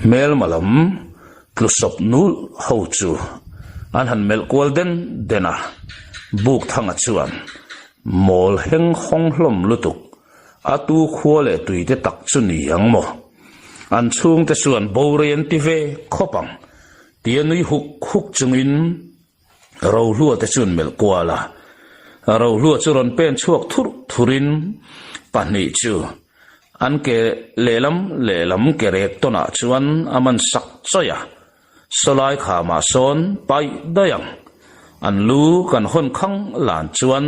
Hmelma lam tlusawp nul ho chu an han melh kual den den a, Bukthanga chuan mawl heng hawng hlawm lutuk a tu khua leh tui te tak chu ni ang maw? An chhungte chuan borei an ti ve khawp ang tia nui huk huk chungin Rohlua te chuan melh kual a, Rohlua chu rawn pen chhuak thurh thurin pahnih chu an ke lehlam lehlam ke rek tawnah chuan a man sak chawih a, sawlai khamah sawn paih daih ang. An lu kan hawn khang lan chuan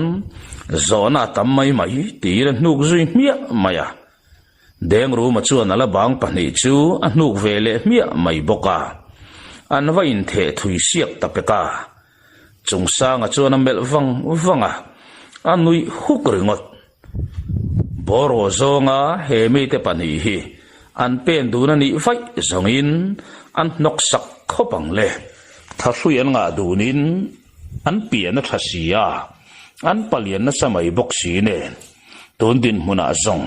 zawhna a tam mai mai tiin a hnuk zui hmiah mai a. Dengruma chuan a la bang pahnih chu a hnuk ve leh hmiah mai bawk a, an va intheh thui siak ta pek a. Chungsanga chuan a melh vang vang a, a nuih huk ringawt. Bawraw zawnga he mite pahnih hi an pen dun a nih vaih zawngin an hnawk sak khawp ang le. Thahrui an ngah dunin an pian a tha si a, an palian nasa mai bawk si nen. Tun dinhmunah zawng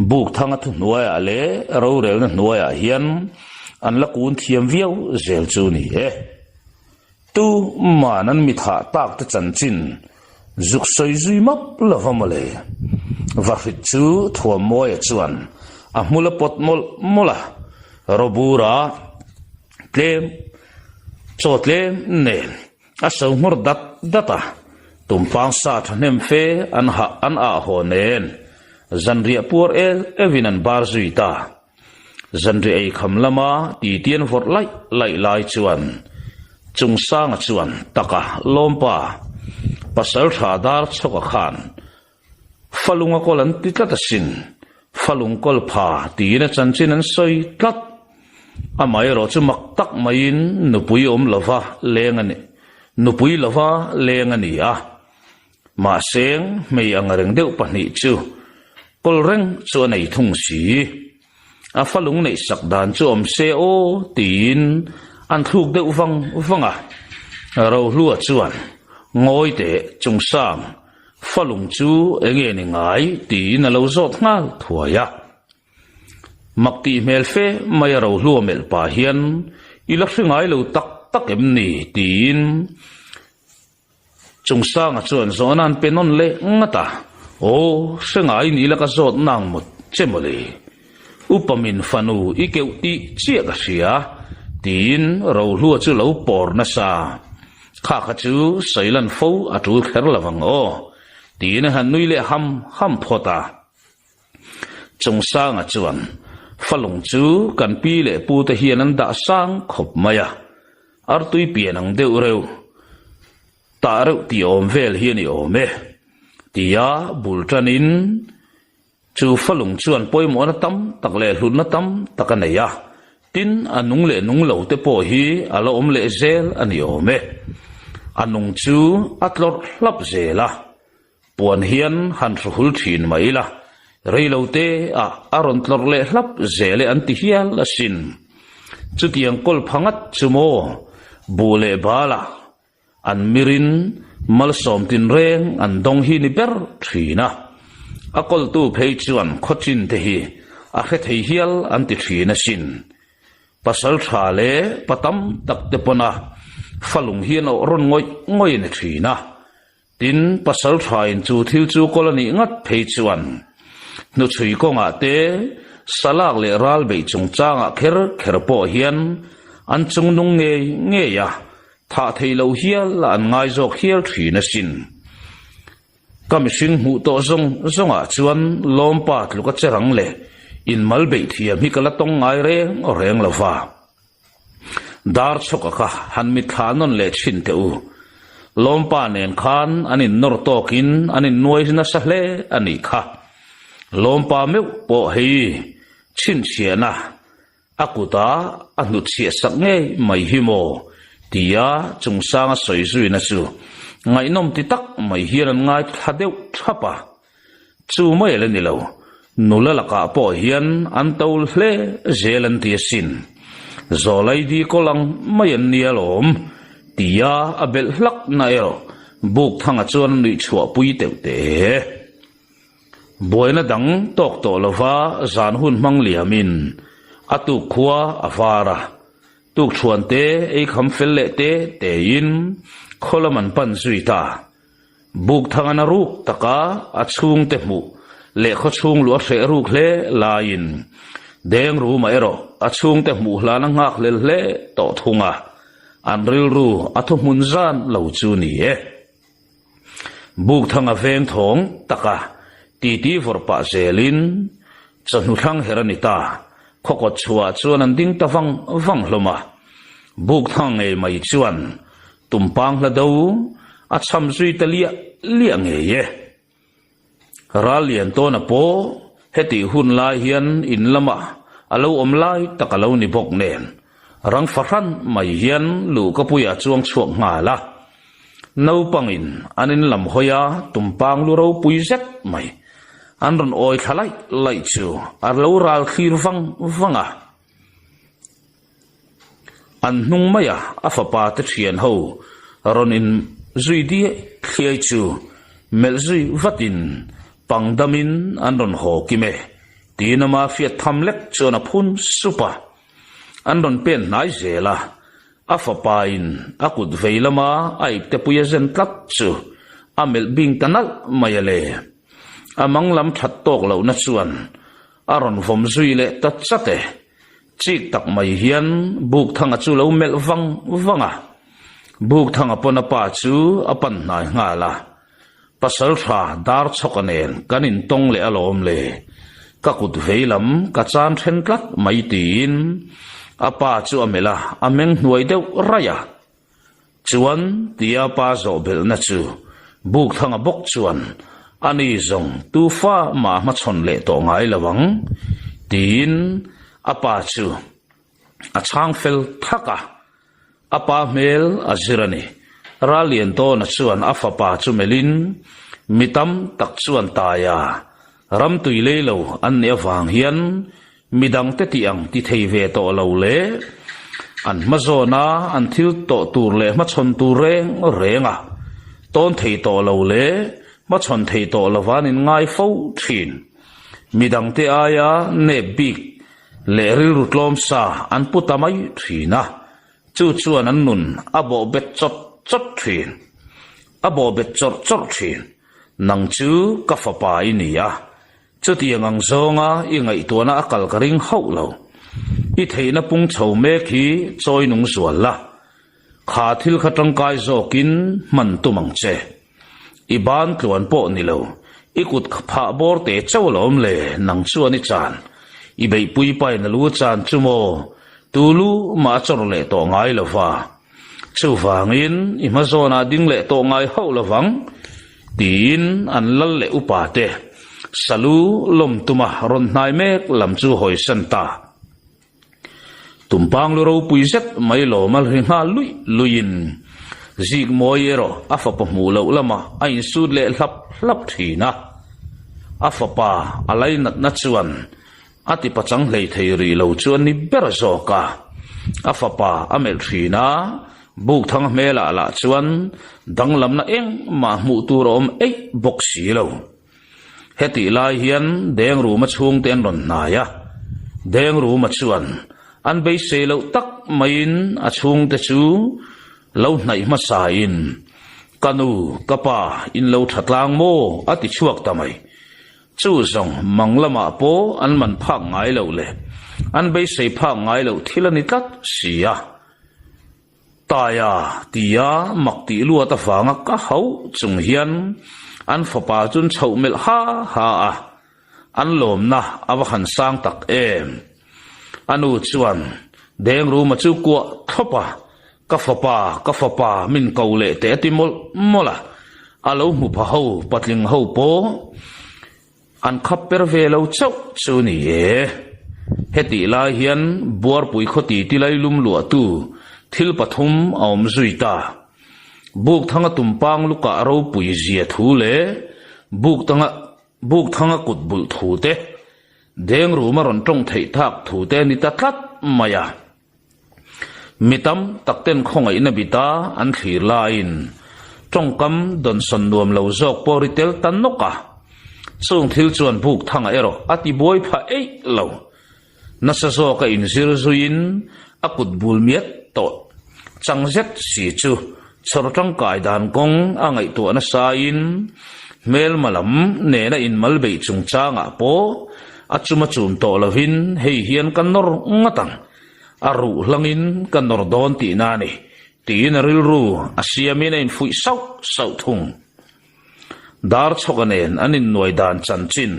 Bukthanga thuhnuaiah leh rorelna hnuaiah hian an la kun thiam viau zel chu ni e. Tu man an mi thah tak te chanchin zuk sawi zui map lova mawle. Vahrit chu Thuammawia chuan a hmul a pawt mawlh mawlh a, Robura tlem chaw tlem nen a so nghawr dat dat a, tumpang sa thahnem fe an hah an ah haw nen zanriah puar el evin an bar zui ta. Zanriah ei kham lama titian vawrh laih laih lai chuan Chungsanga chuan taka lawmpa pasal tha dar chhawka khan Falunga kawl an ti tlat asin, Falung kawl pha tiin a chanchin an sawi tlat. Amaherawh chu mak tak maiin nupui awm lova leng a ni, nupui lova leng a ni a. Mahse, hmei ang reng deuh pahnih chu kawl reng chu a nei thung si. A falung neih sak dan chu awm se aw tiin an thluk deuh vang vang a. Rohlua chuan ngawi teh chungsang falung chu enge ni ngai tiin a lo zawt nghal thuai a. Mak tih hmel fe mai a Rohlua melh pah hian i la hre ngai lo tak tak em ni tiin Chungsanga chuan zawhna an pe nawn leh ngat a, Aw, hre ngai ni la ka zawt nang mawt che mawle. Upa min fanu i keuh tih chiah ka hria, tiin Rohlua chu lo pawr nasa. Kha kha chu sawilan fo a tul kher lo vang aw, tiin a han nui leh ham ham phawt a. Chungsanga chuan, Falung chu kan pi leh pu te hian an dah sang khawp mai a, artui pian ang deuh reuh, tah reuh tih awm vel hi a ni awm e, tia bul tanin chu Falung chuan pawimawhna tam tak leh hlutna tam tak a nei a, tin a nung leh nung lo te pawh hi a la awm leh zel a ni awm e. A nung chu a tlawrh hlap zel a. Puan hian han hruhul thin mai ila, reilo te ah a rawn tlawrh leh hlap zel e an ti hial asin. Chutiang kawl pha ngat chu maw, buh leh bal ah an mirin malsawm tinreng an dawng hi ni ber thin a. A kawltu phei chuan khawchin te hi a hre thei hial an ti thin asin. Pasal tha leh pa tam tak te pawn a falung hian awh rawn ngawih ngawih a ni thin a. Tin, pasal thain chu thil chu kawl a nih ngat phei chuan hnuchhui kawngah te, salak leh ral beih chungchangah kher kher pawh hian an chungnung ngei ngei a, thah theih loh hial a an ngai zawk hial thin asin. Ka mihring hmuh tawh zawng zawngah chuan lawmpa tluka che rang leh inmal beih thiam hi ka la tawng ngai reng reng lo va. Dar chhawka kha han mitthla nawn leh thin teh u. Lawmpa nen khan an innawr tawkin an innuai nasa hle a nih kha. Lawmpa meuh pawh hei chhinchhiahna a kuta a hnutchhiah sak ngei mai hi maw tia chungsanga sawi zuina chu ngaihnawm ti tak mai hian an ngaithla deuh thap a. Chu mai la ni lo, nula lakah pawh hian an to hle zel an ti asin. Zawlaidi kawl ang mai an nia lawm, tia a belh hlak na erawh Bukthanga chuan a nuih chhuah pui teuh teh. Buaina dang tawk tawh lova zan hun hmang liamin. A tuk khua a var a, tukṭhuan te ei kham fel leh te tein khaw lam an pan zui ta. Bukthang a ruk taka a chhungte hmuh leh khaw chhung luah hreh ruk hle laiin Dengruma erawh a chhungte hmuh hlan a nghak hlel hle tawh thung a, an rilru a thuhmun zan lo chu ni e. Bukthanga veng thawng taka titi vawrh pah zelin chawhnu thlang her a ni ta, khaw kawt chhuah chuan an ding ta vang vang hlawm a. Bukthang ngei mai chuan Tumpang hla do a cham zui ta liah liah ngei e. Ral lian tawna pawh hetih hun lai hian in lamah a lo awm lai tak a lo ni bawk nen rang fahran mai hian luhkapuia chuang chhuak nghal a. Naupangin an in lam hawi a tumpang lu ropui zet mai an rawn awi thla laih laih chu a lo ral thlir vang vang a. An hnung maia a fapa te thian ho rawn in zui diai thliai chu melh zui vatin pang damin an rawn haw kim e tiin ama hriat tham lek chuan a phun sup a. An rawn pen hnai zel a, a fapa in a kut vei lama a iptepui a zen tlat chu a melh bing ta nalh mai a le. A mang lam that tawk lohna chuan A rawn vawm zui leh ta chat e. Chik tak mai hian Bukthanga chu lo melh vang vang a. Bukthanga pawn a pa chu a pan hnai nghal a. Pasal tha dar chhawka nen kan intawng leh alawm le. Ka kut vei lam ka chan then tlat mai tiin a pa chu a melh a, a meng hnuai deuh raih a. Chuan tia pa zawh belhna chu Bukthanga bawk chuan a ni zawng tu fa mah hmachhawn leh tawh ngai lo ang tiin a pa chu a chhang fel thak a, a pa hmel a zir a ni. Ralliantawna chuan a fapa chu melhin mi tam tak chuan taia ram tui lei lo an nih avang hian Midangte tih ang ti thei ve tawh lo leh an hmazawna an thil tawh tur leh hmachhawn tur reng reng a tawn thei tawh lo leh hmachhawn thei tawh lova an inngai fo thin. Midangte aia nep bik leh rilru tlawm sa an pu ta mai thin a, chu chuan an nun a bawhbet chawt chawt thin. A bawhbet chawrh chawrh thin. Nang chu ka fapa i ni a, Chutiang ang zawnga i ngaihtuahna a kal ka ring hauh lo. I theihna pung chho mek hi chawi nung zual la. Kha thil kha tangkai zawkin hman tum ang che. I ban tluan pawh ni lo, i kut phah bawr te chauh alawm le nang chuan i chan. I beihpui pain a lu chan chu maw, tu lu mah a chawr leh tawh ngai lo va. Chuvangin i hmazawnah ding leh tawh ngai hauh lovang, tiin an lal leh upa te salu lawm tuma rawn hnai mek lam chu hawisan ta. Tumpang lu ropui zet mai lawm a ri nghal luih luihin Zikmawi erawh a fapa hmuh loh lamah a insut leh hlap hlap thin a. A fapa a lainatna chuan A ti pachang hlei thei rih lo chu a ni ber zawk a, a fapa a melh thin a, Bukthanga hmelah lah chuan danglamna engmah hmuh tur a awm eih bawk si lo. Hetih lai hian Dengruma chhungte an rawn hnai a, Dengruma chuan an beisei loh tak maiin a chhungte chu lo hnaih hmasain, Ka nu, ka pa, in lo tha tlang maw? a ti chhuak ta mai. Chu zawng mang lamah pawh an man phak ngai loh leh an beisei phak ngai loh thil a ni tlat si a. Taia tia mak tih luat avanga ka hauh chung hian an fapa chu an chhoh melh ha ha a, an lawmna a va han sang tak em. A nu chuan Dengruma chu kuah thlawp a, Ka fapa, ka fapa, min ko leh teh a ti mawlh mawlh a, a lo hmu pha ho, patling ho pawh an khap per ve lo chauh chu ni e. Hetih lai hian Buarpui khaw titi lailum luahtu thil pathum a awm zui ta. Bukthanga tumpang lukah ropui zia thu leh Buktanga Bukthanga kut bulh thu te, Dengruma rawn tawng theih thak thu te a ni ta tlat mai a. Mi tam tak ten khawngaihna bita an thlir laiin tawngkam dawnsawn nuam lo zawk pawh ri tel ta nawk a. Chung thil chuan Bukthanga erawh a ti buai phah eih lo. Nasa zawka inzir zuiin a kut bul miat tawh chang zet si chu chhawr tangkai dan kawng a ngaihtuah nasain hmelma lam nena inmal beih chungchangah pawh a chuma chum tawh lovin hei hian ka nawr ngat ang, a ruh hlangin ka nawr dawn tihna a ni tiin a rilru a siamin a infuih sauh sauh thung. Darchhawka nen an innuai dan chanchin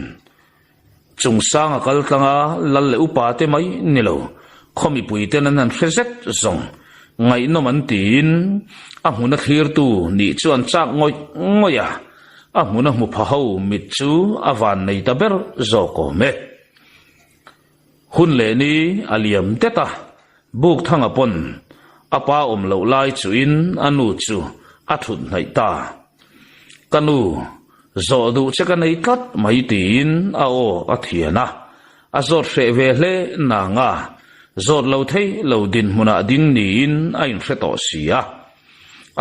Chungsang a kal tlang a, lal leh upa te mai ni lo, khaw mipui ten an han hre zet zawng. Ngaihnawm an tiin a hmuna thlirtu nih chu an chak ngawih ngawih a, a hmuna hmu pha ho mit chu a van nei ta ber zawk awm e. Hun leh ni a liam det a, Bukthanga pawn a pa awm loh lai chuin a nu chu a thut hnaih ta. Ka nu, zawh duh che ka nei tlat mai tiin a aw a thian a, a zawt hreh ve hle nang a, zawt lo thei lo dinhmunah ding niin a inhre tawh si a.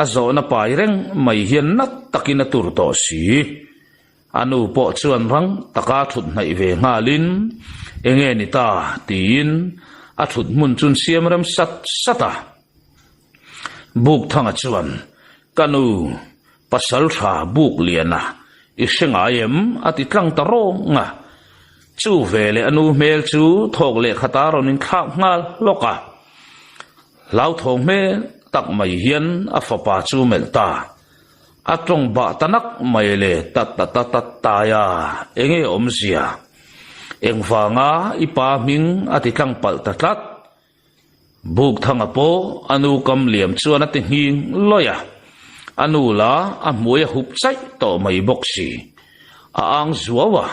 A zawhna pai reng mai hian nat takin a tur tawh si. A nu pawh chuan rang taka thut hnaih ve nghalin, Enge ni ta? tiin a thut hmun chun siam rem sat sat a. Bukthanga chuan, Ka nu, pasal tha buk liana i hre ngai em? a ti tlang ta rawng a. Chu veleh a nu hmel chu thawk leh khata rawn inthlak nghal hlawk a. Hlauthawng hmel tak mai hian a fapa chu melh ta. A tawng bah ta nak mai le ta ta ta ta tai a, enge awmzia? Engvanga i pa hming a ti tlang palh ta tlat? Bukthanga pawh a nu kam liam chuan a ti nghing lawih a, a nu la a hmui a hup chaih tawh mai bawk si. A ang zuau a,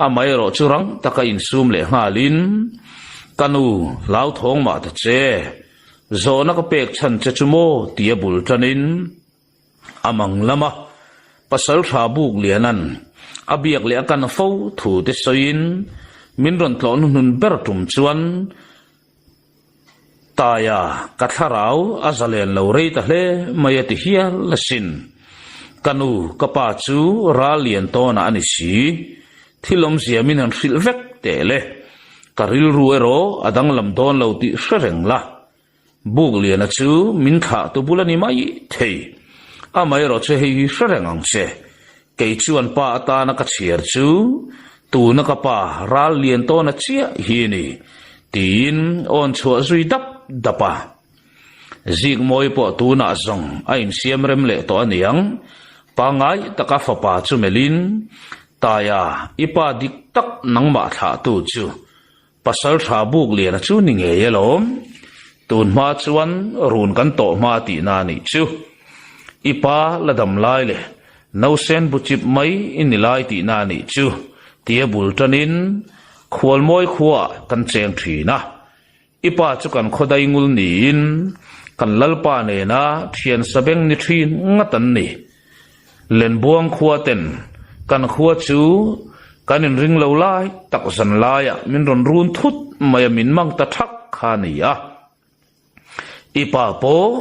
amaherawh chu rang taka insum leh nghalin, Ka nu, hlauthawng mah ta che, zawhna ka pek chhan che chu maw? tia bul tanin, A mang lama pasal tha buk lianan a biak leh a kan fo thu te sawiin min rawn tlawh hnuhnun ber tum chuan Taia ka thlarau a zalen lo rei ta hle mai a ti hial asin. Ka nu ka pa chu ral lian tawnah a ni si. Thil awmzia min han hrilh vek teh le. Ka rilru erawh a danglam dawn lo tih hre reng la. Bukliana chu min thlah tu bul a ni mai thei. Amaherawh chu hei hi hre reng ang che. Kei chuan pa atana ka chhiar chu tuna ka pa ral lian tawna chiah hi a ni, tiin awn chhuah zui dap dap a. Zikmawi pawh tunah zawng a insiam rem leh tawh a niang. Pangngai taka fapa chu melhin, Taia, i pa dik tak nangmah thlahtu chu Pasal tha buk liana chu ni ngei alawm. Tun hma chuan run kan tawh hma tihna a nih chu. I pa la dam lai leh nausen bu chip mai i ni lai tihna a nih chu tia bul tanin Khualmawi khuaah kan cheng thin a. I pa chu kan khawdai ngul niin kan lalpa nena thian sabeng ni thin ngat an ni. Lenbuang khua ten kan khua chu kan inring lo lai tak zan laiah min rawn run thut mai a min mang ta thak kha a ni a. I pa pawh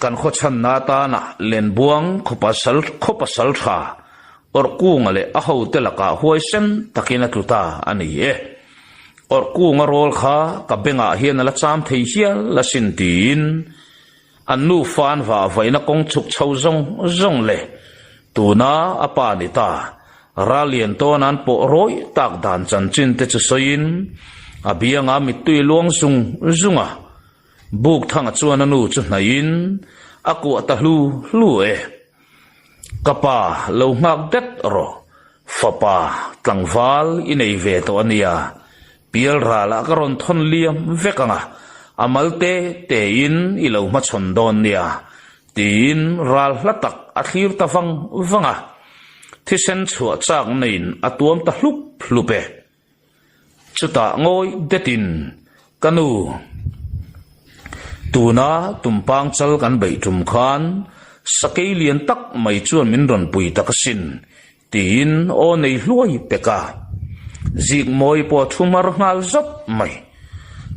kan khaw chhanna atana Lenbuang khaw pasal khaw pasal tha Awrhkunga leh a hote lakah huaisen takin a tlu ta a ni e. Awrhkunga rawl kha ka bengah hian a la cham thei hial asin tiin An nufa an vah vaihna kawng chhuk chho zawng zawng leh tuna a pa ni ta. Ral lian tawn an pawh rawih tak dan chanchin te chu sawiin a bianga mittui luang zung zung a. Bukthanga chuan a nu chu hnaihin a kuah ta hlu hlu e. Ka pa lo nghak det rawh, fapa tlangval i nei ve tawh a nia, pialralah ka rawn thawn liam vek ang a, a mal te tein i lo hmachhawn dawn nia, tiin ral hla tak a thlir ta vang vang a, thisen chhuah chak neiin a tuam ta hlup hlup e. Chutah ngawi detin, Ka nu, tuna tumpang chal kan beih tum khan sakei lian tak mai chuan min rawn pui tak asin, tiin aw nei hluai pek a. Zikmawi pawh a thu mar nghal zawt mai.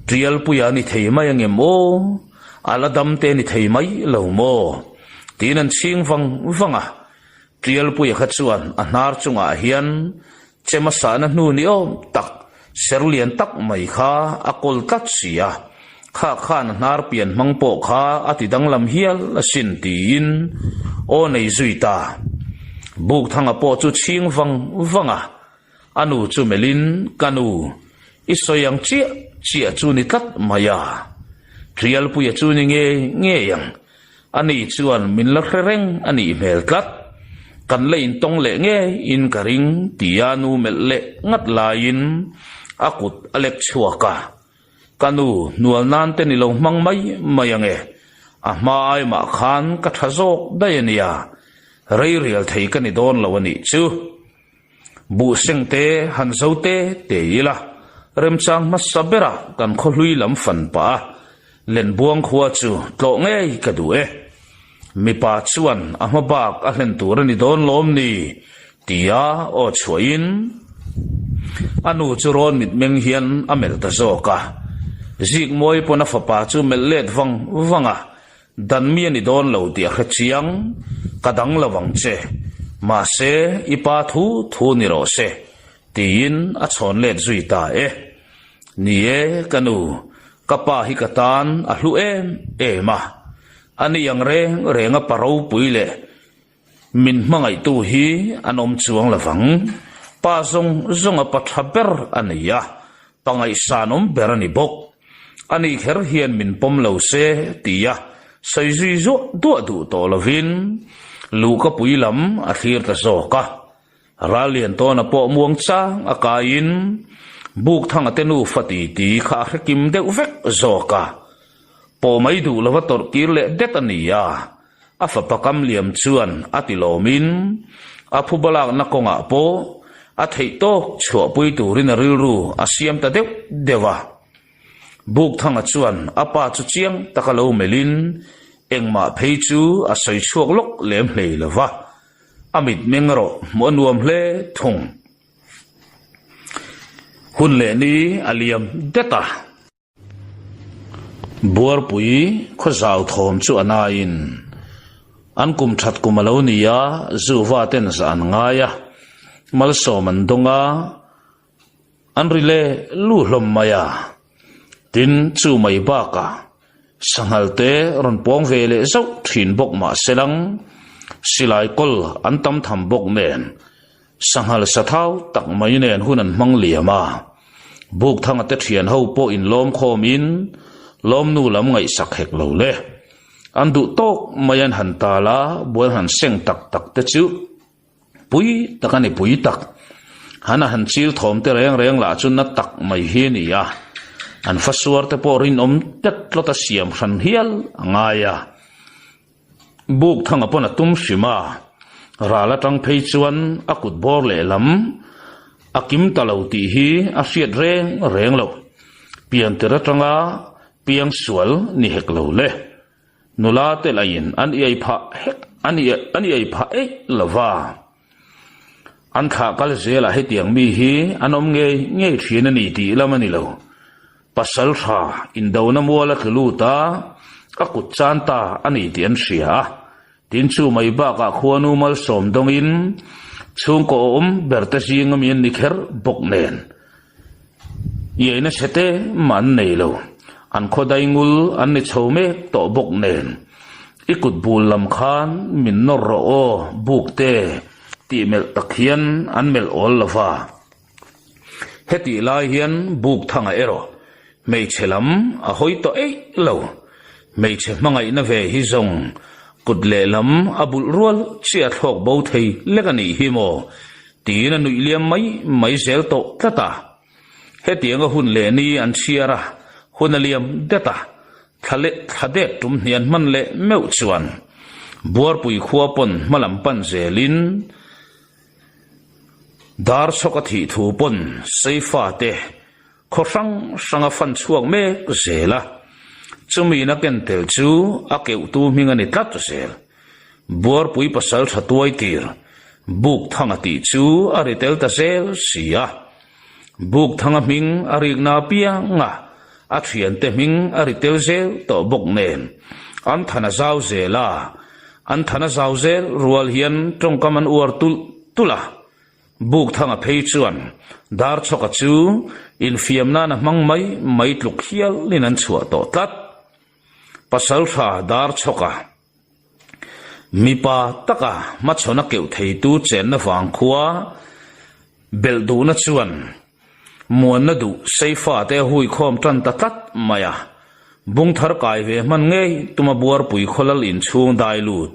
Tialpuia a ni thei mai angem aw? A la dam te a ni thei mai lo maw? Tiin an chhing vang vang a. Tialpuia kha chuan a hnar chungah hian Chema sahna hnu ni awm tak. Ser lian tak mai kha a kawl tlat si a, kha khan a hnar pian hmang pawh kha a ti danglam hial asin tiin aw nei zui ta. Bukthanga pawh chu chhing vang vang a, a nu chu melhin ka nu, i sawi ang chiah chiah chu ni tlat mai a, Trialpuia chu ni ngei ngei ang. Ani chuan min la hre reng a nih hmel tlat. Kan la intawng leh ngeiin ka ring tia nu melh leh ngat laiin a kut a lek chhuak a. Ka nu hnual nan te ni lo hmang mai mai ange. A hma ai mah khan ka tha zawk daih a nia. Rei rial thei ka ni dawn lo a nih chu. Buh seng te han zo te te ila, remchang hmasa berah kan khawhlui lam fan pah a, Lenbuang khua chu tlawh ngei ka duh e. Mipa chuan a hma bak a hlen tur a ni dawn lawm ni? tia aw chhuahin a nu chu rawn mitmeng hian a melh ta zawk a. Zikmawi pawn a fapa chu melh let vang vang a, Dan mi a ni dawn lo tih a hre chiang, ka dang lo ang che. Mahse, i pa thu thu ni rawh se, tiin a chhawn let zui ta e. Ni e, ka nu, ka pa hi ka tan a hlu em em a. A ni ang reng reng a pa ropui leh min hmangaihtu hi an awm chuang lo vang. Pa zawng zawnga pa tha ber a ni a, pa ngaihsanawm ber a ni bawk. Ani kher hian min pawm lo se tia sawi zui zuah duah duh tawh lovin luhkapui lam a thlir ta zawk a. Rallian tawna pawh muang chang a kaiin Bukthanga te nufa titi kha a hre kim deuh vek zawk a. Pawh mai duh lova tawrh kir leh det a ni a. A fapa kam liam chuan a ti lawmin a phuba lakna kawngah pawh a theih tawk chhuahpui turin a rilru a siam ta deuh deuh a. Bukthanga chuan a pa chu chiang taka lo melhin engmah phei chu a sawi chhuak lawk lem hlei lo va, a mitmeng erawh hmuh a nuam hle thung. Hun leh ni a liam det a. Buarpui khawzau thawm chu a naiin an kum that kum a lo ni a, Zuva ten zah an ngai a, malsawm an dawng a, an ri leh lu hlawm mai a. Tin, chu mai bakah sanghal te rawn pawng ve leh zauh thin bawk mah se lang, silai kawl an tam tham bawk nen Sanghal sathau tak mai nen hun an hmang liam a, Bukthanga te thian ho pawh inlawm khawmin lawmnu lam ngaihsak hek lo le. An duh tawk mai an han tal a, bual han seng tak tak te chu pui tak a ni pui tak. Han a han chil thawm te reng reng lah chu na tak mai hi a ni a, an fasuar te pawh rinawm tet tlawt a siam hran hial a ngai a. Bukthanga pawn a tum hrim a, ral atang phei chuan a kut bawr lehlam a kim ta lo tih hi a hriat reng reng lo. Piantir atanga piang sual ni hek lo le. Nula te lahin an iai phah hek an iai phah eih lo va. An thlah kal zelah hetiang mi hi an awm ngei ngei thin a ni tih lam a ni lo. Pasal tha indona mual a tlu lut a, a kut chan ta a ni tih an hria a. Tin chu mai bakah khuanu malsawm dawngin chhungkaw awm ber te zing ami an ni kher bawk nen. Iaina chhe te mah an nei lo. An khaw daingul an ni chho mek tawh bawk nen. I kut bul lam khan min nawr rawh aw buk te tih melh tak hian an melh awl lo va. Hetih lai hian buk thangah erawh hmeichhe lam a hawi tawh eih lo. Hmeichhe hmangaihna ve hi zawng kut lehlam a bulh rual chiah thlawk bo thei lek a nih hi maw tiin a nuih liam mai mai zel tawh tlat a. Hetianga hun leh ni an chhiar a, hun a liam det a, thla leh thla det tum hnian hman leh meuh chuan Buarpui khua pawn hmalam pan zelin Dar chhawk a thih thu pawn Seifa te khaw hrang hrang a fan chhuak mek zel a, chumi na ken tel chu a keuhtu hming a ni tlat zel. Buarpui pasal tha tuai tir Bukthanga tih chu a ri tel ta zel si a. Bukthanga hming a rikna apianga a thiante hming a ri tel zel tawh bawk nen an than a zau zel a, an than a zau zel rual hian tawngkam an uar tulh tulh a. Bukthanga phei chuan Darchhawka chu infiam nan a hmang mai mai tluk hialin an chhuah tawh tlat. Pasaltha Darchhawka mipa taka hmachhawn a keuh theitu chenna vangkhua belh duhna chuan Muanna duh Seifa te a hui khawm tan ta tlat mai a, bung thar kai ve hman ngei tuma Buarpui khawlal inchhung dai lut.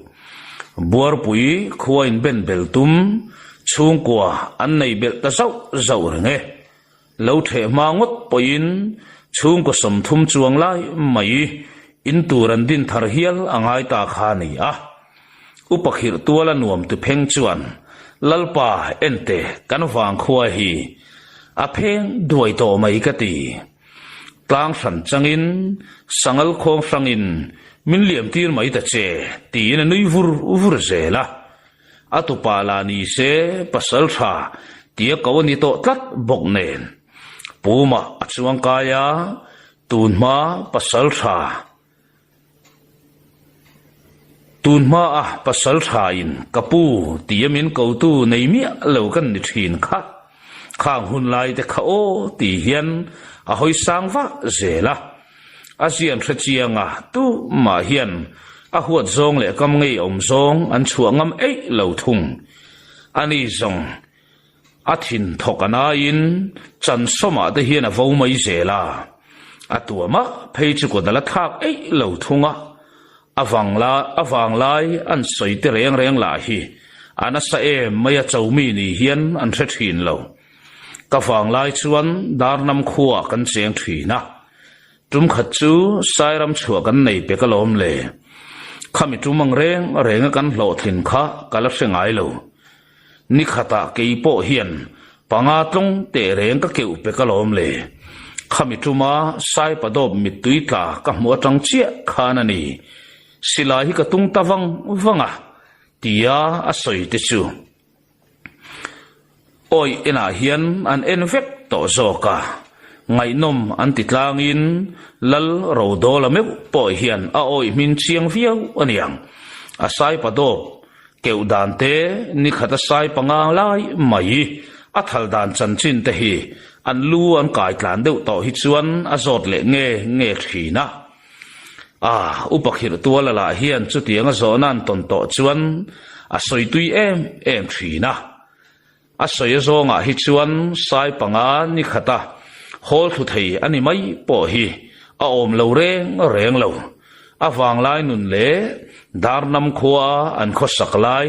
Buarpui khua inben bel tum chhungkua an nei belh ta zauh zauh reng e. Lo theh hma ngawt pawhin chhungkaw 30 chuang lai mai in tur an din thar hial a ngai ta kha a ni a. Upa khirh tuala nuam tu pheng chuan, Lalpa, ente, kan vangkhua hi a pheng duai tawh mai ka ti. Tlang hran changin, sangal khawng hrangin min liam tir mai ta che, tiin a nui vur vur zel a. A tupa lah ni se pasal tha tia ko a ni tawh tlat bawk nen. Pumah a chuangkai a, tunhma pasal tha. Tun hmaa pasal thain ka pu tia min kotu nei miah lo kan ni thin kha. Khang hun lai te kha aw ti hian a hawi sang vah zel a. A zian hre chiang a tumah hian a huat zawng leh kam ngei awm zawng an chhuah ngam eih lo thung. Ani zawng A thin thawk a naiin chan sawmah te hian a vo mai zel a, a tuamah phei chu kut a la thlak eih lo thung a, a vang la a vang lai an sawi te reng reng lah hi a nasa em mai a cho mi ni hian an hre thin lo. Ka vang lai chuan Darnam khuaah kan cheng thin a, tum khat chu Sairam chhuah kan nei pek alawm le. Khami tum ang reng renga kan hlawhtlin kha ka la hre ngai lo. Ni khatah kei pawh hian panga tlawng teh reng ka keuh pek alawm le. Khami tuma Saipadawp mittui tla ka hmuh atang chiah khan a ni. Silai hi ka tung ta vang vang a, tia a sawi te chu. Awih enah hian an en vek tawh zawk a, ngaihnawm an ti tlangin Lal Rodawla meuh pawh hian a awih hmin chiang viau a niang. A Saipadawp Keuh dan te, ni khat a sai panga lai mai a thal dan chanchin te hi an lu an kai tlan deuh tawh hi chuan a zawt leh nge nge thin a. A, upa khirh tuala lah hian chutiang a zawhna an tawn tawh chuan a sawi tui em em thin a. A sawi azawngah hi chuan sai panga ni khata hawl thlu thei a ni mai pawh hi a awm lo reng reng lo. A vanglai nun leh Darnam khua an khawsak lai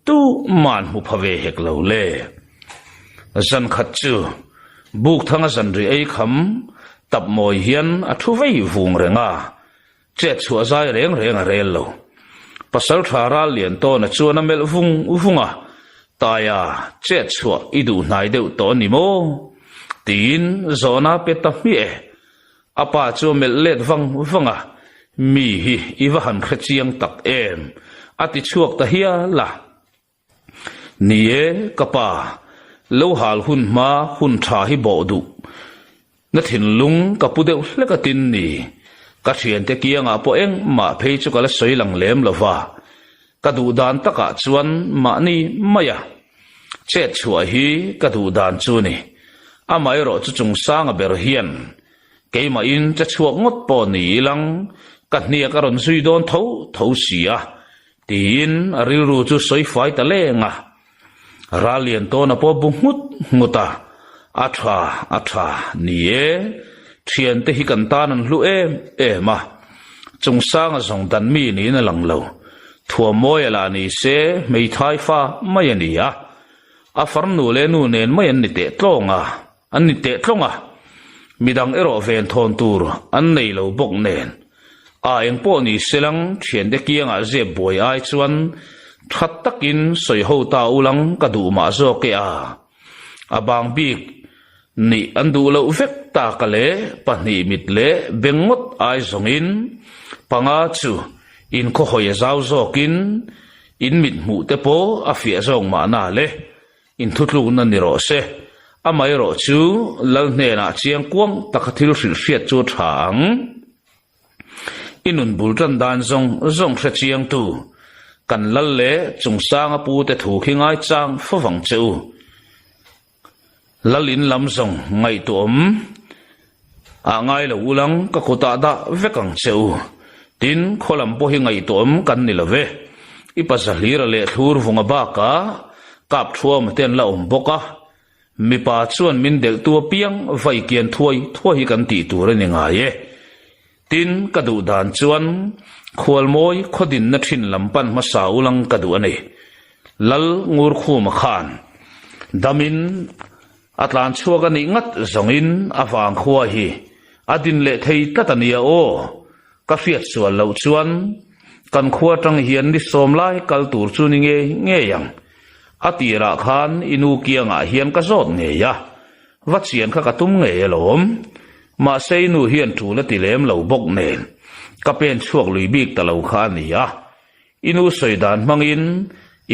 tuman hmu pha ve hek lo le. Zan khat chu Bukthanga zanri ei kham tap mawi hian a thu vei vung reng a. Chet chhuah zai reng reng a rel lo. Pasal tha ral lian tawna chuan a melh vung vung a, Taia, chet chhuah i duh hnai deuh tawh a ni maw? Tiin zawhna pe ta hmiah e. A pa chu a melh let vang vang a, Mi hi i va han hre chiang tak em? A ti chhuak ta hial a. Ni e, ka pa, lo hal hun hma hun tha hi bawh duh. Na thinlung ka pu deuh hlek a tin ni. Ka thiante kiangah pawh engmah phei chu ka la sawi lang lem lo va. Ka duh dan takah chuan mahni mai a. Chet chhuah hi ka duh dan chu ni. Amaherawh chu chungsanga ber hian Keimahin che chhuak ngawt pawh ni ilang ka hniak a rawn zui dawn tho tho si a. Tiin a rilru chu sawi fai ta leng a. Ral lian tawna pawh bu nghut nghut a, A tha, a tha, ni e, thiante hi kan tan an hlu em em a. Chungsanga zawng dan mi niin a lang lo. Thuamawia lah ni se hmeithai fa mai a ni a. A farnu leh nu nen mai an ni teh tlawng a. An ni teh tlawng a, midang erawh venthawn tur an nei lo bawk nen. A eng pawh ni selang thiante kiangah zep buai ai chuan tha takin sawi ho ta ulang ka duh mah zawk e a. A bang bik nih an duh loh vek tak a leh pahnih mit leh beng ngawt ai zawngin panga chu inkhawhawi a zau zawkin in mit hmuh te pawh a fiah zawk mahna le. Inthutlukna ni rawh se. Amaherawh chu Lal hnenah chiang kuang taka thil hrilh hriat chu a tha ang. I nun bul tan dan zawng zawng hre chiangtu kan Lal leh Chungsanga pute thu khi ngaichang fo vang che u. Lal in lam zawng ngaihtuahawm ah ngai lo ulang ka kutah dah vek ang che u. Tin, khaw lam pawh hi ngaihtuahawm kan ni lo ve. I pazahlira leh thlur vunga bakah kap thuama te an la awm bawk a. Mipa chuan min delhtu apiang vai kian thuai thuai hi kan tih tur a ni ngai e. Tin, ka duh dan chuan khualmawi khawdinna thin lam pan hmasa ulang ka duh a ni. Lal Ngurkhuma khan damin a tlan chhuak a nih ngat zawngin a vangkhua hi a din leh thei tlat a nia aw. Ka hriat sual loh chuan kan khua atang hian ni sawm lai kal tur chu ni ngei ngei ang. A tirah khan i nu kiangah hian ka zawt ngei a, va chian kha ka tum ngei alawm. Mahse i nu hian tul a ti lem lo bawk nen ka pen chhuak lui bik ta lo kha a ni a. I nu sawi dan hmangin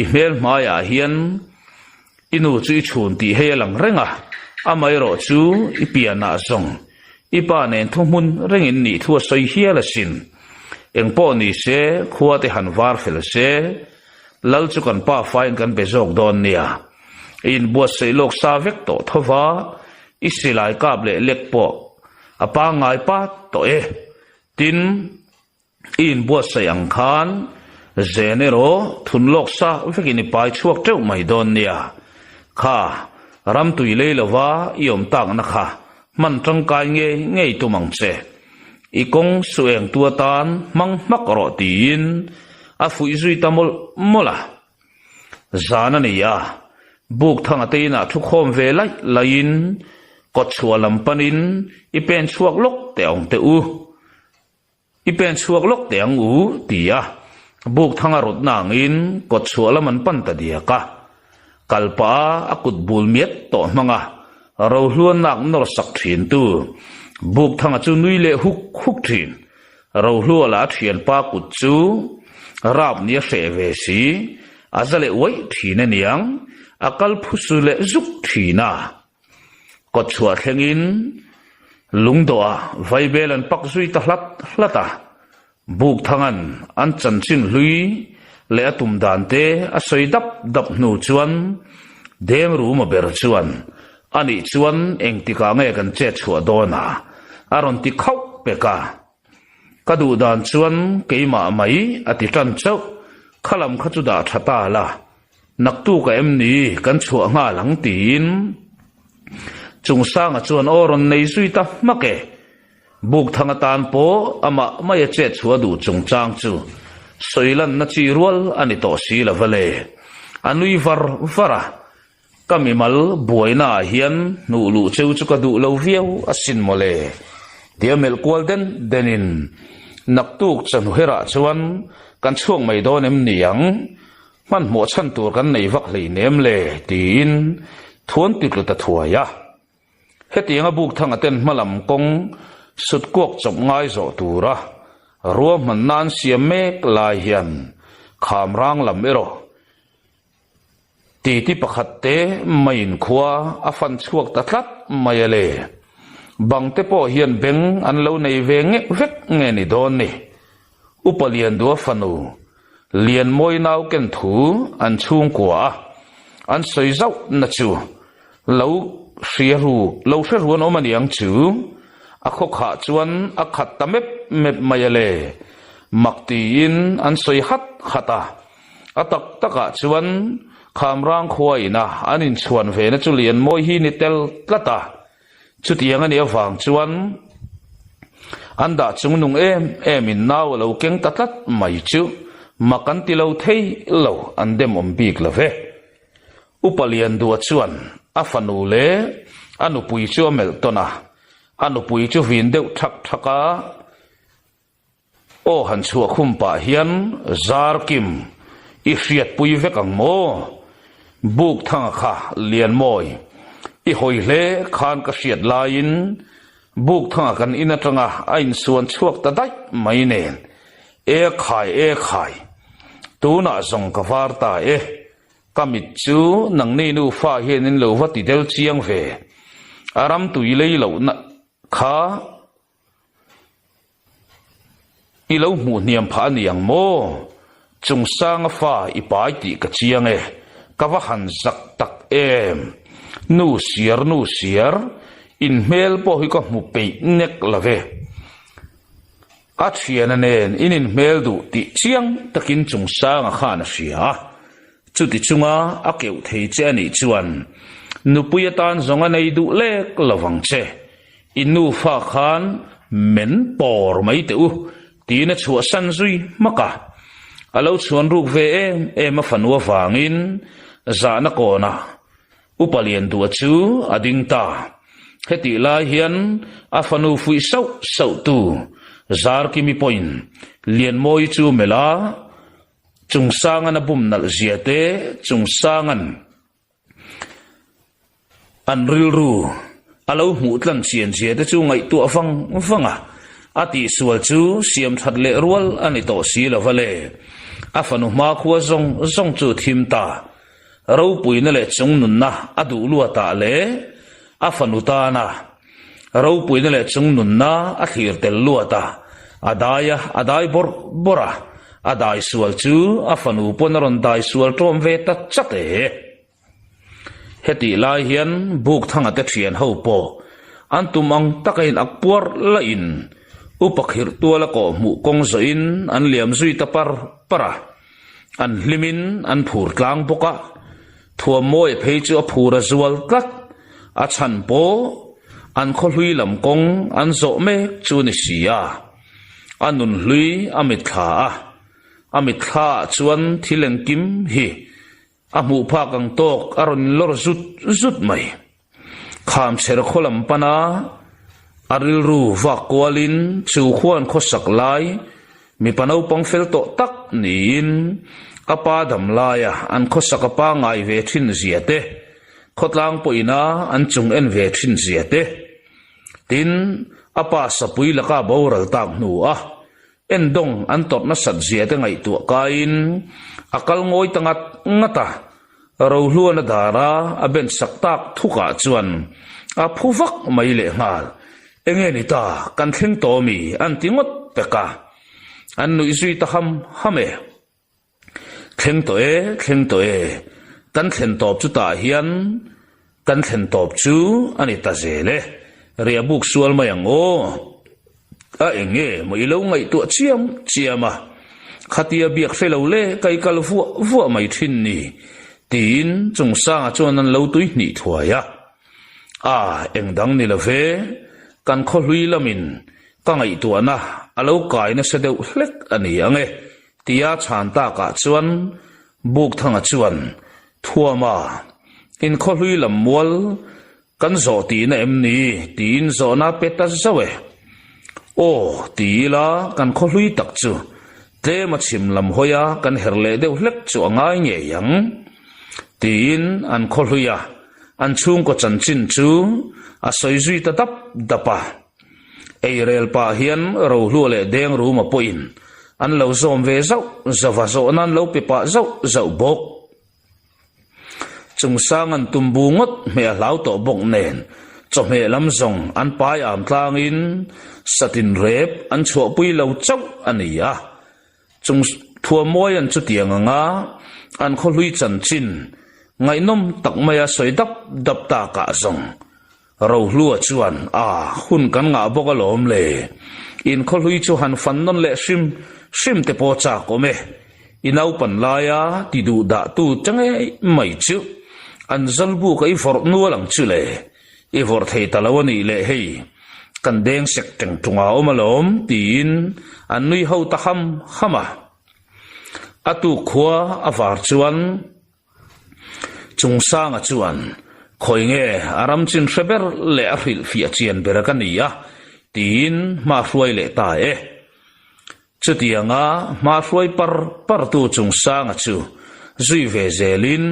i hmel hmaiah hian i nu chu i chhun tih hei a lang reng a, amaherawh chu i pianah zawng i pa nen thu hmun rengin nih thu a sawi hial asin. Engpawh ni se khua te han var fel se, Lal chu kan pa fain kan be zawk dawn nia. I inbuatsaih lawk sa vek tawh tho va, i silai kap leh lek pawh a pangngai pat tawh e. Tin, i inbuatsaih ang khan zen erawh thun lawk sa vekin i pai chhuak teuh mai dawn nia. Kha, ram tui lei lova i awm takna kha hman tangkai ngei ngei tum ang che. I kawng su eng tu atan hmang hmak rawh tiin a fuih zui ta mawlh mawlh a. Zan a ni a, buk thanga te inah thu khawm ve laih laihin kawt chhuah lam panin i pen chhuak lawk teh ang teh u. I pen chhuak lawk teh ang u ti a, buk thanga rawtna angin kawt chhuah lam an pan ta diak a. Kal pah a a kut bul miat tawh hmang a, Rohluannak nawr sak thin tu buk thanga chu nui leh huk huk thin. Rohlua lah a thianpa kut chu rap ni a hreh ve si, a za leh uaih thin a niang, a kal phusu leh zuk thin a. Kawt chhuah thlengin lungdawhah vaibel an pak zui ta hlat hlat a, Bukthanga'n an chanchin hlui leh a tum dan te a sawi dap dap hnu chuan Dengruma ber chuan anih chuan engtikah nge kan chet chhuah dawn a? a rawn ti khauh pek a. Ka duh dan chuan keimah mai a ti tan chauh, khalam kha chu dah tha ta la, Naktuk a em ni kan chhuah nghal ang tiin Chungsanga chuan aw rawn nei zui ta hmak e. Bukthang atan pawh amah mai a chet chhuah duh chungchang chu sawi lanna chi rual a ni tawh si lo va le. A nui var var a, Ka mimal buaina ah hian hnuh luh cheu chu ka duh lo viau asin mawle tia melh kual den den in naktuk chahnu herah chuan kan chhuak mai dawn em ni ang? Hmanhmawh chhan tur kan nei vak hleinem le tiin thuan ti tlu ta thuai a. Hetianga Bukthanga ten hmalam kawng sut kuak chawp ngai zawh tura ruahmanna an siam mek lai hian Khamrang lam erawh titi pakhat te maiin khua a fan chhuak ta tlat mai a le. Bang te pawh hian beng an lo nei ve ngek vek nge ni dawn ni. Upa Liandua fanu Lianmawi nau ken thu an chhungkua a, an sawi zauh na chu lo hria ru lo hre ru an awm a niang chu a khaw khah chuan a khat ta mep mep mai a le mak tiin an sawi hat hat a, a tak takah chuan Khamrang khua ina an inchhuan ve na chu Lianmawi hi ni tel tlat a. Chutiang a nih avang chuan an dah chung nung em em in nau a lo keng ta tlat mai chu mak an ti lo thei lo, an dem awm bik lo ve. Upa Liandua chuan a fanu leh a nupui chu a melh tawn a, a nupui chu vin deuh thak thak a, Aw han chhuah khum pah hian zar kim i hriatpui vek ang maw? Buk thanga kha Lianmawi i hawi hle khan ka hriat laiin buk thanga kan in atanga a insuan chhuak ta daih mai nen e khai e khai tunah zawng ka var ta e ka mit chu nangni nufa hian in lo va ti del chiang ve a ram tui lei lohna kha I lo hmuh hniam phah a ni ang maw? Chungsanga fa i pai tih ka chiang e, ka va han zak tak em! Nu siar, nu siar, in hmel pawh hi ka hmu peih nek lo ve. A thiana nen in inhmel duh tih chiang takin Chungsanga khan a hria a, chuti chunga a keuh thei che a nih chuan nupui atan zawng a nei duh lek lo vang che. I nufa khan men pawr mai teh u tiin a chhuahsan zui hmak a. A lo chhuan ruk ve em em a fanu avangin zahna kawnah Upa Lianduha chu a ding ta. Hetih lai hian a fanu fuih sauh sauh tu Zarkimi pawhin Lianmawi chu melh a, Chungsangan a bum nalh zia te Chungsangan an rilru a lo hmuh tlan chian zia te chu ngaihtuah vang vang a, a tihsual chu siam that leh rual a ni tawh si lo va le. A fanu hmakhua zawng zawng chu thim ta. Ropuina leh chungnunna a duh luatah leh a fanu tana ropuina leh chungnunna a thlir tel luatah a dai a, a dai bawrh bawrh a, a dai sual chu a fanu pawn a rawn dai sual ṭawm ve ta chat e. Hetih lai hian Bukthanga te ṭhian ho pawh an tum ang taka in ak puar lahin upa khirh tuala kawh hmuh kawng zawhin an liam zui ta par par a. An hlimin an phur tlang bawk a, Thuammawi phei chu a phur a zual tlat. A chhan pawh an khawhlui lam kawng an zawh mek chu ni si a, a nunhlui a mitthla a, a mitthla ah chuan thil engkim hi a hmuh phak ang tawk a rawn lawr zut zut mai. Kham chher khaw lam pana a rilru vak kualin chu khuan khawsak lai mipa naupang fel tawh tak niin a pa dam laia an khawsak a pangai ve thin zia te, khawtlang pawhina an chung en ve thin zia te, tin a pa sapui laka boral tak hnu a endawng an tawrh nasat zia te ngaihtuah kaiin a kal ngawi ta ngat ngat a. Rohluan a dar a, a ben sak tak thukah chuan a phu vak mai leh nghal. Enge ni ta, kan thleng tawh mi? an ti ngawt pek a. An nuih zui ta ham ham e. Thleng tawh e, thleng tawh e, kan thlen tawp chu tah hian kan thlen tawp chu a ni ta zel e, riah buk sual mai ang aw. A eng nge maw i lo ngaihtuah chiam chiam a, khatia biak hre lo le ka i kal vuah vuah mai thin ni, tiin Chungsanga chuan an lo tui hnih thuai a. A, eng dang ni lo ve, kan khawhlui lamin ka ngaihtuahna a lo kai nasa deuh hlek a ni ang e, tia chhan takah chuan Bukthanga chuan Thuama, inkhawhlui lam mual Kan zawh tihna em ni? tiin zawhna pe ta zauh e. Aw, ti ila kan khaw hlui tak chu tlem a chhim lam hawi a kan her leh deuh hlek chu a ngai ngei ang. Tiin an khaw hlui a, an chhungkaw chanchin chu a sawi zui ta dap dap a. Eirel pah hian Rohlua leh Dengruma pawhin an lo zawm ve zauh zauh a, zawhna an lo pe pah zauh zauh bawk. Chungsang an tum bu ngawt hmeh a hlau tawh bawk nen chawhmeh lam zawng an pai am tlangin satin rep an chhuahpui lo chauh a ni a. Chung Thuammawi an chutiang anga an khawhlui chanchin ngaihnawm tak maia sawi dap dap takah zawng Rohlua chuan, A, hun kan ngah bawk alawm le. In khawhlui chu han fan nawn leh hrim hrim te pawh chak awm e. I naupan laia ti duh dah tu ta ngei mai chu an zalbuk a i vawrh nual ang chu le. I vawrh thei ta lo a nih leh hei, kan deng sek teng tung a awm alawm, tiin an nui ho ta ham ham a. A tuk khua a var chuan. Chungsanga chuan, Khawi nge a ram chin hre ber leh a hrilhfiah chian ber ka ni a, tiin hma hruai leh ta e. Chutianga hma hruai par partu Chungsanga chu zui ve zelin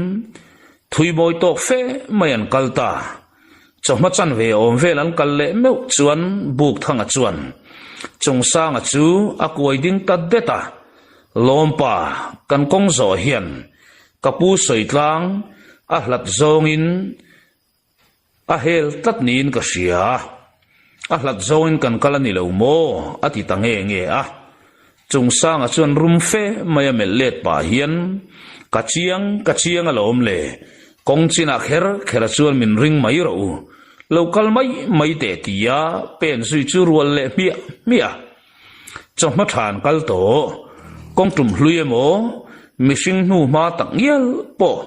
thui mawi tawk fe mai an kal ta. Chawhma chanve awm vel an kal leh meuh chuan Bukthanga chuan Chungsanga chu a kuai ding ta det a, Lawmpa, kan kawng zawh hian ka pu sawi tlang a hlat zawngin a hel tlat niin ka hria. A hlat zawngin kan kal a ni lo maw? a ti ta nge nge a. Chungsanga chuan rum fe mai a melh let pah hian, Ka chiang, ka chiang alawm le. Kawng chinah kher kher a chuan min ring mai rawh u. Lo kal mai mai teh tia pen zui chu rual leh hmiah hmiah a. Chawhma than kal tawh. Kawng tum hlui emaw mihring hnu hma tak ngial pawh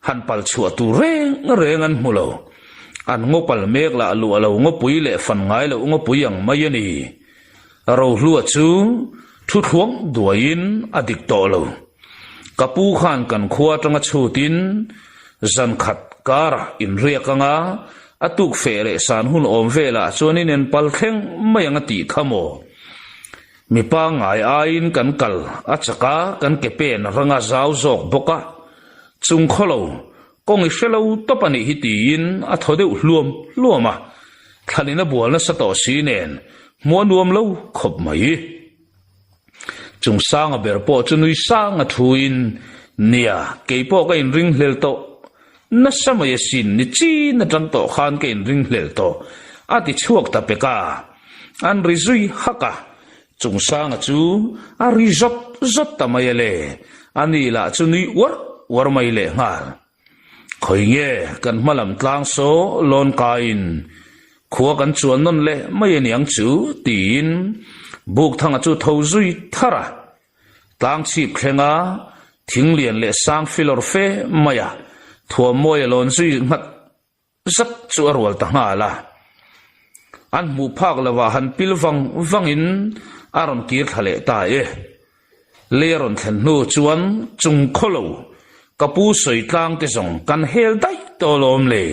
han pal chhuah tur reng reng an hmu lo. An ngaw pal mek lah luah lo ngawpui leh fan ngai loh ngawpui ang mai a ni. Rohlua chu thu thluang duaiin a dik tawh lo. Ka pu khan kan khua atanga chhutin zan khat karah inriak anga a tuk feh leh san hun awm velah chuan in en pal thleng mai ang a tih kha maw? Mi pangngai aiin kan kal a chak a, kan ke pen a ranga zau zawk bawk a, chung khaw lo Kawng i hre lo tawp a nih hi tiin a thaw deuh hluam hluam a, thlan in a bual nasa tawh si nen hmuh a nuam lo khawp mai. Chung sanga ber pawh chu nui sanga thuin, Nia, kei pawh ka inring hlel tawh nasa mai asin, ni chin atang tawh khan ka inring hlel tawh, a ti chhuak ta pek a. An ri zui hak a, Chung sanga chu a ri zawt zawt ta mai a le, a ni lah chu nui uar uar mai leh nghal. Khawi nge kan hma lam tlang saw lawn kaiin khua kan chuan nawn leh mai a niang chu tiin Bukthanga chu tho zui thar a. Tlang chhip thlenga thing lian leh sang filawr fe maia thuammawi a lawn zui nghat Zat chu a rual ta nghal a, an hmuh phak lovah han pil vang vangin a rawn kir thla leh ta e. Lei a rawn thlen hnu chuan chung khaw lo ka pu sawi tlang te zawng kan hel daih tawh alawm le.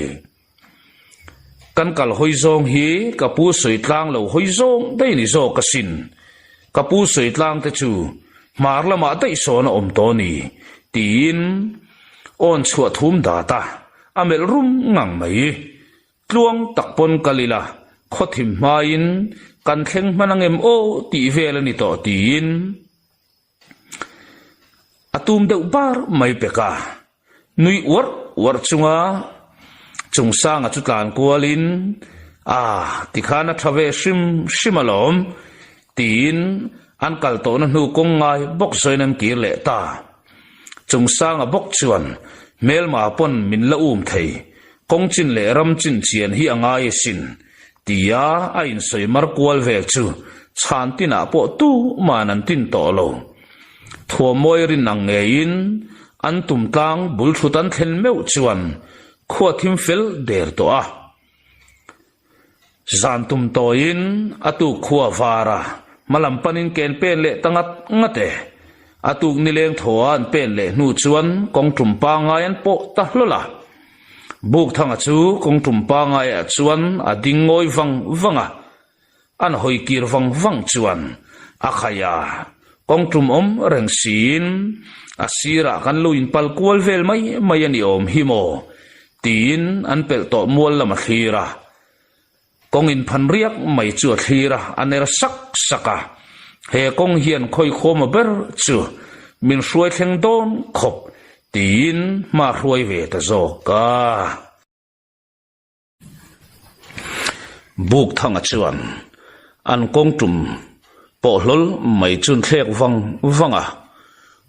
Kan kal hawi zawng hi ka pu sawi tlang lo hawi zawng daih ni zawk asin. Ka pu sawi tlang te chu hmar lamah daih sawn a awm tawh ni tiin awn chhuah thum dat a. A melh rum ngang mai. Tluang tak pawn kal ila, khaw thim hmain kan thleng hman angem aw tih vel a ni tawh tiin a tum deuh bar mai pek a. Nui uarh uarh chunga Chungsanga chu tlan kualin, A, tikhan a tha ve hrim hrim alawm tiin an kal tawhna hnu kawng ngai bawk zawiin an kir leh ta. Chungsanga bawk chuan hmelma pawn min la um thei, kawng chin leh ram chin chian hi a ngai asin, tia a insawi mar kual vel chu chhan tinah pawh tuman an tin tawh lo. Thuammawi rin ang ngeiin an tum tlang bul thut an thlen meuh chuan khua thim fel der tawh a. Zan tum tawiin a tuk khua var a, hmalam panin ken pen leh ta ngat ngat e. A tuk nileng thaw a an pen leh hnu chuan kawng tum pangngai an pawh ta hlawl a. Bukthanga chu kawng tum pangngaiah chuan a ding ngawi vang vang a, an hawi kir vang vang chuan a khai a, kawng tum awm reng siin a sirah kan lo inpal kual vel mai mai a ni awm hi maw? Tiin an pelh tawh mual lam a thlir a, kawng inphan riak mai chu a thlir a, a ner sak sak a, he kawng hian khawikhawma ber chu min hruai thleng dawn khawp tiin hma hruai ve ta zawk a. Bukthanga chuan an kawng tum pawh hlawl mai chun thlek vang vang a,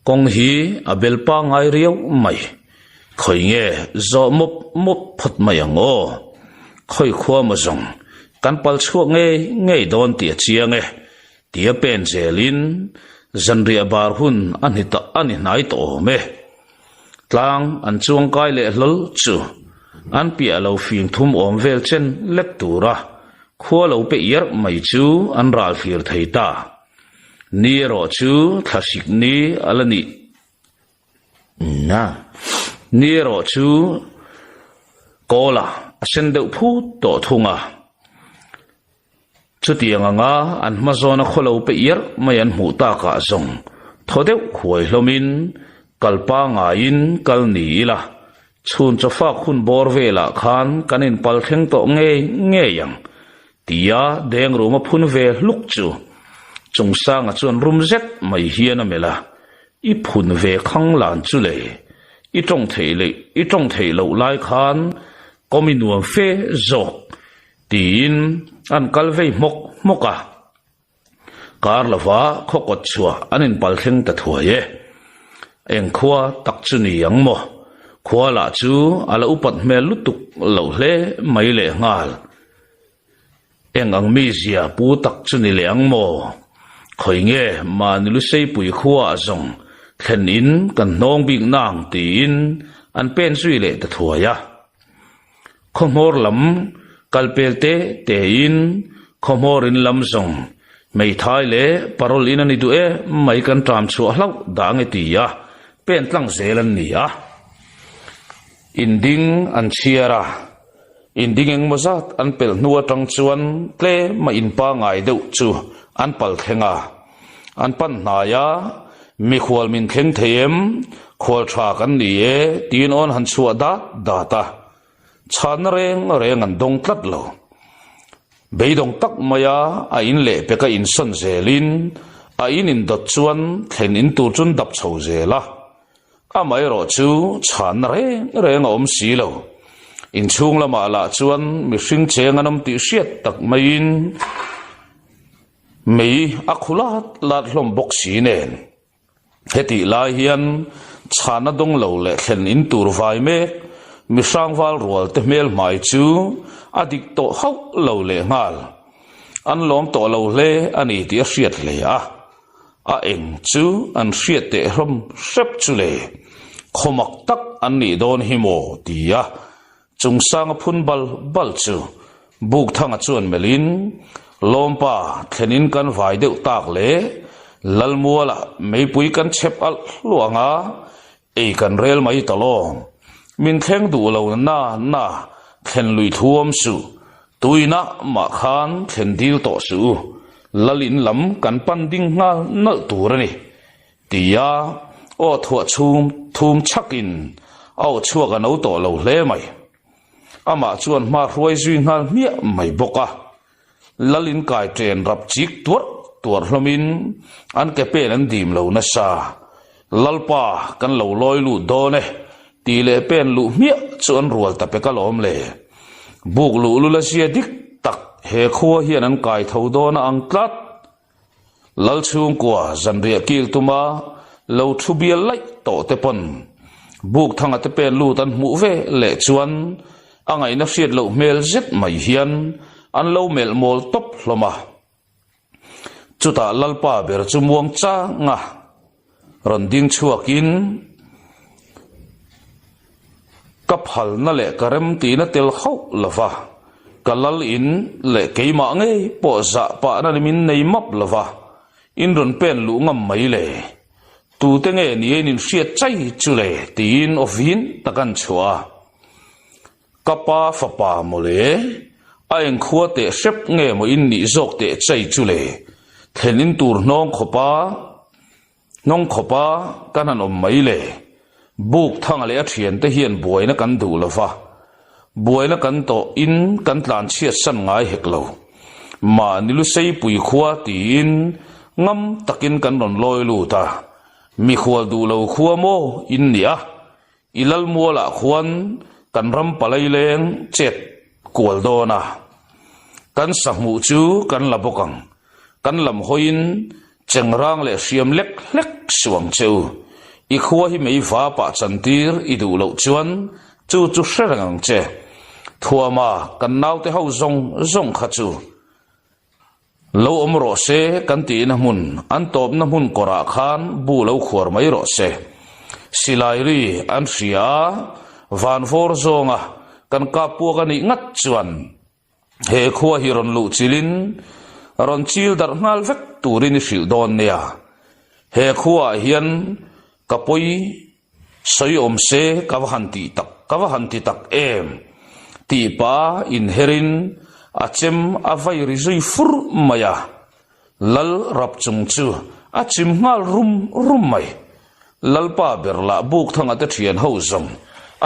kawng hi a bel pangngai riau mai. Khawi nge zawh mawp mawp phawt mai ang aw? Khawi khua maw zawng kan pal chhuak ngei ngei dawn tih a chiang e, tia pen zelin zanriah bar hun a ni a ni hnai tawh awm e. Tlang an chuang kai leh hlawl chu an piah lo fing thum awm vel chen lek tura khua lo pe iarh mai chu an ral thlir thei ta. Ni erawh chu thlasik ni a la nih na. Ni erawh chu kawla a sen deuh phut tawh thung a. Chutiang anga an hma zawna khaw lo pe iarh mai an hmuh takah zawng thaw deuh huai hlawmin kal pangaiin kal ni ila, chhun chawfak hun bawr velah khan kan inpal thleng tawh ngei ngei ang tia deng rum a phun ve hluk chu Chungsanga chuan rum zet mai hian a melh a, I phun ve khang lan chu le, i tawng theih leh i tawng theih loh lai khan kawm i nuam fe zawk Tiin an kal vei hmawk hmawk a, kar lova khaw kawt chhuah an inpal thleng ta thuai e. Eng khua tak chu ni ang maw? Khua lah chu a la upat hmel lutuk loh hle mai lehnghal. Eng ang mizia pu tak chu ni leh ang maw? Khawi nge mahni Luseipui khuaah zawng thlen in kan hnawng bik nang tiin an pen zui leh ta thuai a. Khawhmawr lam kal pel te tein khawhmawr in lam zawng hmeithai leh parol in a ni duh em mai kan ṭam chhuah hlauh dah nge ti a pen tlang zel an ni a. Inding an chhiar a. Inding engmaw zat an pelh hnu atang chuan tlem a inpangai deuh chu an pal thleng a. An pan hnai a, Mikhual min thleng thei em? Khual tha kan ni e, tiin awn han chhuah dat dat a. Chhanna reng reng an dawng tlat lo. Beidawng tak maia a in leh peka insawn zelin a in indawt chuan thlen in tur chun dap chho zel a. Amaherawh chu chhanna reng reng a awm si lo. Inchhung lamah lah chuan mihring cheng an awm tih hriat tak maiin mei a khu lat lat hlawm bawk si nen. Hetih lai hian chhanna dawng lo leh thlen in tur vai mek mihrangval rual te hmel hmai chu a dik tawh hauh lo lehnghal. An lawm tawh lo hle a ni tih a hriat hle a. A eng chu an hriat teh hlawm hrep chu le, khawmak tak an nih dawn hi maw? ti a Chungsanga phun bal bal chu Bukthanga chuan melhin, Lawmpa, thlenin kan vai deuh tak le, Lalmuala meipui kan chhep alh hluang a, Ei kan rel mai ta lawng. Min thleng duh lo na na thlen lui thuam suh. Tuina mah khan thlen dil tawh suh u. Lal in lam kan pan ding nghal nalh tur a ni. Tia aw thuah chhum thum chhakin a aw chhuak a no tawh lo hle mai. Amah chuan hma hruai zui nghal hmiah mai bawk a. Lal in kai ṭen rap chik tuarh tuarh hlawmin an ke pen an dim lo nasa. Lalpa kan lo lawi lut dawn e tih leh pen luh hmiah chu an rual ta pek alawm le. Buk luh lul a zia dik tak he khua hian an kai tho dawn a ang tlat. Lal chhungkua zanriah kil tuma lo thu bial laih tawh te pawn buk thanga te pen lut an hmuh ve leh chuan a ngaihna hriat loh hmel zet mai hian an lo melh mawl tawp hlawm a. Chutah Lalpa ber chu muang chang a rawn ding chhuakin ka phalna leh ka remtihna tel hauh lo va, ka lal in leh keimah ngei pawh zah pahna ni min nei map lo va, in rawn pen luh ngam mai le. Tute nge ni in inhriat chai chu le tiin aw vin tak an chhuah a. Ka pa fapa mawle, a engkhua teh hrep nge maw in nih zawk teh chai chu le, thlen in tur hnawng khawpa hnawng khawpa kan han awm mai le, buk thanga leh a thiante hian buaina kan duh lo va, buaina kan tawh in kan tlan chhiat san ngai hek lo, mahni Luseipui khua tiin ngam takin kan rawn lawi lut a, mikhual duh lo khua maw in nih a, I Lalmualah khuan kan ram palai leng chet kual dawn a, kan sahmuh chu kan la bawk ang. Kan lam hawiin chengrang leh hriam lek hlek suh ang che u. I khua hi mei vapah chantir i duh loh chuan chu chu hre reng ang che. Thuama kan naute ho zawng zawng kha chu. Lo awm rawh se kan tihna hmun, an tawpna hmun kawrah khan bu lo khuar mai rawh se. Silai ri an hria a, van vawr zawnga kan kap puak a nih ngat chuan he khua hi rawn luh chilin rawn chil darh nghal vek turin i hrilh dawn nia. He khuaah hian ka pawi Sawi awm se ka va han tih tak, ka va han ti tak em? tih pa inherin a chem a vai ri zui fur mai a. Lal rap chung chu a chim nghal rum rum mai. Lalpa ber lah buk thanga te thian ho zawng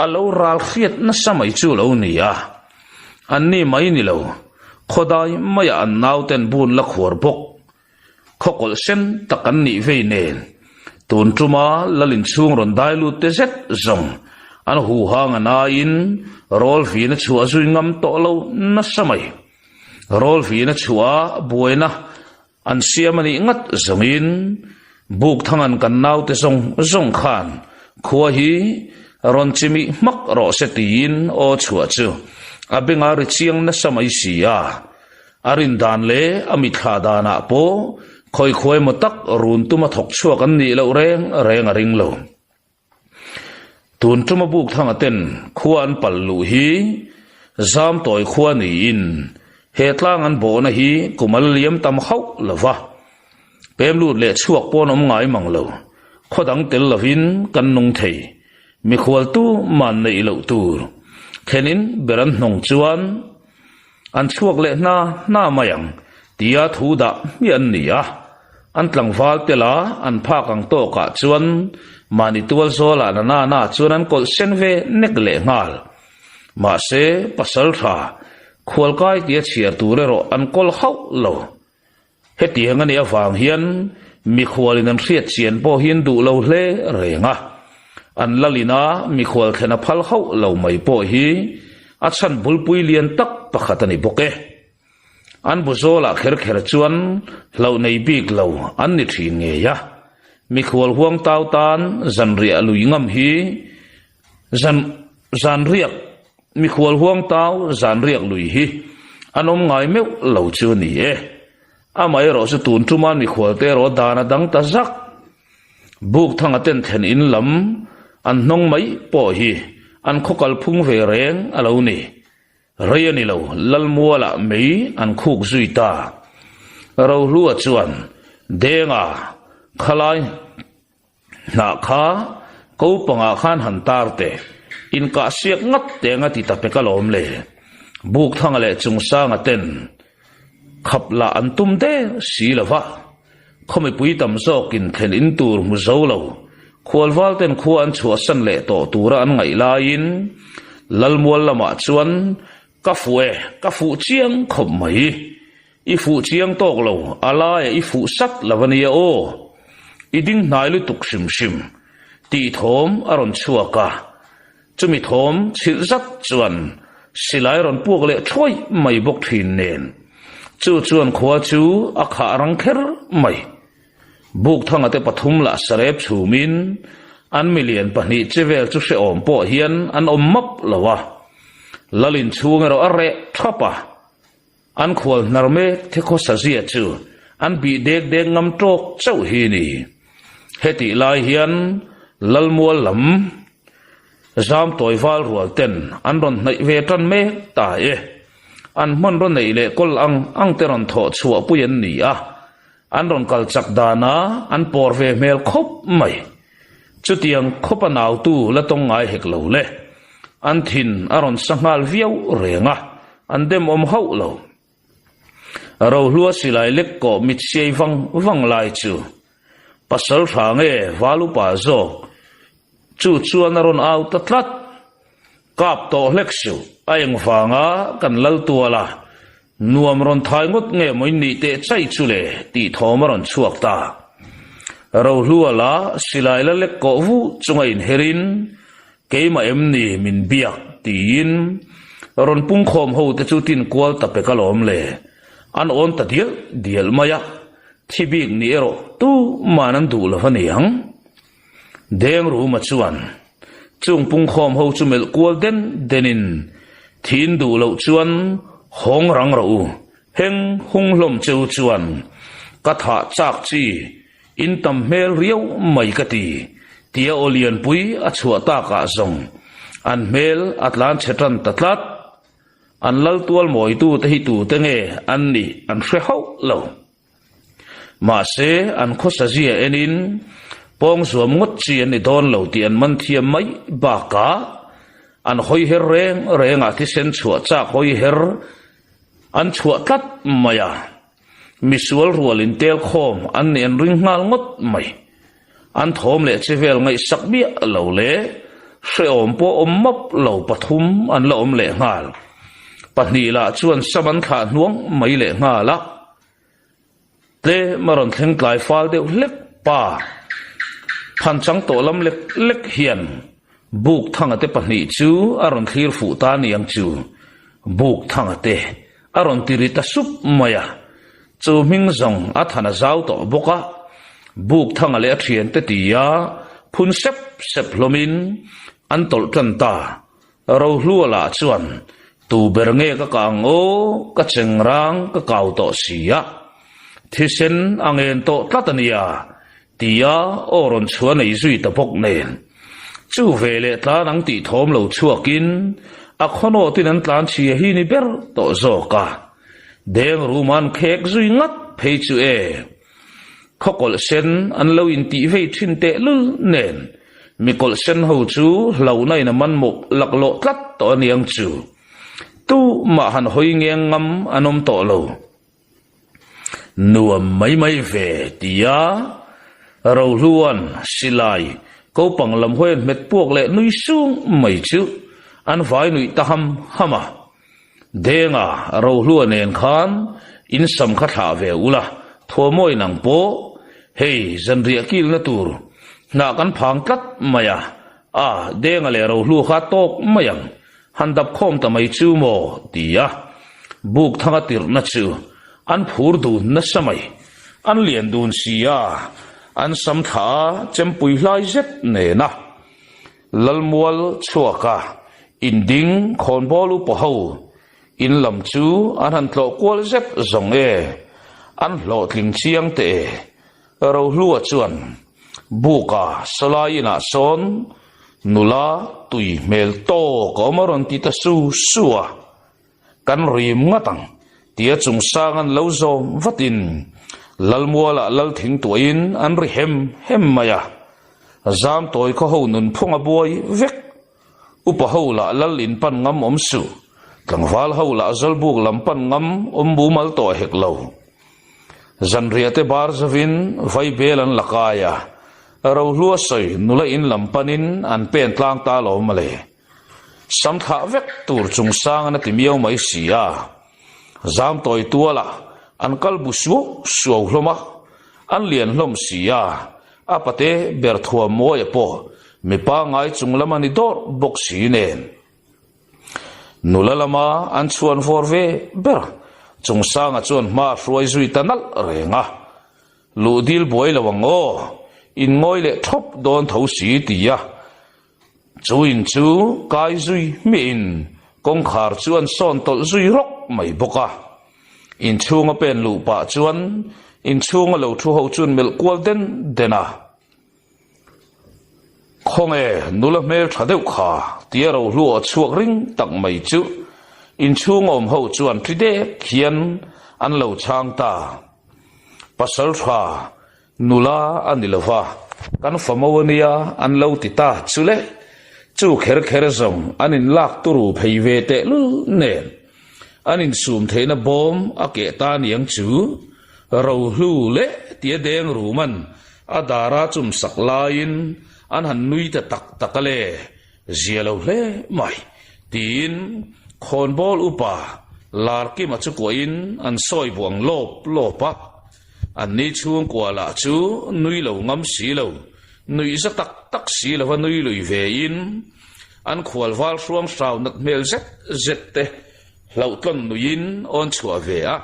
a lo ral hriat nasa mai chu lo ni a. An ni mai ni lo, khawdai maiah an nauten bun la khuar bawk. Khawkawlh sen tak an nih vei nen, tun tuma lal inchhung rawn dai lut te zet zawng an huhang a naiin rawl vin a chhuah zui ngam tawh lo nasa mai. Rawl vin a chhuah a buaina an siam a nih ngat zawngin Bukthangan kan naute zawng zawng khan khua hi Rawn chimih hmak rawh se tiin aw chhuah chu a benga ri chiang nasa mai si a. A rin dan leh a mitthla danah pawh khawikhuai maw tak run tuma thawk chhuak an nih loh reng reng a ring lo. Tun tuma buk thanga ten khua an pal luh hi zam tawi khua niin he tlang an bawhna hi kum an liam tam hauh lo va. Pem lut leh chhuak pawn awm ngai mang lo. Khaw dang tel lovin kan nung thei. Mikhual tu man neih loh tur thlenin ber an hnawng chuan an chhuak leh hna hna mai ang tia thu dah hmiah an ni a. An tlangval tela an phak ang tawkah chuan mahni tual zawlah na na na chuan an kawlh sen ve nek leh nghal. Mahse, pasal tha khualkai tia chhiar tur erawh an kawl hauh lo. Hetiang a nih avang hian mikhualin an hriat chian pawh hi an duh lo hle reng a, an lalina mikhual thlen a phal hauh lo mai pawh hi a chhan bulpui lian tak pakhat a ni bawk e. An bu zawlah kher kher chuan hlauh nei bik lo an ni thin ngei a, mikhual huang tau tan zanriah lui ngam hi zan zanriak Mikhual huang tau zanriak lui hi an awm ngai meuh lo chu a ni e. Amaherawh chu tun tuma mikhual te erawh dan a dang ta zak. Buk thanga ten thlen in lam an hnawng mai pawh hi an khaw kal phung ve reng a lo ni. Rei a ni lo, Lalmualah mei an khuk zui ta. Rohlua chuan, Denga, khalai. Hnah kha ko pangah khan han tar teh, inkah siak ngat teng a ti ta pek alawm le. Bukthanga leh Chungsanga ten khap lah an tum der si lo va, khaw mipui tam zawkin thlen in tur hmu zo lo, khualval ten khua an chhuahsan leh tawh tura an ngaih laiin Lalmual lamah chuan ka fuh e, ka fuh chiang khawp mai. I fuh chiang tawk lo, a laiah i fuh sat lo a nia aw. I ding hnai lutuk hrim hrim tih thawm a rawn chhuak a, chumi thawm chhilh zat chuan silai rawn puak leh thuai mai bawk thin nen chu chuan khua chu a khah rang kher mai. Bukthanga te pathum lah sarep chhumin an milian pahnih che vel chu hrehawm pawh hian an awm map lo a, Lalin chhung erawh a reh thap a. An khual hnar mek the khawsa zia chu an bih dek dek ngam tawk chauh hi ni. Hetih lai hian Lalmual lam zam tawi val rual ten an rawn hnaih ve tan mek ta e. An hmanraw neih leh kawl ang ang te rawn thawh chhuah pui an ni a, an rawn kal chak dana an pawr ve hmel khawp mai. Chutiang khawpa nautu la tawng ngai hek lo le. An thin a rawn sa nghal viau reng a, an demawm hauh lo. Rohlua silai lek kawh mit siai vang vang lai chu pasal hra nge val upa zawk chu chuan a rawn au ta tlat. Kap tawh hlek suh, a engvanga kan lal tual a, Nuam rawn thai ngawt nge maw in nih teh chai chu le tih thawm a rawn chhuak ta. Rohlua la silai la lek kawh vu chunga inherin keimah em ni min biak tiin rawn pungkhawm ho te chu tin kual ta pek alawm le. An awn ta dial dial mai a, thi bik ni erawh tuman an duh lo a niang. Deng Ruma chuan chung pungkhawm ho chu melh kual den denin thin duh loh chuan hawng rang rawh u, heng hung hlawm che u chuan ka thah chak chi in tam hmel riau mai ka ti, tia aw lianpui a chhuah takah zawng an hmel a tlan chhe tan ta tlat. An lal tual mawitute hi tute nge an nih an hre hauh lo. Mahse, an khawsa zia enin pawng zuam ngawt chi an ni dawn lo tih an man thiam mai bakah an hawi her reng rengah thisen chhuah chak hawi her an chhuah tlat mai a, misual rual intel khawm an nih an ring nghal ngawt mai. An thawm leh che vel ngaihsak miah lo leh hrehawm pawh awm map lo pathum an la awm leh nghal. Pahnih lah chuan sam an thlah hnuang mai leh nghal a. Tlem a rawn thleng tlai fal deuh hlek pa. Phan chang tawh lam lek lek hian Buk Thanga te pahnih chu a rawn thlir fuh ta niang chu. Buk Thanga te a rawn ti ri ta sup mai a. Chu hming zawng a than a zau tawh bawk a. Buk Thanga leh a thiante ti a phun sep sep hlawmin. An tawlh tan ta. Rohlua lah chuan, Tu ber nge ka kang aw, ka chengrang ka kau tawh si a. Thisen a ngen tawh tlat a nia, tia aw rawn chhuah nei zui ta bawk nen. Chu ve leh tlan ang tih thawm lo chhuakin a khawnawtin an tlan chhia hi ni ber tawh zawk a. Deng rum an khek zui ngat phei chu e. Khawkawlh sen an lo intih vei thin tehlul nen mi kawlh sen ho chu hlauhna in a man mawp laklawh tlat tawh a niang chu. Tu mah han hawi ngeng ngam an awm tawh lo. Nuam mai mai ve tia Rohluan silai kopang lam hawi an hmet puak leh nui sung mai chu an vai nuih ta ham ham a. Denga Rohlua nen khan in sam kha thlah ve ula, thuamawi nang pawh hei zanriah kilna tur hnah kan phang tlat mai a, a Denga leh Rohlua kha tawk mai ang, han dap khawm ta mai chu maw ti a, buk thanga tirhna chu an phur dun nasa mai, an lian dun si a, an sam thlah a chempui hlai zet nena. Lalmual chhuaka inding khawnbawl upa ho in lam chu an han tlawh kual zet zawng e, an hlawhtling chiang teh e. Rohlua chuan buka sawlai inah sawn nula tui hmel tawk a awm a rawn ti ta su su a, kan rim ngat ang tia chung sang an lo zawm vatin Lalmualah lal thing tuahin an ri hem hem mai a. Zam tawi khaw ho nunphung a buai vek. Upa ho lah lal in pan ngam awm suh. Tlangval ho lah Zawlbuk lam pan ngam awm mumal tawh hek lo. Zanriah te bar zavin vaibel an la kai a. Rohlua sawi nula in lam panin an pen tlang ta lawm mawle. Sam thlah vek tur chungchang an a ti miau mai si a. Zam tawi tualah an kal bu suau suau hlawm a, an lian hlawm si a, a pate ber thuam mawia pawh mipa ngai chung lam a ni dawrh bawk si nen. Nula lama an chhuan vawr ve ber Chungsanga chuan hma a hruai zui ta nalh reng a. Luh dil buai lo ang aw, in ngawi leh thawp dawn tho si ti a. Chu in chu kai zui hmiahin kawngkhar chu an sawn tawlh zui rawk mai bawk a. Inchhung a pen luh pah chuan inchhunga lo thu ho chuan melh kual den den a. Khawnge nula hmel tha deuh kha tia rohlu aw chhuak ring tak mai chu inchhung awm ho chuan thi dek hian an lo chhang ta. Pasal tha Nula a ni lova, kan famo a nia an lo ti ta chu le. Chu kher kher zawng an in lak turu phei ve tehlul nen an insum theihna bawm a keh ta niang chu. Rohlu leh tia deng ruman a dara chum sak laiin an han nui ta tak tak a le, zia lo hle mai tiin khawnbawl upa Larkima chu kuahin an sawi buang lawp lawp a. An ni chhungkua lah chu nui lo ngam si lo, nuih za tak tak si lova nui lui ve in an khual val hruang hrau nat hmel zet zet te hlauhtlawn nuiin awn chhuah ve a,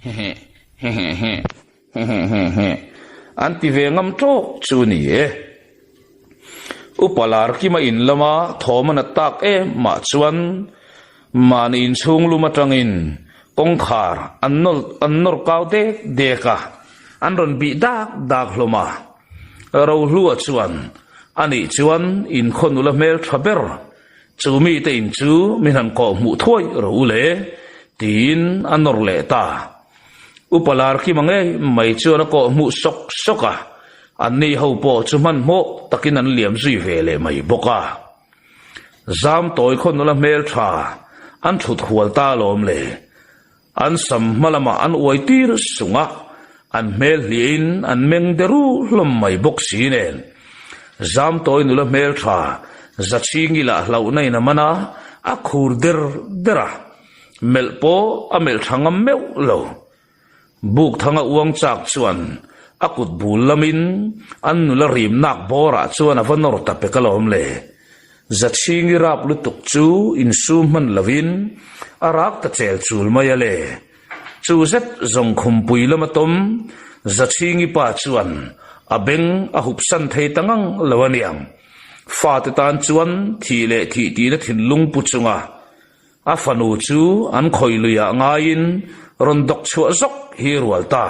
hehe hehe hehe an ti ve ngam tawk chu ni e. Upa Larkima in lama thawm a nat tak em mah chuan mahni inchhung lum atangin kawngkhar an nawl an nawr kau dek dek a, an rawn bih dak dak hlawm a. Rohlua chuan anih chuan inkhaw nula hmel tha ber chu mite in chu min han kawh hmuh thuai rawh u le tiin a nawr leh ta. Upa Larkima ngei mai chuan a kawh hmuh sawk sawk a, anni ho pawh chu hmanhmawh takin an liam zui ve leh mai bawk a. Zam tawi khaw nula hmel tha an thut hual ta alawm le. An sam hma lamah an uai tir sung a, an hmel hliahin an meng deru hlawm mai bawk si nen. Zam tawi nula hmel tha Zachhingi lah hlauhna in a man a, a khur der der a. Melh pawh a melh tha ngam meuh lo. Buk thanga uang chak chuan a kut bul lamin an nula rim nak bawrah chuan a va nawr ta pek alawm le. Zachhingi rap lutuk chu insum hman lovin a rak ta chel chul mai a le. Chu zet zawng khumpui lama tawm Zachhingi pa chuan a beng a hup san thei ta ngang lo aniang. Fate tan chuan thih leh thih tihna thinlung pu chunga a fanu chu an khawih luiah ngaiin rawn dawk chhuah zawk hi rual ta.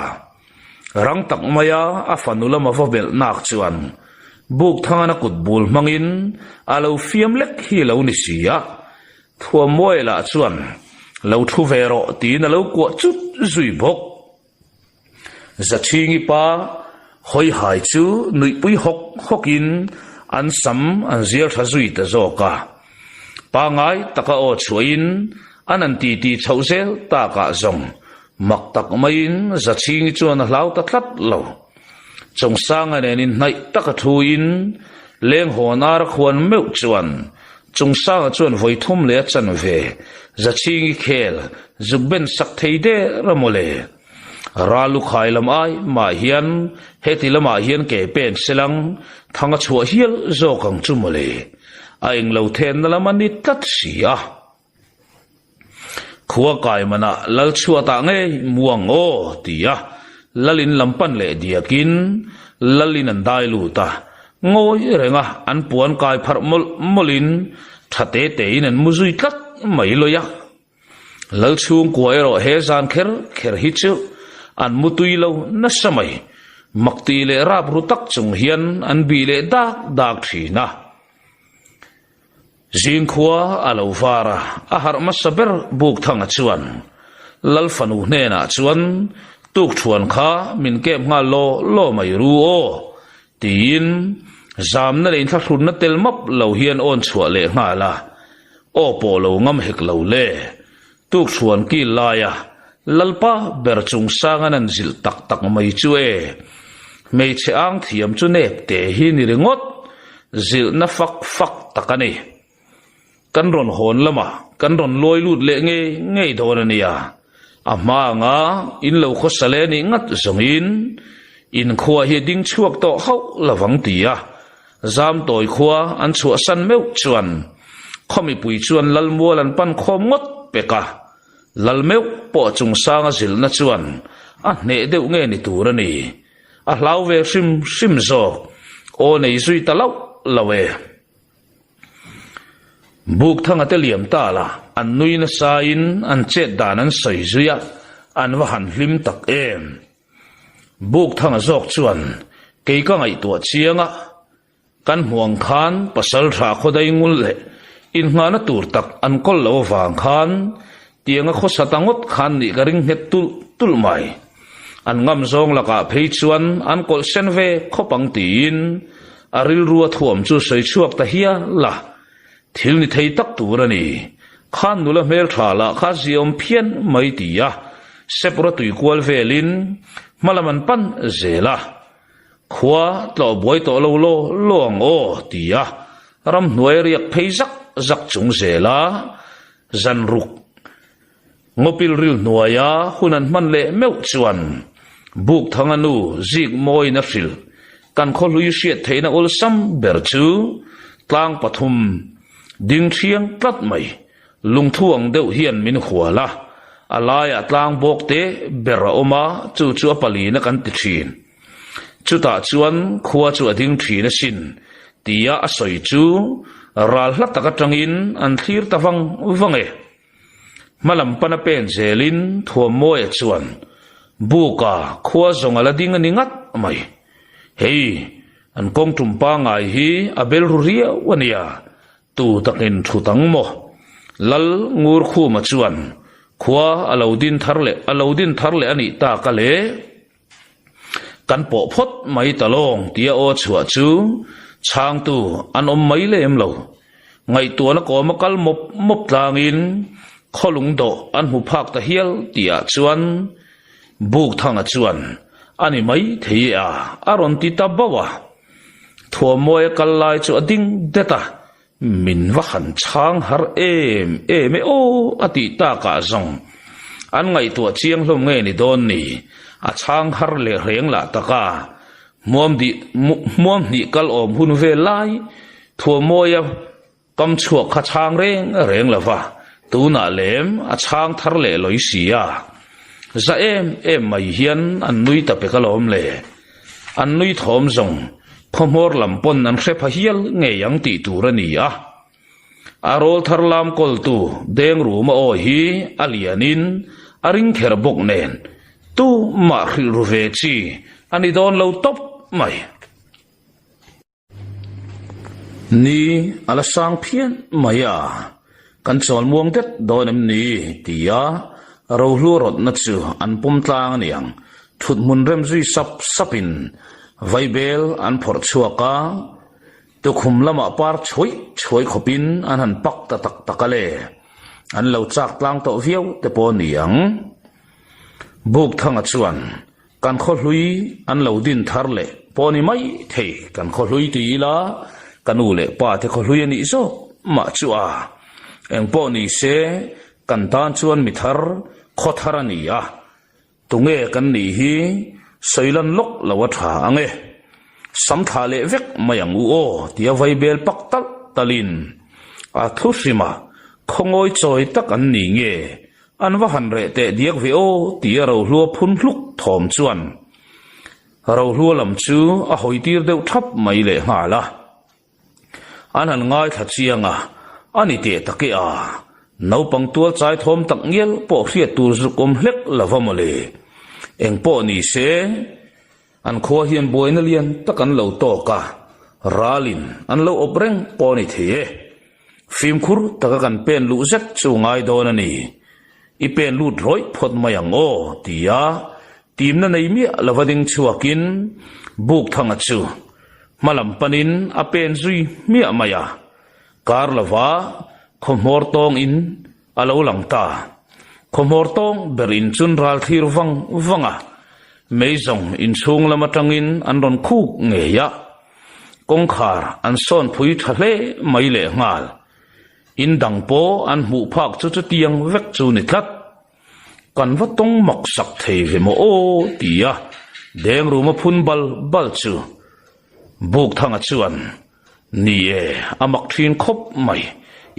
Rang tak maia a fanu lama va belh nak chuan Bukthangana kut bul hmangin a lo fiam lek hi lo ni si a, Thuammuai lah chuan lo thu ve rawh tiin a lo kuah chut zui bawk. Zachhingi pa hawihai chu nuihpui hawk hawkin an sam an zial tha zui ta zawk a. Pangai taka aw chhuahin an an titi chhoh zel takah zawng mak tak maiin Zachhingi chuan a hlau ta tlat lo. Chawngsanga nen inhnaih taka thuin lenghawn ar a khuan meuh chuan Chungsanga chuan vawi thum leh a chanve Zachhingi khel zuk ben sak thei der a mawle. Ral lukhai lam ai mah hian heti lamah hian ke pen selang thang a chhuah hial zawk ang chu mawle. A englo thenna lam a ni tlat si a. Khua kai manah lal chhuatah ngei muang aw ti a, lalin lam pan leh diakin lalin an dai lut a, ngawi renga an puan kai pharh mawlh mawlhin tha te tein an mu zui tlat mai lawi a. Lal chhungkua erawh he zan kher kher hi chu an mu tui lo nasa mai, makti leh rap ru tak chung hian an bih leh dak dak thin a. Zingkhua a lo var a, a harh hmasa ber Bukthanga chuan Lal fanu hnenah chuan Tukthuan kha min kep nghal law law mai ru aw tiin zamna leh inthlahrunna tel map lo hian awn chhuah leh nghal a, aw pawh lo ngam hek lo le. Tukthuan kil laia Lalpa ber chungsang an an zilh tak tak mai chu e. Hmeichhe ang thiam chu nep te hi ni ringawt, zilhna fak fak tak a ni. Kan rawn hawn lamah kan rawn lawi lut leh ngei ngei dawn a nia. A hma anga in lo khawsa leh nih ngat zawngin inkhua hi a ding chhuak tawh hauh lovang ti a Zamtawi khua an chhuahsan meuh chuan khaw mipui chuan Lalmual an pan khawm ngawt pek a. Lal meuh pawh chungsanga zilhna chuan a hneh deuh nge ni tur a ni. A hlau ve hrim hrim zawk. Aw nei zui ta loh lo e. Bukthanga te liam ta la, an nui nasain an chet dan an sawi zui a, an va han hlim tak em. Bukthanga zawk chuan kei ka ngaihtuah chiang a, Kan hmuh ang khan pasal tha khawdai ngul leh inngahna tur tak an kawl lo avang khan tianga khawsa ta ngawt khan nih ka ring nghet tulh tulh mai. An ngam zawng lakah phei chuan an kawlh sen ve khawp ang tiin a rilru a thuam chu sawi chhuak ta hial a. Thil ni thei tak tur a ni. Khan nula hmeltha lah kha ziaawm phian mai ti a, Sepura tui kual velin hmalam an pan zel a. Khua tlawh buai tawh lo law law ang aw, ti a ramhnuai riak phei zak zak chung zela zanruk ngawpil ril hnuaia hun an hman leh meuh chuan Bukthanga nu zik mawiin a hrilh. Kan khawhlui hriat theihna awlsam ber chu tlang pathum ding thiang tlat mai lungthu ang deuh hian min hual a, a laiah tlang bawk te ber a awm a, chu chu a palina kan ti thin. Chutah chuan khua chu a ding thin asin tia a sawi chu ral hla tak atangin an thlir ta vang vang e. Hmalam pana pen zelin Thuammawia chuan Buka khua zawng a la ding a ni ngat mai. Hei, an kawng tum pangngai hi a bel ru riau a nia, Tu takin thu tang maw? Lal Ngurkhuma chuan khua a lo din thar leh a lo din thar leh a nih tak a le. Kan pawh phawt mai ta lawng tia aw chhuah chu chhangtu an awm mai lem lo. Ngaihtuahna kawma kal mawp mawp tlangin khawlung dawh an hmu phak ta hial tihah chuan Bukthanga chuan a ni mai thei e a, a rawn ti ta bauh a. Thuamawia kal lai chu a ding det a, min va han chhang har em em e aw a tih takah zawng an ngaihtuah chiang hlawm nge ni dawn ni, a chhang har leh reng lah tak a, hmuam dih hmuam hnih kal awm hun vel lai Thuamawia kam chhuak kha chhang reng reng lo va, tunah lem a chhang thar leh lawi si a, za em em mai hian an nui ta pek alawm le. An nui thawm zawng. Khawhmawr lam pawn an hre pha hial ngei ang tih tur a ni a. A rawlthar lam kawltu Dengruma aw hi a lianin a ring kher bawk nen tumah hrilh ru ve chi a ni dawn lo tawp mai. Ni a la sang phian mai a, kan chawl muang det dawn em ni? tia rohlu rawtna chu an pawm tlang a niang. Thut hmun rem zui sap sapin vaibel an phawrh chhuak a, tukhum lamah par chhuai chhuai khawpin an han pak ta tak tak a le. An lo chak tlang tawh viau te pawh a ni ang. Bukthanga chuan Kan khaw hlui an lo din thar leh pawh ni mai thei, kan khaw hlui ti ila ka nu leh pa te khaw hlui a nih zawk mah chu a. Eng pawh ni se kan tan chuan mi thar khaw thar a ni a, tunge kan nih hi sawi lan lawk lo a tha ang e. Sam thlah leh vek mai ang u aw tia vaibel pak talh talhin a thu hrimah khawngawi chawi tak an ni nge An va han reh teh diak ve aw tia Rohlua phun hluk thawm chuan Rohlua lam chu a hawi tir deuh thap mai leh nghal a. An han ngaithla chiang a, a ni teh tak e a, naupang tual chai thawm tak ngial pawh hriat tur zuk awm hlek lo va mawle. Eng pawh ni se, an khua hian buaina lian tak an lo tawk a, ralin an lo awp reng pawh a ni thei e. Fimkhur taka kan pen luh zet chu ngai dawn a ni. I pen lut rawih phawt mai ang aw, ti a, timna nei miah lova ding chhuakin Bukthanga chu hma lam panin a pen zui hmiah mai a. Kar lova khawhmawr tawng in a lo lang ta. Khawhmawr tawng ber in chun ral thlir vang vang a, mei zawng inchhung lam atangin an rawn khuk ngei a. Kawngkhar an sawn phui tha hle mai leh nghal. In dang pawh an hmuh phak chu chutiang vek chu ni tlat. Kan va tawng mak sak thei ve maw aw ti a Dengruma phun bal bal chu Bukthanga chuan Ni e, a mak thin khawp mai.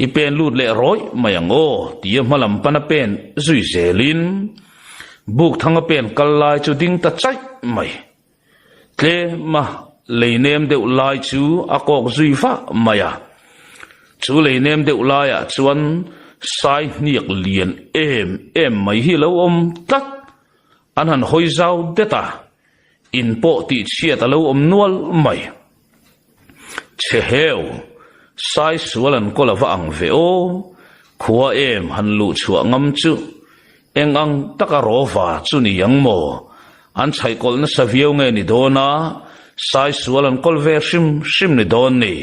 I pen lut leh rawih mai ang aw ti a hmalam pana pen zui zelin Bukthanga pen kal lai chu ding ta chaih mai. Tlema lei nem deuh lai chu a kawk zui vah mai a, chu lei nem deuh laiah chuan sai hniak lian em em mai hi lo awm tlat. An han hawi zau det a, in pawh tih chhiat a lo awm nual mai. Chhe heu, sai sual an kawl a va ang ve aw, khua em han luh chhuah ngam chu eng ang taka rawva chu ni ang maw? An chhaihkawlh nasa viau nge ni dawn a, sai sual an kawl ve hrim hrim ni dawn ni.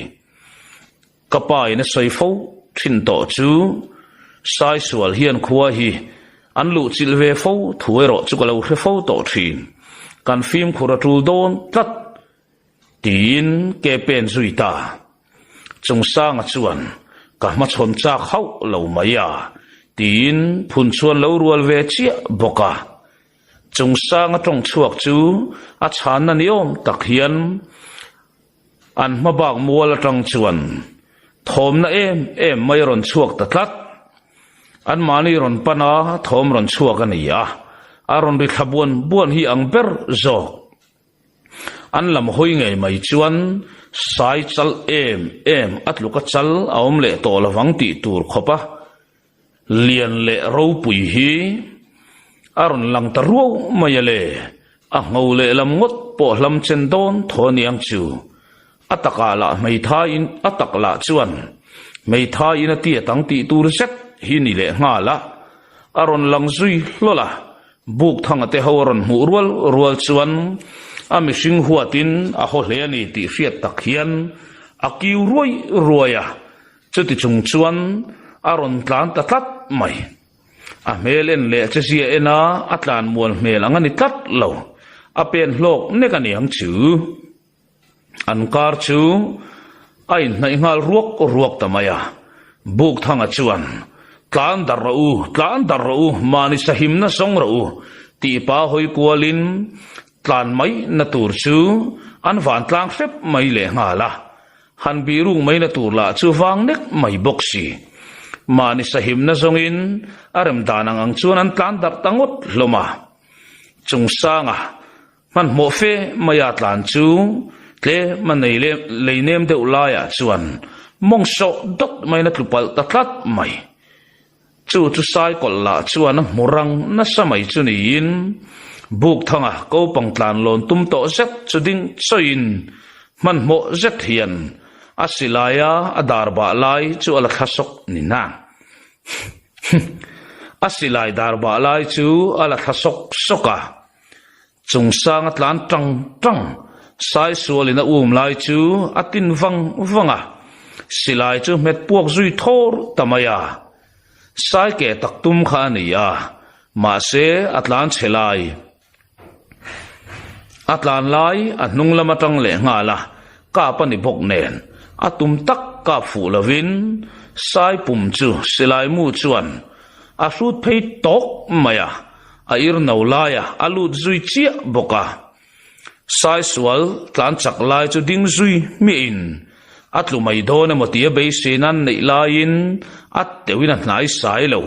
Ka pa in a sawi fo thin tawh chu sai sual hian khua hi an luh chilh ve fo thu erawh chu ka lo hre fo tawh thin. Kan fimkhur a tul dawn tlat. Tiin ke pen zui ta. Chungsanga chuan ka hmachhawn chak hauh lo mai a, tiin phun chuan lo rual ve chiah bawk a. Chungsanga tawng chhuak chu a chhanna ni awm tak hian an hma bak mual atang chuan thawmna em em mai a rawn chhuak ta tlat. Anmahni rawn pan a, thawm rawn chhuak a ni a, a rawn ri thla buan buan hi ang ber zawk. An lam hawi ngei mai chuan sai chal em em a tluka chal a awm leh tawh lovang tih tur khawp a lian leh ropui hi a rawn lang ta ruau mai a le, a ngho leh lam ngawt pawh hlam chen dawn thaw aniang chu. A takah lah hmeithai in a tak lah chuan hmeithai in a tiat ang tih tur zet hi ni leh nghal a, a rawn lang zui hlawl a. Bukthanga te ho a rawn hmuh rual rual chuan a mihring huatin a haw hle a ni tih hriat tak hian a kiu ruai ruai a, chuti chung chuan a rawn tlan ta tlat mai. A hmel en leh che zia en a, a tlan mual hmel ang a ni tlat lo, a pen hlawk nek a ni ang chu. An kar chu a inhnaih nghal ruak ruak ta mai a, Bukthanga chuan, Tlan dar rawh u, tlan dar rawh u, mahni sahimna zawng rawh u, tih pa hawi kualin tlan mai na tur chu an vantlang hrep mai leh nghal a, han bihruk mai na tur lah chu vang nek mai bawk si. Mahni sahimna zawngin a rem dan ang ang chuan an tlan darh ta ngawt hlawm a, Chungsanga Hmanhmawh fe maia tlan chu Tlem a nei lei nem deuh laiah chuan mawng sawh dawt maiin a tlu palh ta tlat mai. Chu chu Saikawlh lah chuan a hmu rang nasa mai chu niin Bukthanga kopang tlan lawn tum tawh zet chu ding chawiin hmanhmawh zet hian a silaia a dar bah lai chu a la thla sawk ni na. A silai dar bah lai chu a la thla sawk sawk a. Chung sang a tlan tang tang, Saisualin a um lai chu a tin vang vang a, silai chu hmet puak zui thawr ta mai a. Sai ke tak tum kha a ni a, mahse a tlan chhe lai. A tlan lai a hnung lam atang leh nghal a, kap a ni bawk nen a tum tak kap fuh lovin Sai pum chu silai mu chuan a hrut phei tawk mai a. A ir no laia a lut zui chiah bawk a. Saisual tlan chak lai chu ding zui hmiahin a tlu mai dawn emaw tia beisei nan neih laiin a teuhin a hnai sai lo.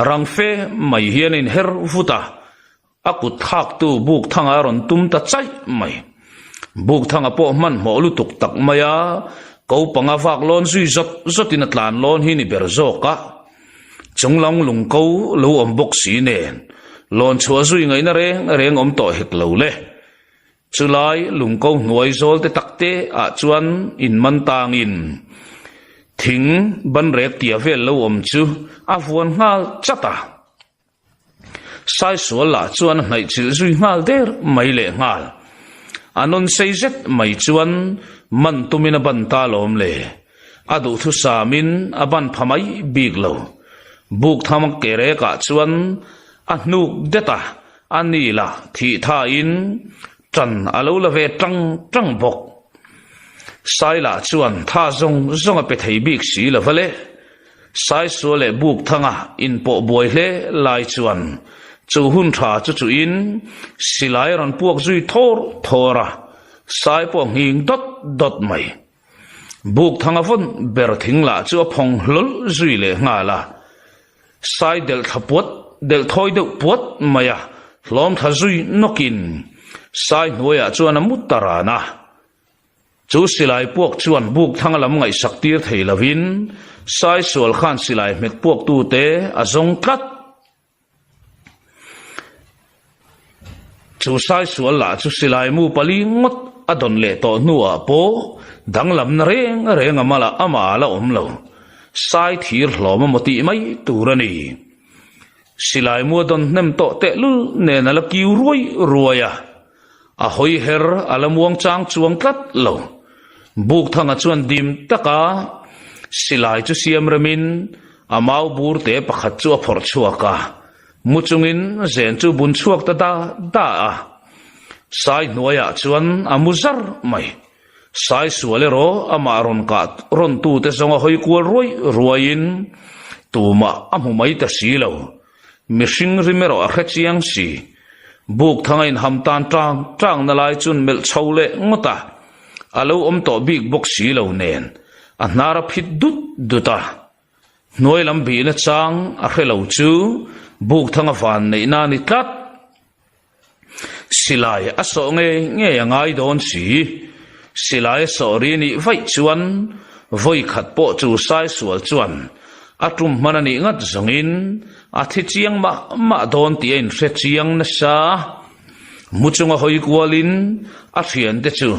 Rang fe mai hian a inher vut a, a kut thlaktu Bukthanga a rawn tum ta chaih mai. Bukthanga pawh hmanhmawh lutuk tak mai a, ko panga vak lawn zui zawt zawtin a tlan lawn hi ni ber zawk a. Chunglam lungko lo awm bawk si nen lawn chhuah zui ngaihna reng reng awm tawh hek lo le. Chulai lungko hnuai zawl te tak te ah chuan in man tangin thing banrek tia vel lo awm chu a vuan nghal chat a. Saisual lah chuan a hnaih chilh zui nghal der mai leh nghal. A nawn sei zet mai chuan man tumin a ban ta lawm le. A duhthusamin a ban pha mai bik lo. Buk tham ke rekah chuan a hnuk det a, a ni la thih thain ṭan a lo la ve ṭang ṭang bawk. Saila chuan tha zawng zawng a pe thei bik si lo va le. Saisual leh Bukthanga inpawh buai hle lai chuan chu hun tha chu chuhin silai a rawn puak zui thawr thawr a, sai pawh a nghing dawt dawt mai. Bukthanga vawn ber thing lah chu a phawng hlawl zui leh nghal a, sai delh thla puat delh thawi deuh puat mai a, hlawm thla zui nawkin sai hnuaiah chuan a mu ta ran a. Chu silai puak chuan buk thanga lam ngaihsak tir thei lovin Saisual khan silai hmet puaktute a zawng tlat. Chu Saisual lah chu silai mu pali ngawt a dawn leh tawh hnuah pawh danglamna reng reng a malah amah a la awm lo. Sai thir hlawm emaw tih mai tur a ni. Silai mu a dawn hnem tawh tehlul nen a la kiu ruai ruai a. A hawi her a la muang chang chuang tlat lo. Bukthanga chuan dim taka silai chu siam remin a mau bur te pakhat chu a phawrh chhuak a, mu chungin zen chu bun chhuak ta da da a. Sai hnuaiah chuan a mu zar mai. Sai sual erawh amah rawn kah rawn tute zawnga hawi kual ruai ruaiin tumah a hmu mai ta si lo. Mihring rim erawh a hre chiang si. Buk thanga inham tan tang tang na lai chun melh chho leh ngawt a, a lo awm tawh bik bawk si lo nen a hnar a phit dut dut a. Hnuai lam bihna chang a hre lo chu buk thanga van neihna a ni tlat. Silai a sawh ngei ngei a ngai dawn si. Silai a sawh ri nih vaih chuan vawi khat pawh chu Saisual chuan a tum hman a nih ngat zawngin a thi chiang mah mah dawn tih a inhre chiang nasa. Mu chunga hawi kualin a thiante chu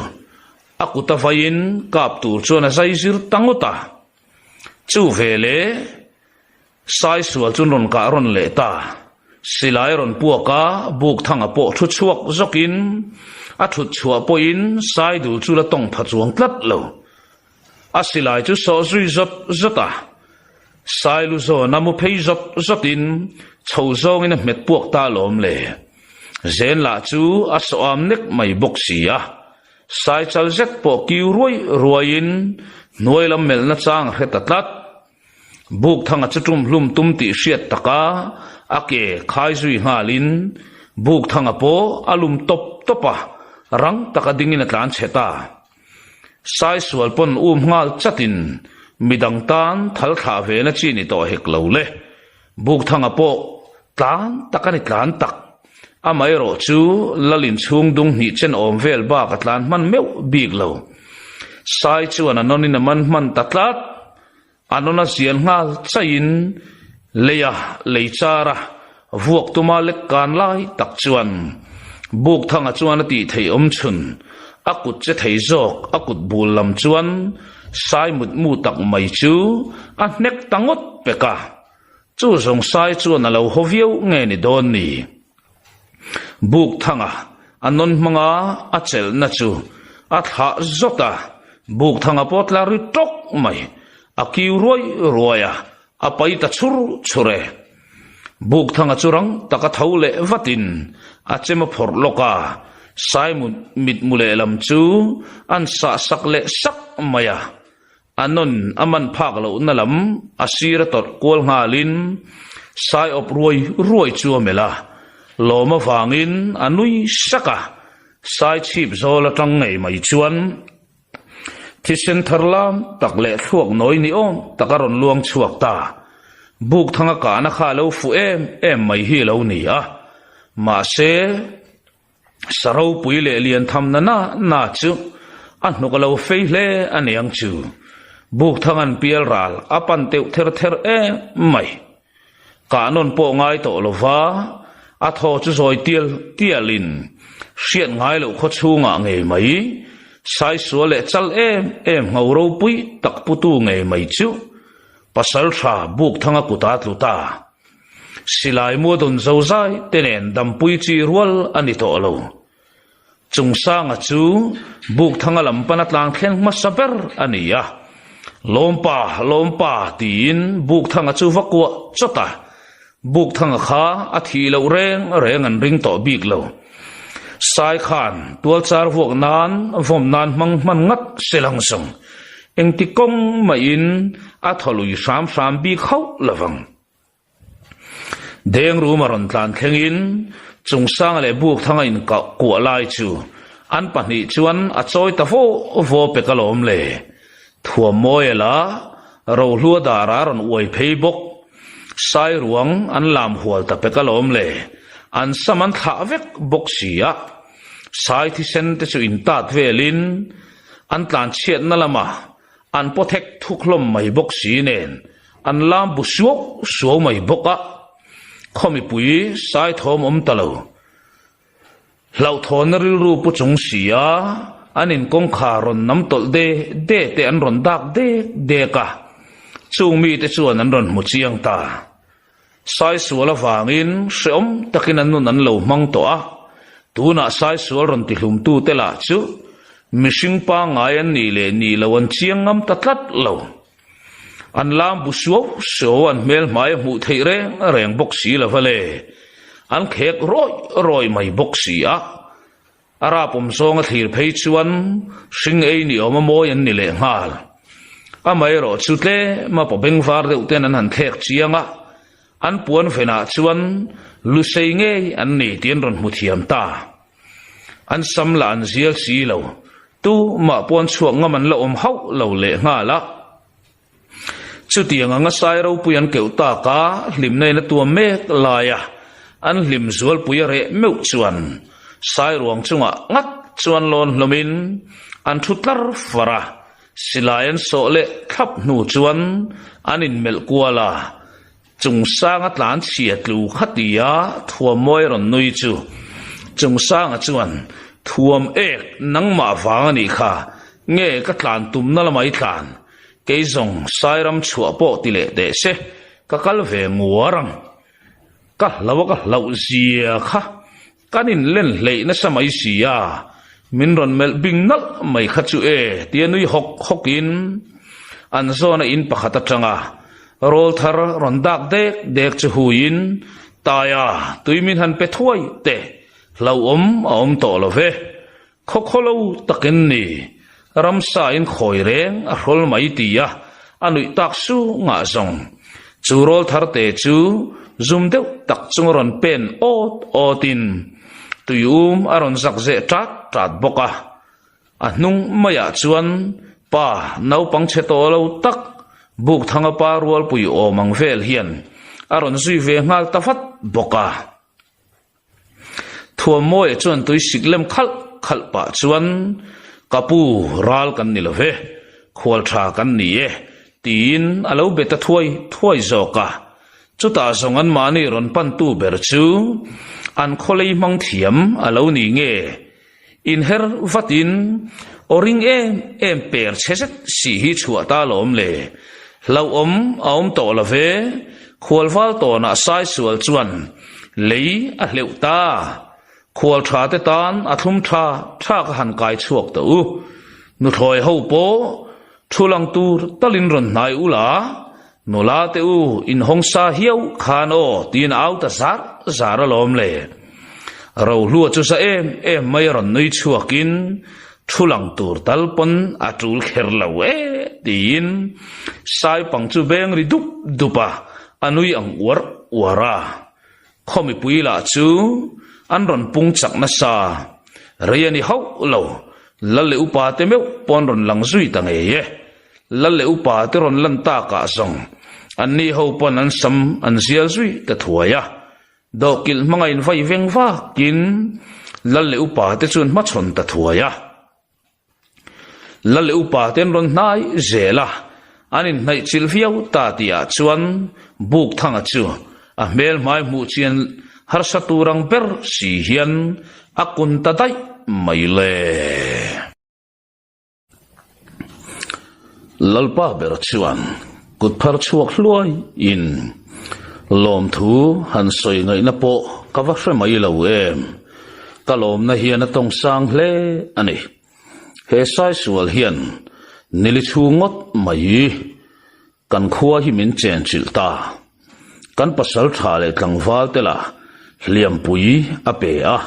a kut a vaiin kap tur chuan a zai zir ta ngawt a. Chu veleh Saisual chu rawn kah rawn leh ta. Silai rawn puak a, Bukthanga pawh thu chhuak zawkin a thut chhuah pawhin Saidul chu la tawng pha chuang tlat lo. A silai chu sawh zui zawt zawt a, Sailu zawna mu phei zawt zawtin chho zawngin a hmet puak ta alawm le. Zen lah chu a sawh am nek mai bawk si a, Saichal zet pawh kiu ruai ruaiin hnuai lam melhna chang a hre ta tlat. Bukthanga chu tum hlum tum tih hriat taka a ke khai zui nghalin Bukthanga pawh a lum tawp tawp a, rang taka dingin a tlan chhe ta. Saisual pawn um nghal chatin midang tan thal thlah ve na chi ni tawh hek lo le. Bukthanga pawh tlan tak a ni tlan tak. Amaherawhchu, lal inchhung dung hnih chen awm vel bak a tlan hman meuh bik lo. Sai chuan a nawnin a man hman ta tlat. A nawn a zial nghal chaihin leia lei chara vuak tuma lek kan lai tak chuan Bukthanga chuan a tih theih awm chhun a kut che thei zawk a kut bul lam chuan sai mutmu tak mai chu a hnek ta ngawt pek a. Chu zawng sai chuan a lo haw viau nge ni dawn ni? Bukthanga a nawn hmanga a chelhna chu a thlah zawt a, Bukthanga pawh tla ri tawk mai, a kiu ruai ruai a, a pai ta chhur chhur e. Bukthanga chu rang taka tho leh vatin a chem a phawrh lawk a, Saimut mitmu lehlam chu an sah sak leh sak mai a. A nawn a man phak lohna lam a sir a tawrh kual nghalin sai awp ruai ruai chu a melh a, lawm avangin a nui sak a, sai chhip zawl atang ngei mai chuan thisen thar lam tak leh thluak nawi ni awm tak a rawn luang chhuak ta. Bukthanga kahna kha a lo fuh em em mai hi a lo ni a, mahse, Sa ropui leh lian tham na na na chu a hnuk a lo fei hle a niang chu. Bukthang an pial ral a pan teuh ther ther em mai. Kah nawn pawh ngai tawh lo va, a thaw chu zawi tial tialin hriat ngai loh khaw chhungah ngei mai, saisual leh chal em em ngho ropui tak putu ngei mai chu Pasaltha Bukthanga kutah tlu ta. Silai mua dawn zo zai te nen dampui chi rual a ni tawh lo. Chungsanga chu Bukthanga lam pana tlang thleng hmasa ber a ni a. Lawmpa, Lawmpa tiin Bukthanga chu va kuah chawt a. Bukthanga kha a thih loh reng reng an ring tawh bik lo. Sai khan tualchar vuak nan vawm nan hmang hman ngat se lang zawng. Engti kawng mahin a thaw lui hram hram bik hauh lo vang. Deng rum a rawn tlan thlengin Chungsanga leh Bukthanga inkauh kuah lai chu an pahnih chuan a chawi ta vaw vaw pek alawm le. Thuammawi a la, Rohlua dara a rawn uai phei bawk. Sai ruang an lam hual ta pek alawm le, an sam an thlah vek bawk si a. Sai thisen te chu intat velin an tlanchhiatna lamah An paw thek thuk hlawm mai bawk si nen an lam bu suau suau mai bawk a, khaw mipui sai thawm awm ta lo. Hlauhthawnna rilru pu chung si a, an in kawngkhar rawn nam tawlh de de te an rawn dak dek dek a, chung mite chuan an rawn hmu chiang ta. Saisual avangin hrehawm takin an nun an lo hmang tawh a, tunah saisual rawn tihlumtute lah chu mihring pangngai an nih leh nih lo an chiang ngam ta tlat lo. An lam bu suau suau an hmel hmai a hmuh theih reng reng bawk si lo va le, an khek rawih rawih mai bawk si a. A rapawm zawng a thlir phei chuan hring ei ni awm a mawi an ni leh nghal. Amaherawh chu tlem a paw bengvar deuh ten an han thlek chiang a, an puan venah chuan lusei ngei an ni tih an rawn hmu thiam ta. An sam lah an zial si lo, tumah puan chhuak ngam an la awm hauh lo leh nghal a. Chutiang anga sai ropui an keuh tak a, hlimna in a tuam mek lai a, an hlim zualpui a reh meuh chuan sai ruang chungah ngat chuan lawn hlawmin an thu tlar far a, silai an sawh leh thlap hnu chuan an inmelh kual a, Chungsanga tlan chhia tlu kha tia Thuammawi rawn nui chu Chungsanga chuan, Thuam ek, nangmah vang a nih kha, nge ka tlan tumna lamah i tlan? Kei zawng Sairam chhuah pawh ti leh teh se, ka kal ve nguar ang. Ka hlo a ka hlauh zia kha kan inlen hleih nasa mai si a, min rawn melh bing nalh mai kha chu e tia nui hawk hawkin an zawna in pakhat atanga rawl thar rawn dak dek dek chu huiin Taia tui min han pe thuai teh hlauhawm a awm tawh lo ve, khaw khaw lo takin ni ramsa in khawi reng a hrawl mai ti a, a nuih tak su ngah zawng. Chu rawl thar te chu zum deuh tak chung a rawn pen awt awt in tui um a rawn zak zeh ṭat ṭat bawk a. A hnung maiah chuan pa naupang chhe tawh lo tak Bukthanga pa rualpui awm ang vel hian a rawn zui ve nghal ta vat bawk a. Thuammawia chuan tui sik lem khalh khalh pah chuan, Ka pu, ral kan ni lo ve, khual tha kan ni e, tiin a lo be ta thuai thuai zawk a. Chutah zawng anmahni rawn pantu ber chu an khawlei hmang thiam a lo ni nge? Inher vatin aw ring em em per chhe zet si hi chhuah ta lawm le. Hlauhawm a awm tawh lo ve, khualval tawnah saisual chuan lei a hleuh ta. Khual tha te tan a thlum tha tha ka han kai chhuak tawh u. Nuthlawi ho pawh thu lang tur talin rawn hnai ula, nula te u inhawng sa hiau khan aw tiin a au ta zar zar alawm le. Rohlua chu za em em mai a rawn nui chhuakin thu lang tur tal pawn a tul kher lo e tiin Saipang chu beng ri dup dup a, a nui ang uar uar a. Khaw mipui lah chu an rawn pung chak nasa, rei a ni hauh lo, Lal leh upa te meuh pawn rawn lang zui ta ngei e. Lal leh upa te rawn lan takah zawng anni ho pawn an sam an zial zui ta thuai a. Dawhkilh hmanga invai veng vakin Lal leh upa te chuan hmachhawn ta thuai a. Lal leh upa te an rawn hnai zel a, an inhnaih chilh viau ta tihah chuan Bukthanga chu a hmel hmai hmuh chian harsa tur ang ber si hian a kun ta daih mai le. Lalpa ber chuan kut phar chhuak hluai in lawmthu han sawi ngaihna pawh ka va hre mai lo em. Ka lawmna hian a tawng sang hle a ni. He saisual hian nili chhung ngawt mai kan khua hi min chenchilh ta. Kan pasal tha leh tlangval te lah hliampui a pe a.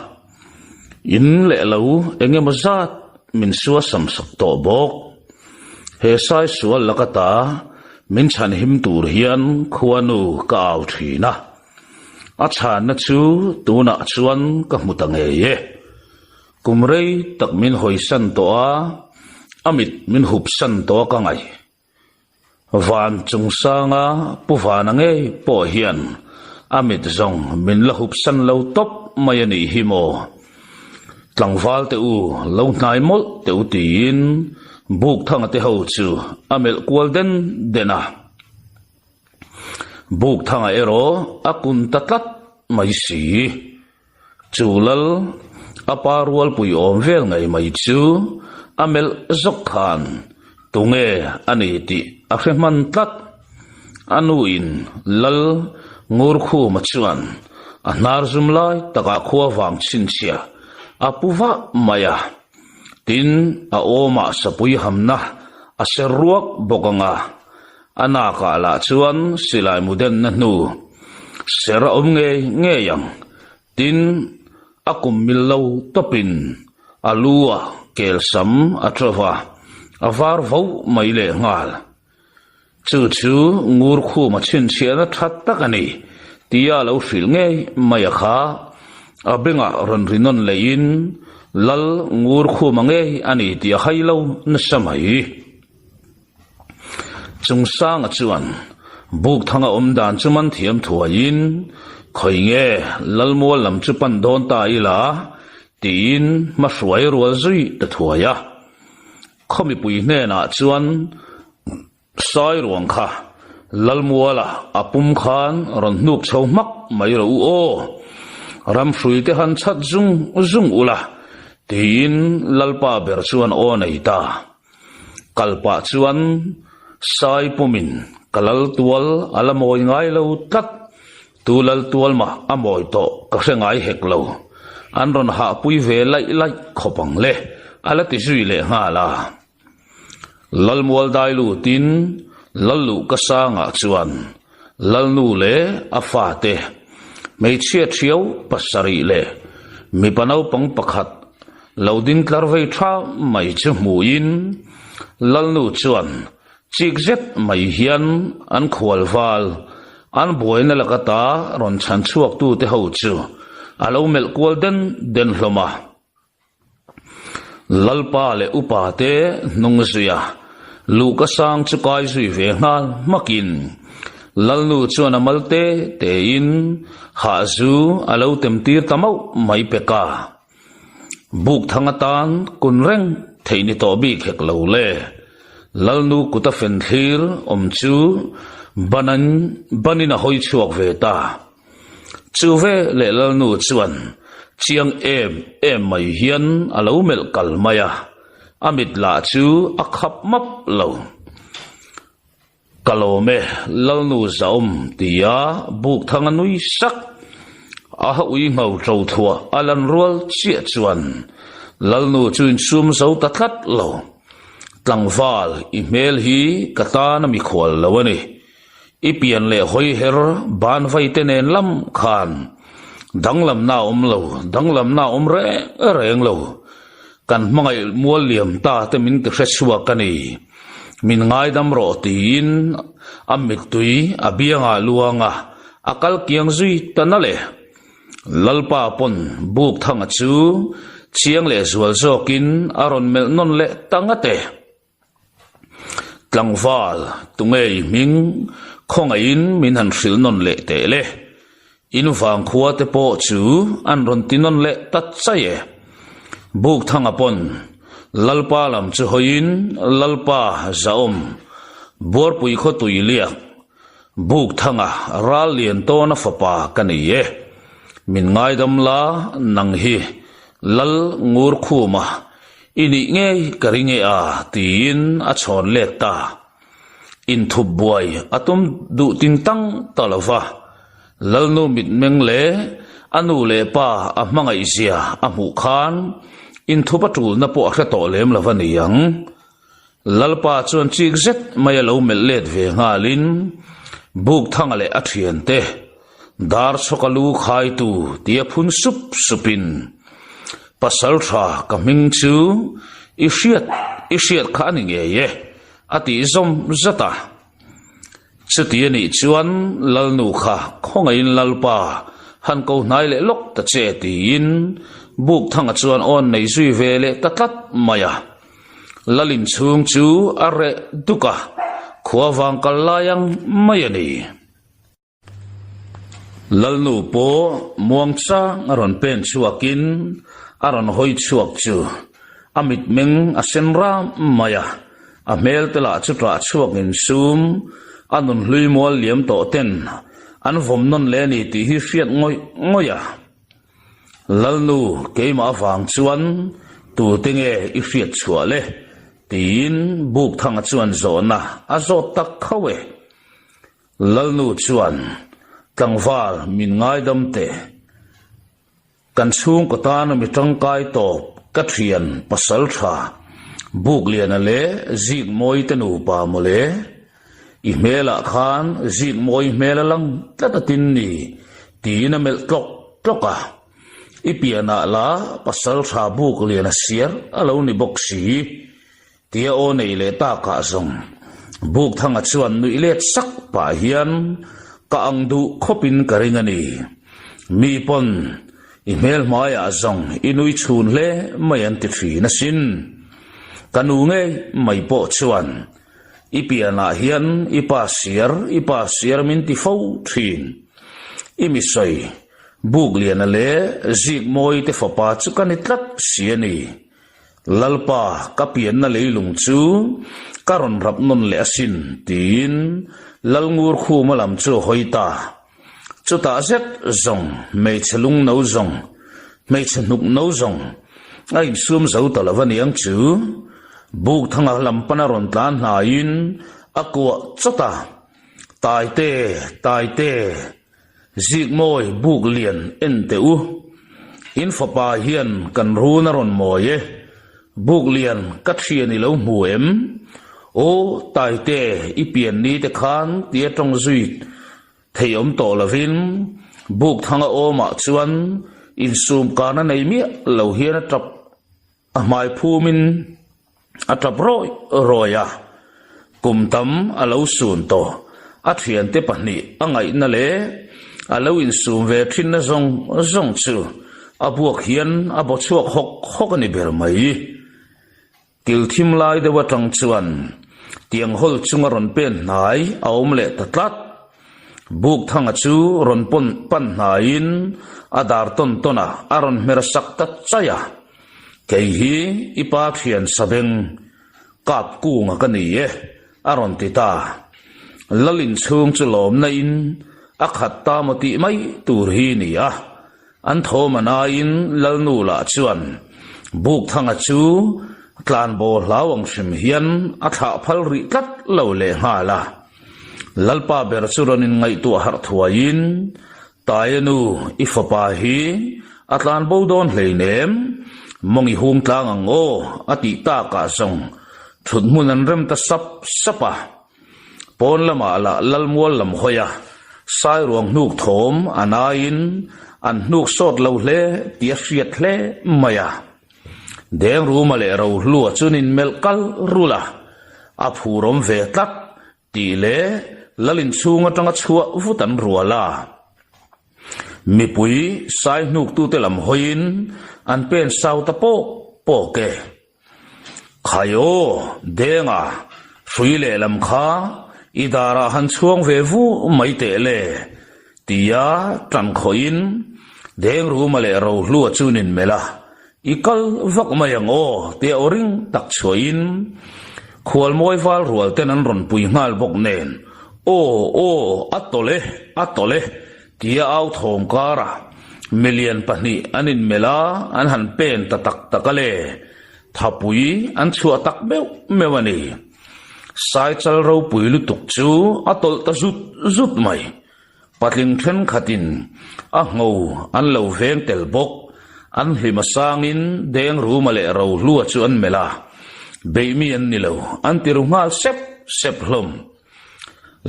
In leh lo eng emaw zat min suasam sak tawh bawk. He saisual laka ta min chhanhim tur hian khuanu ka au thin a. A chhanna chu tunah chuan ka hmu ta ngei e. Kum rei tak min hawisan tawh a, a mit min hupsan tawh a ka ngaih. Van chungsanga Pu Vana ngei pawh hian a mit zawng min la hupsan lo tawp mai a nih hi maw? Tlangval te u lo hnai mawlh teh u tiin Bukthanga te ho chu a melh kual den den a. Bukthanga erawh a kun ta tlat mai si. Chu lal a pa rualpui awm vel ngei mai chu a melh zawk khan tunge a ni tih a hre hman tlat. A nuin lal Ngurkhuma chuan a hnar zum lai takah khua vang chhinchhiah a pu vah mai a. Tin, a awmah sapui hamna a ser ruak bawk ang a. A nakah lah chuan silai mu denna hnu ser a awm ngei ngei ang. Tin, a kum mil lo tawpin a lu ah kel sam a ṭo va, a var vo mai leh nghal. Chu chu ngur khum a chhinchhiahna ṭha tak a ni tia a lo hrilh ngei mai a kha. A bengah rawn ri nawn leihin Lal ngur khum a ngei a ni tih a hai lo nasa mai. Chungsanga chuan Bukthanga awm dan chu man thiam thuaiin, Khawi nge Lalmual lam chu pan dawn ta ila? tiin hmahruai rual zui ta thuai a. Khaw mipui hnenah chuan Sairuang kha Lalmuala a pum khan rawn hnuk chho hmak mai rawh u aw, ramhrui te han chhat zung zung ula, tiin Lalpa ber chuan aw nei ta. Kal pah chuan Sai pumin ka lal tual a la mawi ngai lo tlat, tu lal tual mah a mawi tawh ka hre ngai hek lo, an rawn hahpui ve laih laih khawp ang le, a la ti zui leh nghal a. Lalmual dai lutin Lalluh ka sangah chuan Lalnu leh a fate, hmeichhia thiau pasarih leh mipa naupang pakhat Lo ding tlar vei tha mai chu hmuhin Lalnu chuan chik zet mai hian an khual val, an buaina laka ta rawn chhan chhuak tute ho chu a lo melh kual den den hlawm a. Lalpa leh upa te hnung zui a, luhka sang chu kai zui ve nghal hmakin. Lalnu chuan a mal te tein hahzu a lo tem tir ta mauh mai pek a. Buk thang atan kun reng theih ni tawh bik hek lo le. Lalnu kut a fen thlir awm chu banan banin a hawi chhuak ve ta. Chu ve leh Lalnu chuan chiang em em mai hian a lo melh kal mai a, a mit lah chu a khap map lo. Ka lawm e, Lalnu Zaawm tia Bukthanga nui sak a ha ui ngho ṭo thuah a lan rual chiah chuan Lalnu chu insum zo ta tlat lo. Tlangval, i hmel hi ka tan a mikhual lo a ni. I pian leh hawi her ban vai te nen lam khan danglamna a awm lo, danglamna a awm reng reng lo. Kan hmangaih mual liam ta te min ti hre chhuak a ni. Min ngaidam rawh tiin a mittui a biangah luang a, a kal kiang zui ta na le. Lalpa pawn Bukthanga chu chiang leh zual zawkin a rawn melh nawn leh ta ngat e. Tlangval, tunge i hming khawngaihin min han hrilh nawn leh teh le. In vangkhua te pawh chu an rawn ti nawn leh ta chai e. Bukthanga pawn Lalpa lam chu hawiin Lalpa Zahawm, Buarpui khaw tui liak, Bukthanga ral lian tawna fapa ka ni e. Min ngaidam la nang hi Lal Ngurkhuma I nih ngei ka ring e a, tiin a chhawn let ta. Inthup buai a tum duh ting tang ta lo va. Lalnu mitmeng leh a nu leh pa a hmangaihzia a hmuh khan inthup a tulna pawh a hre tawh lem lo va ni ang. Lalpa chuan chik zet mai a lo melh let ve nghalin Bukthanga leh a thiante dar chhawka lu khaitu tia phun sup supin Pasal tha ka hming chu i hriat i hriat kha a ni ngei e a tih zawm zat a. Chuti a nih chuan Lalnu kha khawngaihin Lalpa han ko hnai leh lawk ta che tiin Bukthanga chuan awn nei zui ve leh ta tlat mai a. Lalin chhung chu a reh duk a, khua vang kal lai ang mai a ni. Lalnu pawh muang chang a rawn pen chhuakin a rawn hawi chhuak chu a mitmeng a sen ram mai a, a hmel te lah chu ṭah chhuak insum a nun hlui mual liam tawh ten an vawm nawn leh a ni tih hi hriat ngawih ngawih a. Lalnu, keimah avang chuan tute nge i hriat chhuah le? tiin Bukthanga chuan zawhna a zawt tak kho e. Lalnu chuan, Tlangval min ngaidam teh. Kan chhungkaw tana mi tangkai tawp ka thian pasal tha Bukliana leh Zikmawii te nupa mawle. I hmelah khan Zikmawi hmel a lang tlat a tin ni, tiin a melh tlawk tlawk a. I pianah la pasal tha buk lian a siar a lo ni bawk si, tia aw nei leh takah zawng Bukthanga chuan nuih let sak pah hian ka ang duh khawpin ka ring a ni. Mi pawn i hmel hmaiah zawng i nui chhun hle mai an ti thin asin. Ka nu ngei mai pawh chuan I pianah hian i pa siar, i pa siar min ti fo thin. I mi sawi, Bukliana leh Zikmawi te fapa chu ka ni tlat si a ni. Lalpa, ka pianna leilung chu ka rawn rap nawn leh asin, tiin Lalngurkhuma lam chu a hawi ta. Chutah zet zawng, hmeichhe lung no zawng, hmeichhe hnuk no zawng a insum zo ta lo a niang chu. Bukthanga lam pana rawn tlan hnaiin a kuah chawt a, Taite, Taite, Zikmawi buk lian en teh u. In fapa hian kan run a rawn mawi e. Buk lian ka thian i lo hmu em? Aw Taite, i pian ni te khan tia tawng zui thei awm tawh lovin Bukthanga awmah chuan insum karna nei miah lo hian a tap a hmai phumin a tap rawi rawi a, kum tam a lo sun tawh a thiante pahnih a ngaihna leh a lo insum ve thinna zawng zawng chu a buak hian a baw chhuak hawk hawk a ni ber mai. Kil thim lai deuh atang chuan tiang hawl chunga rawn pen hnai a awm leh ta tlat. Bukthanga chu rawn pawn pan hnaiin a dar tawn tawn a, a rawn hmer sak ta chaih a. Kei hi i pa thian sabeng kap kunga ka ni e, a rawn ti ta. Lal inchhung chu lawmna in a khat ta maw tih mai tur hi ni a. An thawm a naiin Lalnu lah chuan Bukthanga chu tlanbo hlau ang hrim hian a thlah phal rih tlat lo leh nghal a. Lalpa ber chu rawn inngaihtuah harh thuaiin, Taia nu, i fapa hi a tlanbo dawn hleinem, mawng i hung tlang ang aw, a tih takah zawng thut hmun an rem ta sap sap a. Pawn lamah lah Lalmual lam hawi a, Sairuang hnuk thawm a naiin an hnuk sawt lo hle tih a hriat hle mai a. Dengruma leh Rohlua chuan inmelh kal rul a, a phurawm ve tlat tih leh Lal inchhung atanga chhuah vut an rual a. Mipui sai hnuktute lam hawiin an pen sau ta pawk pawk e. Khai aw, Denga, hrui lehlam kha i darah han chhuang ve vu mai teh le, tia tan khawhin Dengruma leh Rohlua chu nin melh a, I kal vak mai ang aw, tia aw ring tak chhuahin Khualmawi val rual ten an rawn pui nghal bawk nen, Aw, aw, a tawlh e, a tawlh e, Tia au thawm karah milian pahnih an inmelh a, an han pen ta tak tak a le. Thapui an chhuah tak meuh meuh a ni. Saichal ropui lutuk chu a tawlh ta zut zut mai. Patling thenkhatin a ngho an lo veng tel bawk. An hlim a sangin Dengruma leh Rohlua chu an melh a, beihmi an ni lo, an ti ru nghal sep sep hlawm.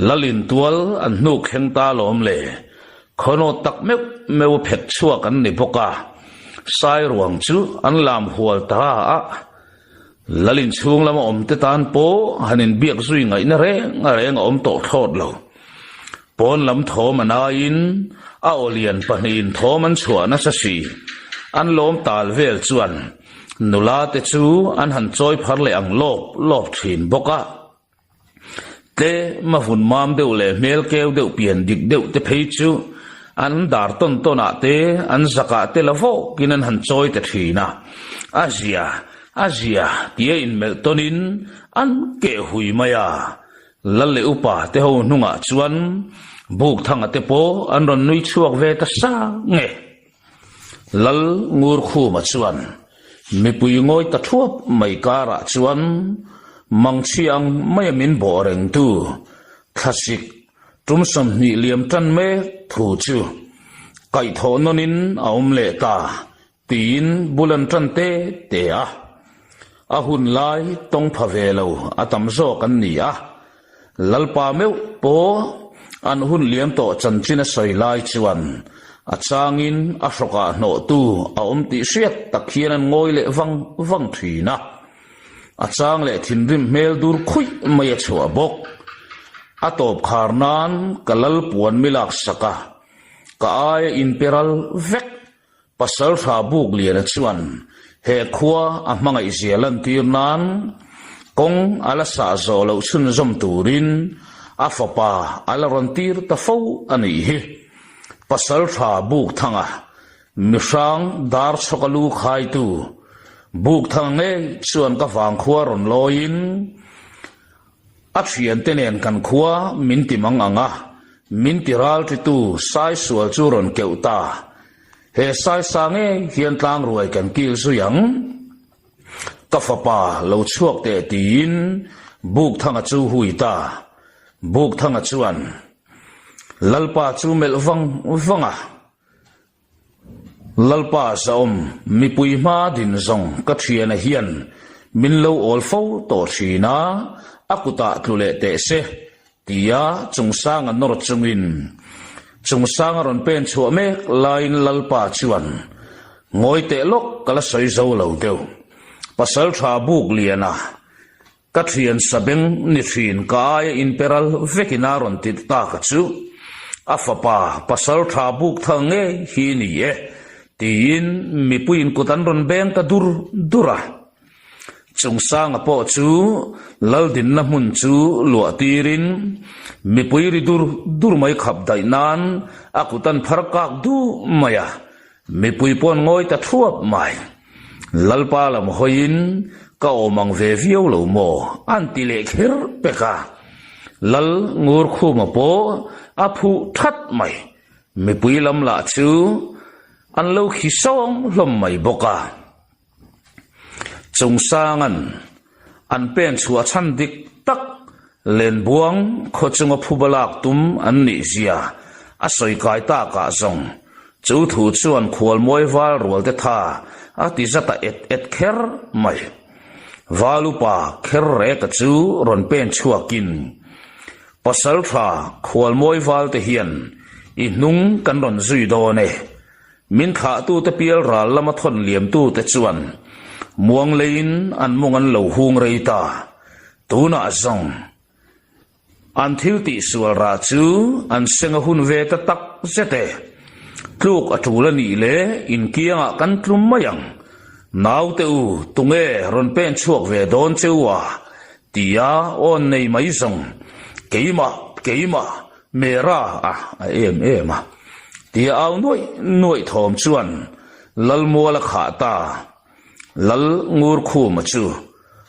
Lalin tual an hnuk thleng ta lawm le. Khawnawt tak meuh meuh a phet chhuak an ni bawk a, Sairuang chu an lam hual ta a. Lalin chhung lama awm te tan pawh han inbiak zui ngaihna reng reng a awm tawh thlawt lo. Pawn lam thawm a naiin a aw lian pahnihin thawm an chhuah nasa si. An lawm tal vel chuan nula te chu an han chawi phar leh ang lawp lawp thin bawk a. Tlem a vun mam deuh leh hmel keu deuh pian dik deuh te phei chu an dar tawn tawn ah te an zak ah te la vawk in an han chawi ta thin a, a zia a zia tia inmelh tawn in an keh hui mai a, Lal leh upa te ho hnungah chuan Bukthanga te pawh an rawn nui chhuak ve ta sang e. Lal Ngurkhuma chuan mipui ngawi ta thuap mai karah chuan mangchhi ang maia min bawh rengtu thlasik tum 20 liam tan mek thu chu kaihthawh nawnin a awm leh ta tiin bul an tan te te a. A hun lai tawng pha ve lo a tam zawk an ni a, Lalpa meuh pawh an hun liam tawh chanchin a sawi lai chuan a changin a hrawkah hnawhtu a awm tih hriat tak hian an ngawi leh vang vang thin a. A chang leh thinrim hmel dur khuih mai a chhuah bawk. A tawp khar nan ka lal puan mi lak sak a, ka aia inperal vek Pasalṭha Bukliana chuan he khua a hmangaihzia lantir nan kawng a la sah zawh loh chhunzawm turin a fapa a la rawn tir ta fo a nih hi. Pasalṭha Bukthanga mihrang dar chhawka lu khaitu Bukthanga ngei chuan ka vangkhua rawn lawiin A thiante nen kan khua min ti mang ang a, min ti ralṭitu Saisual chu rawn keuh ta. He Saisa ngei hian tlangruai kan kil zui ang. Ka fapa lo chhuak teh tiin Bukthanga chu hui ta. Bukthanga chuan Lalpa chu melh vang vang a. Lalpa Zaawm, mipui hma din zawng ka thiana hian min lo awl fo tawh thin a, a kutah tlu leh teh se, tia Chungsanga nawr chungin Chungsanga rawn pen chhuah mek laiin Lalpa chuan, Ngawi teh lawk ka la sawi zo lo deuh. Pasaltha buk liana Ka thian sabeng ni thin ka aia inperal vekin a rawn ti ta ka chu a fapa pasal tha buk thal ngei hi ni e tiin mipuiin kut an rawn beng ta dur dur a. Chungsanga pawh chu Laldinna hmun chu luah tirin mipui ri dur dur mai khap daih nan a kut an phar kak duh mai a, mipui pawh an ngawi ta thuap mai. Lalpa lam hawiin ka awm ang ve viau lo maw an ti leh kher pek a, Lal Ngurkhuma pawh a phuh that mai. Mipui lam lah chu an lo khi sawng hlawm mai bawk a. Chungsanga'n an pen chhuah chhan dik tak Lenbuang khaw chunga phuba lak tum an nih zia a sawi kai takah zawng chu thu chuan khualmawi val rual te tha a ti zat a et et kher mai. Val upa kher reka chu rawn pen chhuakin Pasal tha khualmawi val te hian i hnung kan rawn zui dawn e. Min thlahtute pial ral lama thawn liamtute chuan muang leiin an mawng an lo hung rei ta. Tunah zawng an thil tihsual rah chu an seng a hun ve ta tak zet e. Tluk a tul a nih leh inkiangah kan tlum mai ang. Naute u, tunge rawn pen chhuak ve dawn che u a? Tia awn nei mai zawng, keimah, keimah, Mera a a em em a, tia au nuaih nuaih thawm chuan Lalmual a khah ta. Lal Ngurkhuma chu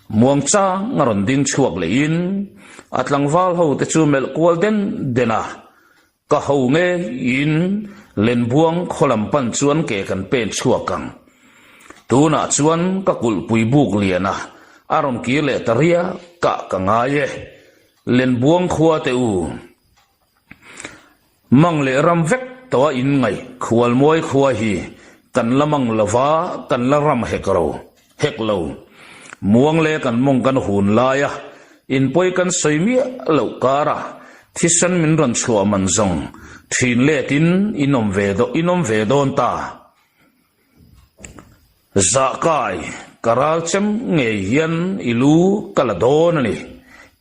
muang chang a rawn ding chhuak lehin a tlangval ho te chu melh kual den den a, ka ho ngeiin Lenbuang khaw lam pan chuan ke kan pen chhuak ang. Tunah chuan ka kulhpui buk lian a, a rawn kir leh ta riak ah ka ngai e. Lenbuang khua te u. Mang leh ram vek tawh a in ngaih Khualmawi khua hi kan la mang lo va, kan la ram hek ro, hek lo. Muang leh kan mawng kan hun lai a, in pawi kan sawi miah loh kar a, thisen min rawn chhuah man zawng thin let in in awm ve in awm ve dawn ta. Zahkai, ka ral chem ngei hian i lu ka la dawn a ni,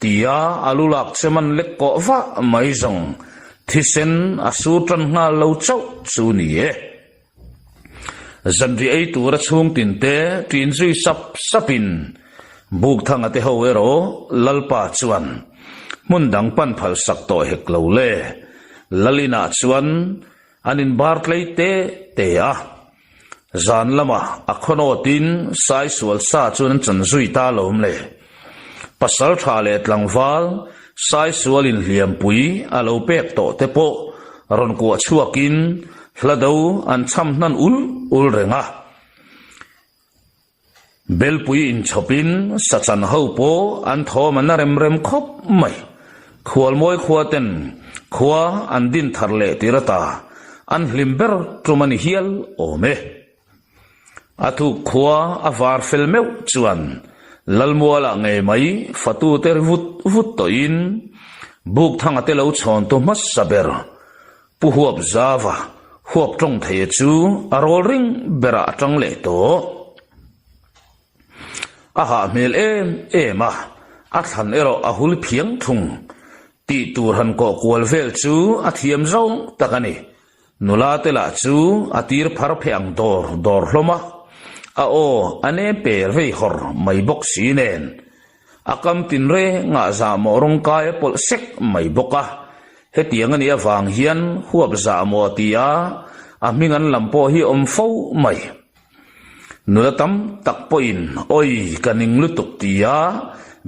tia a lu lak chem an lek kawh vah mai zawng thisen a sur tan nghal lo chauh chu ni e. Zanriah ei tura chhung tinte ṭin zui sap sapin Bukthanga te ho erawh Lalpa chuan hmun dang pan phalsak tawh hek lo le. Lalinah chuan An inbar tlei te te a. Zan lamah a khawnawtin Saisual sa chuan an chan zui ta lawm le. Pasal tha leh tlangval Saisual inhliampui a lo pek tawh te pawh rawn kuah chhuakin hlado an cham hnan ul ul reng a. Belpui inchhawpin sachan ho pawh an thawm an a rem rem khawp mai. Khualmawi khua ten khua an din thar leh tir ata an hlim ber tum a ni hial awm e. A thuk khua a var fel meuh chuan Lalmualah ngei mai fatute ri vut vut tawhin Bukthanga te lo chhawntu hmasa ber Pu Huap Zava huap tawng theia chu a rawl ring berah a tang leh tawh. A hah hmel em em a, a thlan erawh a hul phiang thung. Tih tur han kawh kual vel chu a thiam zawng tak a ni. Nula te lah chu a tir phar phe ang dawr dawr hlawm a, a aw a nem per vei hawr mai bawk si nen. A kam tinrengah zahmawh rawngkai a pawlh sek mai bawk a, hetiang a nih avang hian huap zahmawh ti a a hming an lam pawh hi awm fo mai. Nula tam tak pawhin awi ka ning lutuk ti a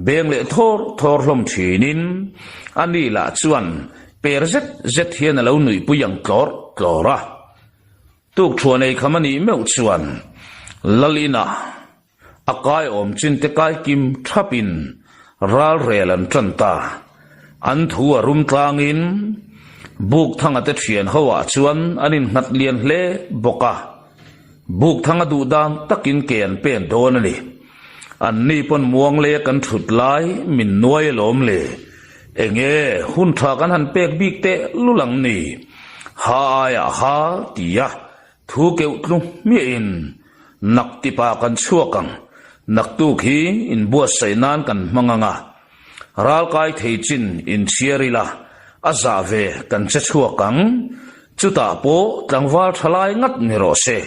beng leh thawr thawr hlawm thinin a ni lah chuan per zet zet hian a lo nuihpui ang tlawr tlawr a. Tukthuan ei kham a nih meuh chuan Lal inah A kai awm chin te kai kim thap in ral rel an tan ta. An thu a rum tlang in Bukthanga te thian ho ah chuan an in nghat lian hle bawk a. Bukthanga duh dan tak in ke an pen dawn a ni. An ni pawn muang leh kan thut lai min nuai alawm le. Enge hun tha kan han pek bik teh lul ang ni. Ha aiah ha ti a Thu keuh tlu hmiahin nak tipa kan chhuak ang, naktuk hi inbuatsaih nan kan hmang ang a, ralkai thei chin inchhiar ila a zah ve kan che chhuak ang, chutah pawh tlangval tha lai ngat ni rawh se.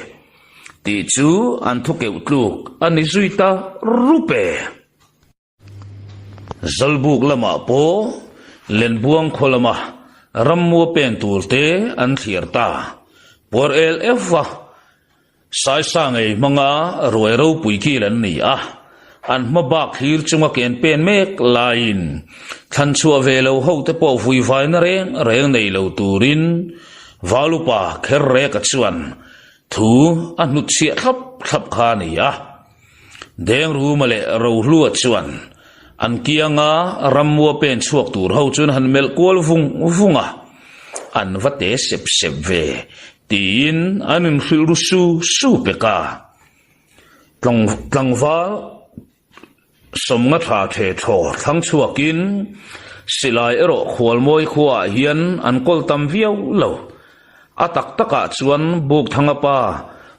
Tih chu an thu keuh tluk a ni zui ta rup e. Zawlbuk lamah pawh Lenbuang khaw lama rammua pen tur te an thliar ta. Puar el euh a, Saisa ngei hmanga ruai ropui kil an ni a, an hma bak thlir chunga ken pen mek laiin thlan chhuah ve lo ho te pawh vui vaina reng reng nei lo turin Valupa Kherreka chuan thu a hnutchhiah thlap thlap kha a ni a. Dengruma leh Rohlua chuan an kianga rammua pen chhuak tur ho chuan han melh kual vung vung a, an va te sep sep ve tiin an inhrilh ru su su pek a. Tlangval sawmnga tha the thaw thlang chhuakin silai erawh Khualmawi khuaah hian an kawl tam viau lo. A tak takah chuan Bukthanga pa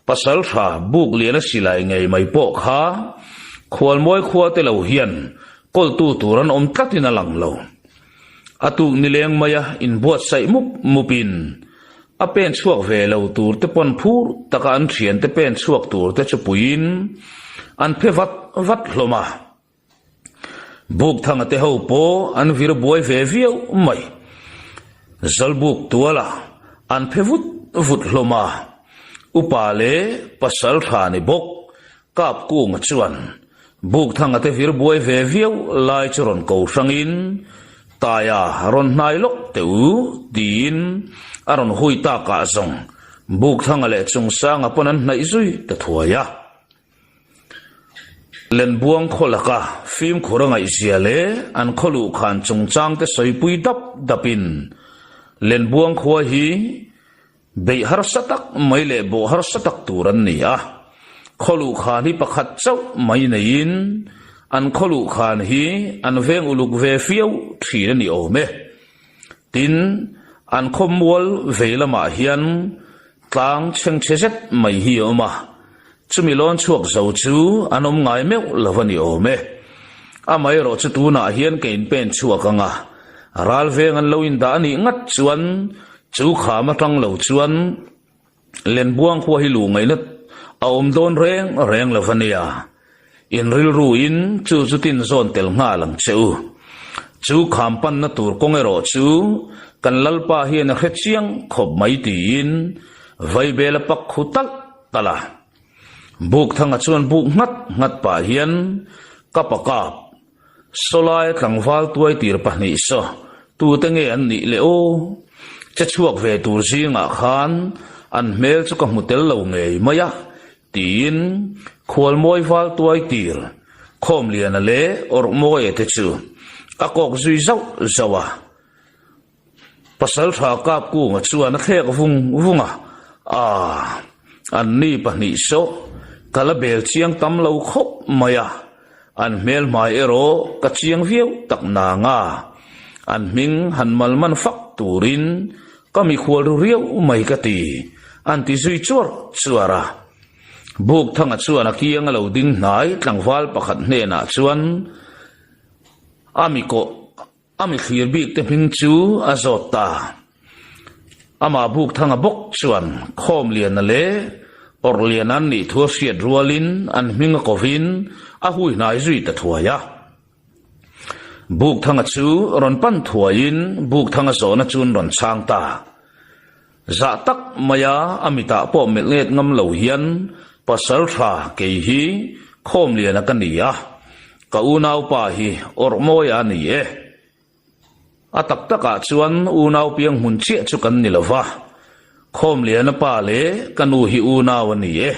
pasal tha buk lian a silai ngei mai pawh kha Khualmawi khua te lo hian kawltu tur an awm tlatin a lang lo. A tuk nileng maia inbuatsaih mup mupin a pen chhuak ve lo tur te pawn phur taka an thiante pen chhuak tur te chu puiin an phe vat vat hlawm a. Bukthanga te ho pawh an vir buai ve viau mai. Zawlbuk tuala an phe vut vut hlawm a, upa leh pasal tha ni bawk Kapkunga chuan Bukthanga te vir buai ve viau lai chu rawn ko hrangin Taia rawn hnai lawk teh u tiin a rawn hui takah zawng Bukthanga leh Chungsanga pawn an hnaih zui ta thuai a. Lenbuang khaw laka fimkhur a ngaihzia leh an khaw luhkhan chungchangte sawipui dap dapin Lenbuang khua hi beih harsa tak mai leh bawh harsa tak tur an ni a. Khaw luhkhan hi pakhat chauh mai neiin an khaw luhkhan hi an veng uluk ve fiau thin a ni awm e. Tin, an khawmual vei lamah hian tlang chhengchhe zet mai hi a awm a, chumi lawn chhuak zo chu an awm ngai meuh lo a ni awm e. Amaherawh chu tunah hian ka inpen chhuak ang a, ral veng an lo indah a nih ngat chuan chu kham atang lo chuan Lenbuang khua hi luh ngaihna a awm dawn reng reng lo va nia. In rilru in chu chu tin zawn tel nghal ang che u. Chu kham panna tur kawng erawh chu kan Lalpa hian a hre chiang khawp mai tiin Vaibel a pak khu talh talh a. Bukthanga chuan buk nghat nghat pah hian ka pakap Sawlai tlangval tuai tir pahnih saw tute nge an nih le aw? Che chhuak ve tur zingah khan an hmel chu ka hmu tel lo ngei mai a, tiin Khualmawi val tuai tir Khawmliana leh Awrhmawia te chu a kawk zui zauh zauh a. Pasalṭha Kapkunga chuan a thlek vung vung a, Aaa, an ni pahnih saw ka la bel chiang tam lo khawp mai a, an hmel hmai erawh ka chiang viau tak nang a, an hming han mal man fak turin ka mikhual ru riau mai ka ti, an ti zui chuar chuar a. Bukthanga chuan a kiang a lo ding hnai tlangval pakhat hnenah chuan a mikawh A mi thlir bik te hming chu a zawt ta. Amah Bukthanga bawk chuan Khawmliana leh Awrhliana an nih thu a hriat rualin an hming a kovin a hui hnai zui ta thuai a. Bukthanga chu rawn pan thuaiin Bukthanga zawhna chu an rawn chhang ta. Zah tak maia a mitah pawh melh nget ngam lo hian pasal tha kei hi Khawmliana ka ni a, ka unaupa hi Awrhmawia a ni e. A tak takah chuan unau piang hmun chiah chu kan ni lo va, Khawmliana pa leh ka nu hi unau a ni e,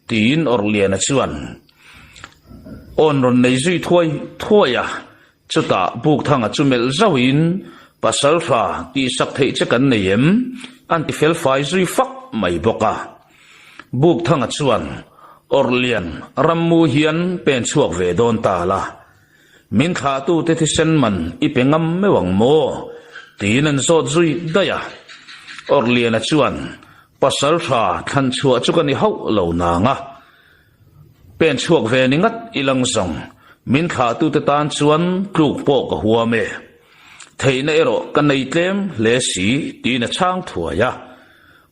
tiin Awrhliana chuan awn rawn nei zui thuai thuai a. Chutah Bukthanga chu melh zauhin, Pasal hra tihsak theih che kan nei em? An ti fel fai zui fak mai bawk a. Bukthanga chuan, Awrhlian, rammu hian pen chhuak ve dawn ta la. Min thlahtute thisen man i pe ngam meuh ang maw? Tiin an zawt zui daih a. Awrhliana chuan, Pasal hra thlan chhuah chu ka ni hauh lo nang a. Pen chhuak ve ni ngat i lang zawng, min thlahtute tan chuan tluk pawh ka huam e. Theihna erawh ka nei tlem hle si, tiin a chhang thuai a.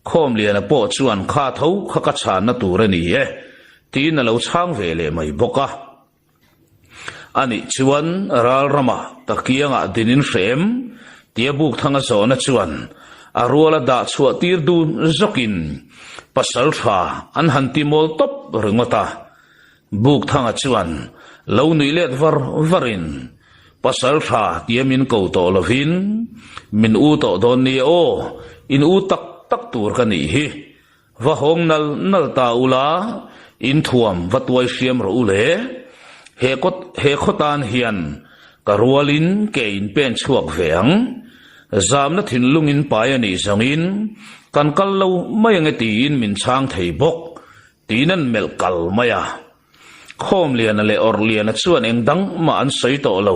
Khawmliana pawh chuan kha tho kha ka chhanna tur a ni e, tiin a lo chhang ve leh mai bawk a. Anih chuan ral ramah ka kiangah din in hre em? tia Bukthanga zawhna chuan a ruala dah chhuah tir dun zawkin pasal tha an han ti mawl tawp ringawt a. Bukthanga chuan lo nuih let var varin pasal tha tia min ko tawh lovin min u tawh dawn nia aw, in u tak tak tur ka nih hi. Va hawng nal nal ta ula, in thuam va tuai hriam rawh u le. He kawt he khaw tan hian ka rualin ke in pen chhuak ve ang. Zamna thinlung in pai a nih zawngin kan kal lo mai ange tiin min chhang thei bawk tiin an melh kal mai a. Khawmliana leh Awrhliana chuan eng dang mah an sawi tawh lo,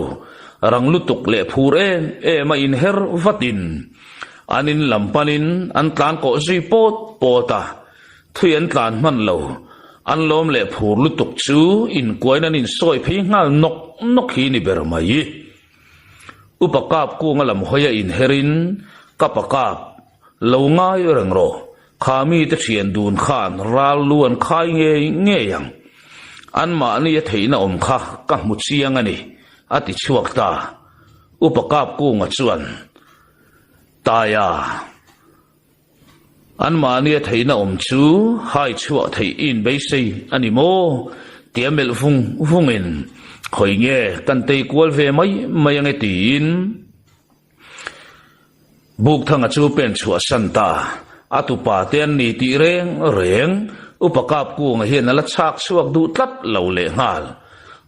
rang lutuk leh phur em em a inher vatin an in lam panin an tlan kawh zui pawt pawt a, thui an tlan hman lo, an lawm leh phur lutuk chu inkuain an insawi phei nghal nawk nawk hi ni ber mai. Upa kap kunga lam hawia inherin ka pa kap lo ngai reng rawh. Kha mite thian dun khan ral lu an khai ngei ngei ang. Anmahni a theihna awm kha ka hmu chiang a ni, a ti chhuak ta. Upa Kapkunga chuan, Taia, anmahni a theihna awm chu hai chhuah theih i inbeisei a ni maw? tia melh vung vungin, Khawi nge kan tei kual ve mai mai ange tiin, Bukthanga chu pen chhuah san ta. A tupa te an ni tih reng reng Upa Kapkunga hian a la chhak chhuak duh tlat lo leh nghal.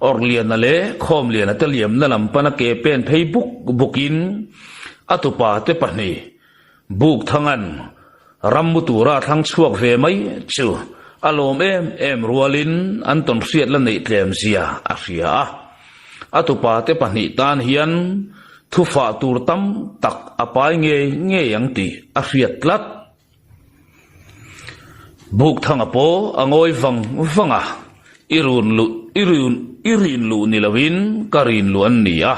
Awrhliana leh Khawmliana te liamna lam pana ke pen phei buk bukin a tupa te pahnih Bukthanga'n rammu tura thlang chhuak ve mai chu a lawm em em rualin an tawnhriat la neih tlem zia a hria a. A tupa te pahnih tan hian Thufah tur tam tak a pai ngei ngei ang tih a hriat tlat. Bukthanga pawh a ngawi vang vang a, I run luh, i run, i rin luh ni loin ka rin luh an ni a,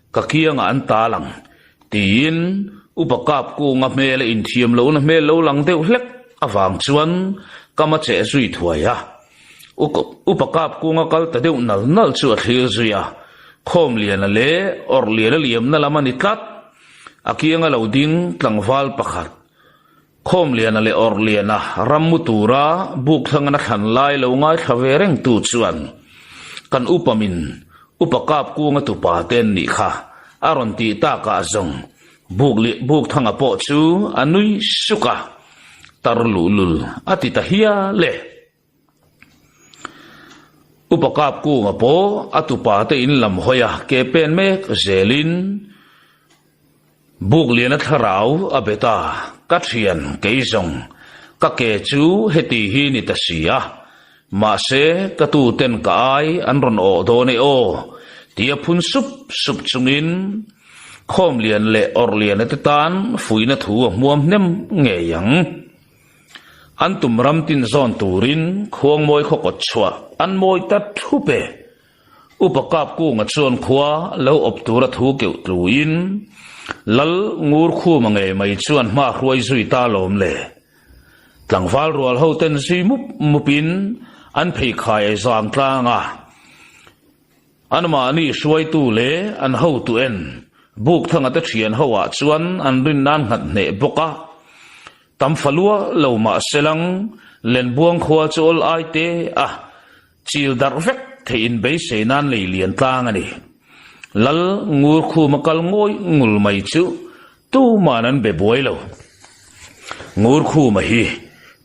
ka kiangah an tal ang, tiin Upa Kapkunga hmel a inthiam lohna hmel lo lang deuh hlek avang chuan ka ma cheh zui thuai a. Upa Kapkunga kal ta deuh nal nal chu a thlir zui a, Khawmliana leh Awrhliana liamna lam a ni tlat. A kianga lo ding tlangval pakhat, Khawmliana leh Awrhliana rammu tura buk thlangana thlan lai lo ngaithla ve rengtu chuan, Kan upa min, Upa Kapkunga tupa te an nih kha, a rawn tih takah zawng Buk Thanga pawh chu a nui suk a, Tar luhlul a ti ta hial e. Upa Kapkunga pawh a tupa te in lam hawi a ke pen mek zelin Bukliana thlarau a bet a, Ka thian kei zawng, ka ke chu heti hi ni ta si a, mahse ka tu ten ka ai an rawn awh dawn e aw, tia phun sup sup chungin Khawmlian leh Awrhliana te tan fuihna thu a hmuam hnem ngei ang. An tum ram tin zawn turin Khuangmawi khaw kawt chhuah an mawi ta thup e. Upa Kapkunga chuan khua lo awp tura thu keuh tluin Lal Ngurkhuma ngei mai chuan hma hruai zui ta lawm le. Tlangval rual ho ten zui mup mupin an pheikhai ei zang tlang a. Anmahni hruaitu leh an hotu en Bukthanga te thian ho ah chuan an rin nan nghat hneh bawk a. Tam fa lua lo mah selang Lenbuang khua chu awl ai te a chil darh vek theih in beisei nan lei lian tlang a ni. Lal Ngurkhuma kal ngawi ngul mai chu tuman an be buai lo. Ngurkhuma hi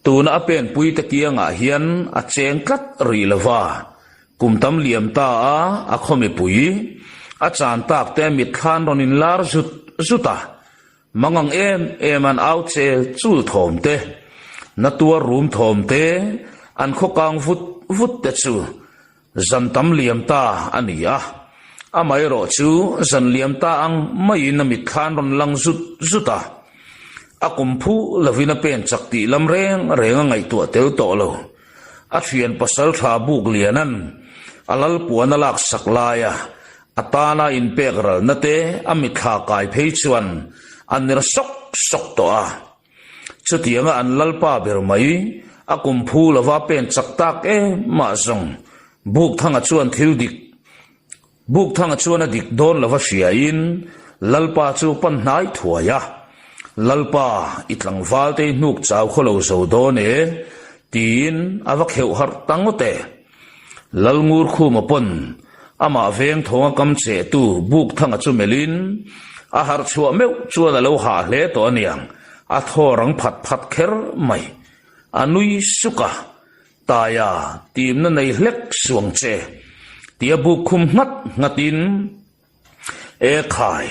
tuna a penpui te kiangah hian a cheng tlat rih lova, Kum tam liam ta a, a khaw mipui a chan tak te mitthlan rawn in lar zut zut a, mangang em em an au chel chul thawm te, na tuar rum thawm te, an khaw kang vut vut te chu zan tam liam ta a ni a, amaherawh chu zan liam ta ang maiin a mitthlan rawn lang zut zut a, a kum phu lovin a pen chak tih lam reng reng a ngaihtuah tel tawh lo. A thian pasal tha buk lianan a lal puan a lak sak laia a tana inpek ralna te a mitthla kai phei chuan a ner sawk sawk tawh a. Chutianga an lalpa ber mai, a kum phu lova pen chak tak emah zawng Bukthanga chuan thil dik Bukthanga chuan a dik dawn lova hriain lalpa chu pan hnai thuai a, Lalpa, i tlangval te i hnuk chau khaw lo zo dawn e, tiin a va kheuh harh ta ngawt e. Lalngurkhuma pawn amah veng thawnga kam chehtu Bukthanga chu melhin a harh chhuah meuh chuan a lo hah hle tawh aniang, a thaw rang phat phat kher mai. A nui suk a, Taia, timna nei hlek suang che, tia buk khum nghat nghatin, E khai,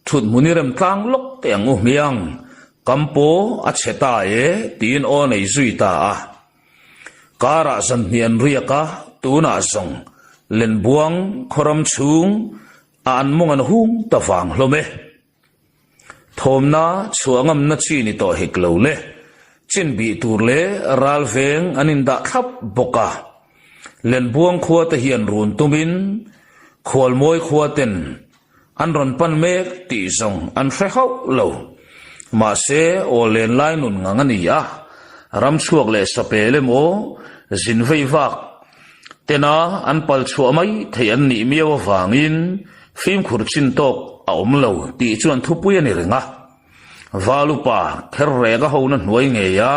thut hmun i rem tlang lawk teh ang u hmiang, kam pawh a chhe ta e, tiin aw nei zui ta a. Karah zan hnih an riak a, tunah zawng Lenbuang khawram chhung a an mawng an hung ta vang hlawm e. Thawmna chhuah ngamna chi ni tawh hek lo le. Chin bih tur leh ral veng an indah thlap bawk a. Lenbuang khua te hian run tumin Khualmawi khua ten an rawn pan mek tih zawng an hre hauh lo. Mahse aw len lai nun ngang a ni a, ram chhuak leh sapel emaw zin vei vak tena an pal chhuah mai theih an nih miau avangin fimkhur chin tawk a awm lo tih chuan thupui a ni reng a. Valupa kher rek a hona hnuai ngei a,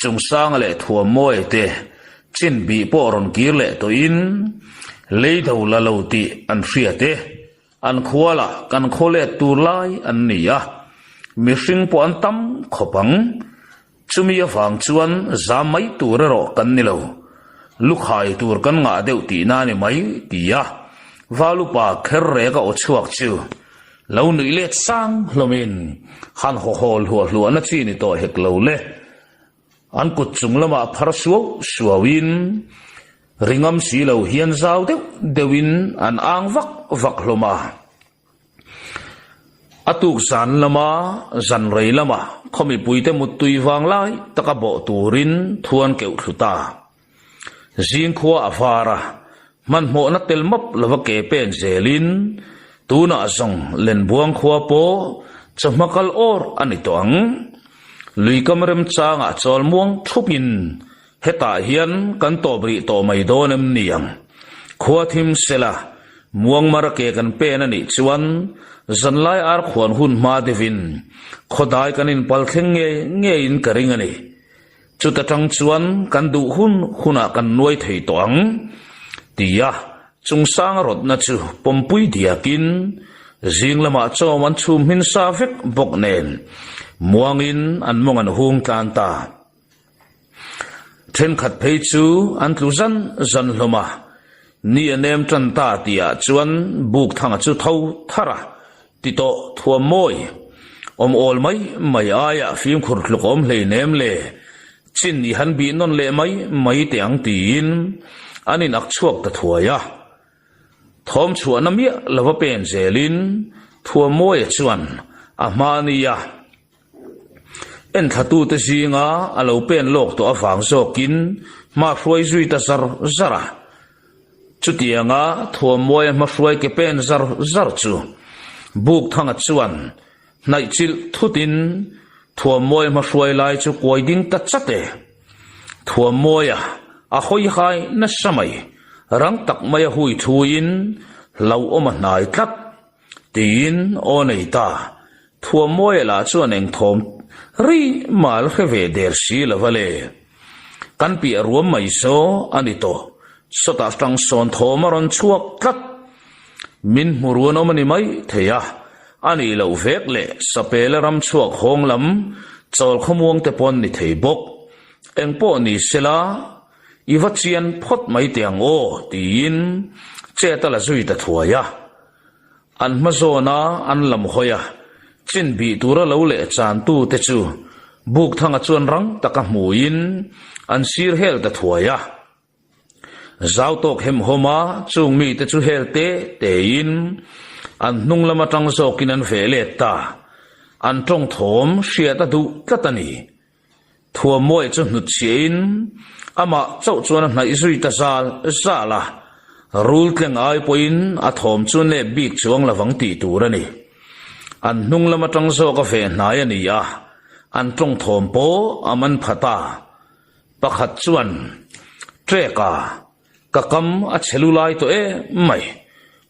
Chungsanga leh Thuammawia te chin bih pawh rawn kir leh tawhin lei do la lo tih an hriat e. An khua lah kan khaw let tur lai an ni a, mihring pawh an tam khawp ang. Chumi avang chuan zam mai tur erawh kan ni lo. Lukhai tur kan ngah deuh tihna a ni mai ti a, Valupa kher rek a aw chhuak chu lo nuih let sang hlawmin han hawhawl hluah hluahna chi ni tawh hek lo le. An kut chung lamah phar suau suauin ringam si lo hian zau deuh deuhin an ang vak vak hlawm a. A tuk zan lama zan rei lama khaw mipuite muttui vang lai taka bawh turin thu an keuh thlu ta. Zingkhua a var a, hmanhmawhna tel map lova ke pen zelin tunah zawng Lenbuang khua pawh chawhma kal awr a ni tawh ang. Luikam remchangah chawl muang thupin hetah hian kan tawp rih tawh mai dawn em ni ang? Khua thim sela, muangmara ke kan pen a nih chuan zanlai ar khuan hun hma deuhin khawdai kan inpal thleng ngei ngeiin ka ring a ni. Chuta tang chuan kan duh hun hunah kan nuai thei tawh ang, tia Chungsanga rawtna chu pawmpui diakin zing lamah chawm an chhum hmin sa vek bawk nen muangin an mawng an hung tlan ta. Thenkhat phei chu an tlu zan zan hlawm a, ni a nem tan ta tihah chuan Bukthanga chu tho thar a, Ti tawh thuam mawi. Awm awl mai mai aia fimkhur tluk awm hlei nem le. Chin i han bih nawn leh mai mai teh ang tiin an in ak chhuak ta thuai a. Thawm chhuahna miah lova pen zelin thuam mawia chuan a hma nia. Enthlatute zinga a lo pen lawk tawh avang zawkin hma hruai zui ta zar zar a. Chutianga Thuammuaia hmahruai ke pen zar zar chu Bukthanga chuan hnaih chilh thutin Thuammuaia hmahruai lai chu kuai ding ta chat e. Thuammuaia a hawi hai nasa mai, rang tak maia hui thuin hlauhawm a hnai tlat. Tiin aw nei ta. Thuammuaia lah chuan eng thawm ri mal hre ve der si lo va le. Kan piah ruam mai saw a ni tawh. Sawtah tang sawn thawm a rawn chhuak tlat. Min hmu ruan awm a ni mai thei a. A nih loh vek leh Sapela ram chhuak hawng lam chawl khawmuang te pawn ni thei bawk. Eng pawh ni sela i va chian phawt mai teh ang aw tiin chet a la zui ta thuai a. An hma zawna an lam hawi a, chin bih tura lo leh chantu te chu Bukthanga chuan rang taka hmuin an sir hel ta thuai a. Zau tawk hemhawm a, chung mite chu hel te tein an hnung lam atang zawkin an veh let ta. An tawng thawm hriat a duh tlat a ni. Thuammuai chu hnutchhiahin amah chauh chuan a hnaih zui ta zal zal a, rul tleng ai pawhin a thawm chu nep bik chuang lovang tih tur a ni. An hnung lam atang zawk a veh hnai a ni a, An tawng thawm pawh a man pha ta. Pakhat chuan, Trek-a, ka kam a chhe lu lai tawh em mai.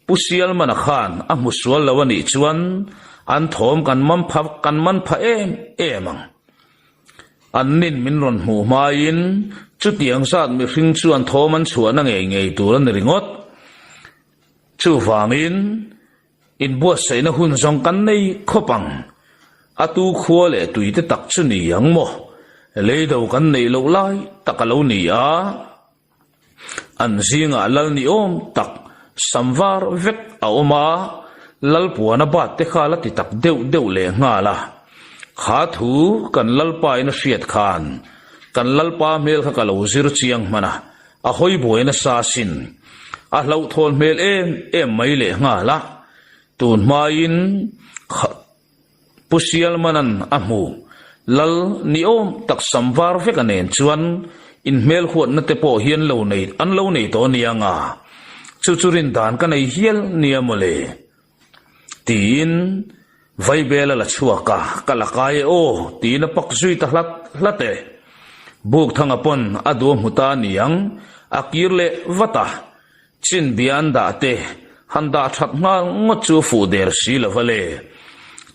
Pu Sialmana khan a hmu sual lo a nih chuan an thawm kan man pha kan man pha em em ang. An nin min rawn hmuh hmaiin chutiang zat mihring chuan thawm an chhuahna ngei ngei tur a ni ringawt. Chuvangin inbuatsaihna hun zawng kan nei khawp ang. A tu khua leh tui te tak chu ni ang maw? Leido kan neih loh lai tak a lo ni a. An zingah lal ni awm tak sam var vek a awm a, Lalpuana bat te kha la ti tak deuh deuh leh nghal a. Kha thu kan Lalpa in a hriat khan kan Lalpa hmel kha ka lo zir chiang hman a, a hawi buai nasa asin. A hlauhthawn hmel em em mai leh nghal a, tun hmain kha Pu Sialmanan a hmu. Lal ni awm tak sam var vek a nen chuan inhmel huatna te pawh hian lo nei an lo nei tawh nia nga. Chu chu rin dan ka nei hial nia mawle. Tiin Vaibel a la chhuak a, ka la kai e aw tiin a pak zui ta hlat hlat e. Bukthanga pawn a duh a hmu ta niang, a kir leh vat a. Chin bia an dah te, han dah that nghal ngawt chu fuh der si lo va le.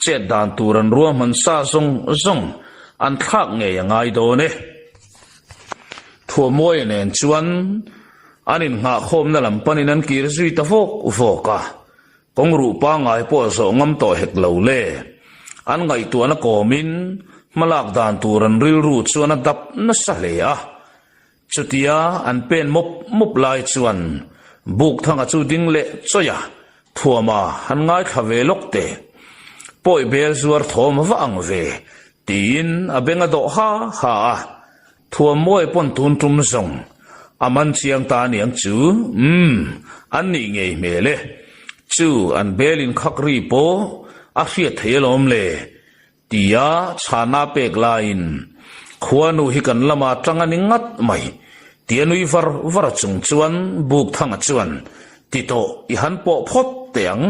Chet dan tur an ruahman sa zawng zawng an thlak ngei a ngai dawn e. Thuamawia nen chuan an innghahkhawmna lam panin an kir zui ta vawk vawk a, kawng ruh pangngai pawh zawh ngam tawh hek lo le. An ngaihtuahna kawmin hmalak dan tur an rilru chuan a dap nasa hle a. Chutia an pen mawp mawp lai chuan Bukthanga chu ding leh chawih a, Thuama han ngaithla ve lawk teh. Pawi bel zuar thawm va ang ve, tiin a beng a dawh ha ha a. Thuammawi pawn tun tum zawng a man chiang ta aniang chu, umm, an nih ngei hmel e. Chu an bel inkhak ri pawh a hriat thei alawm le, Tia chhana pek laiin, Khuanu hi kan lama tang a ni ngat mai, tia nui var var chung chuan Bukthanga chuan, Ti tawh, i han pawh phawt teh ang,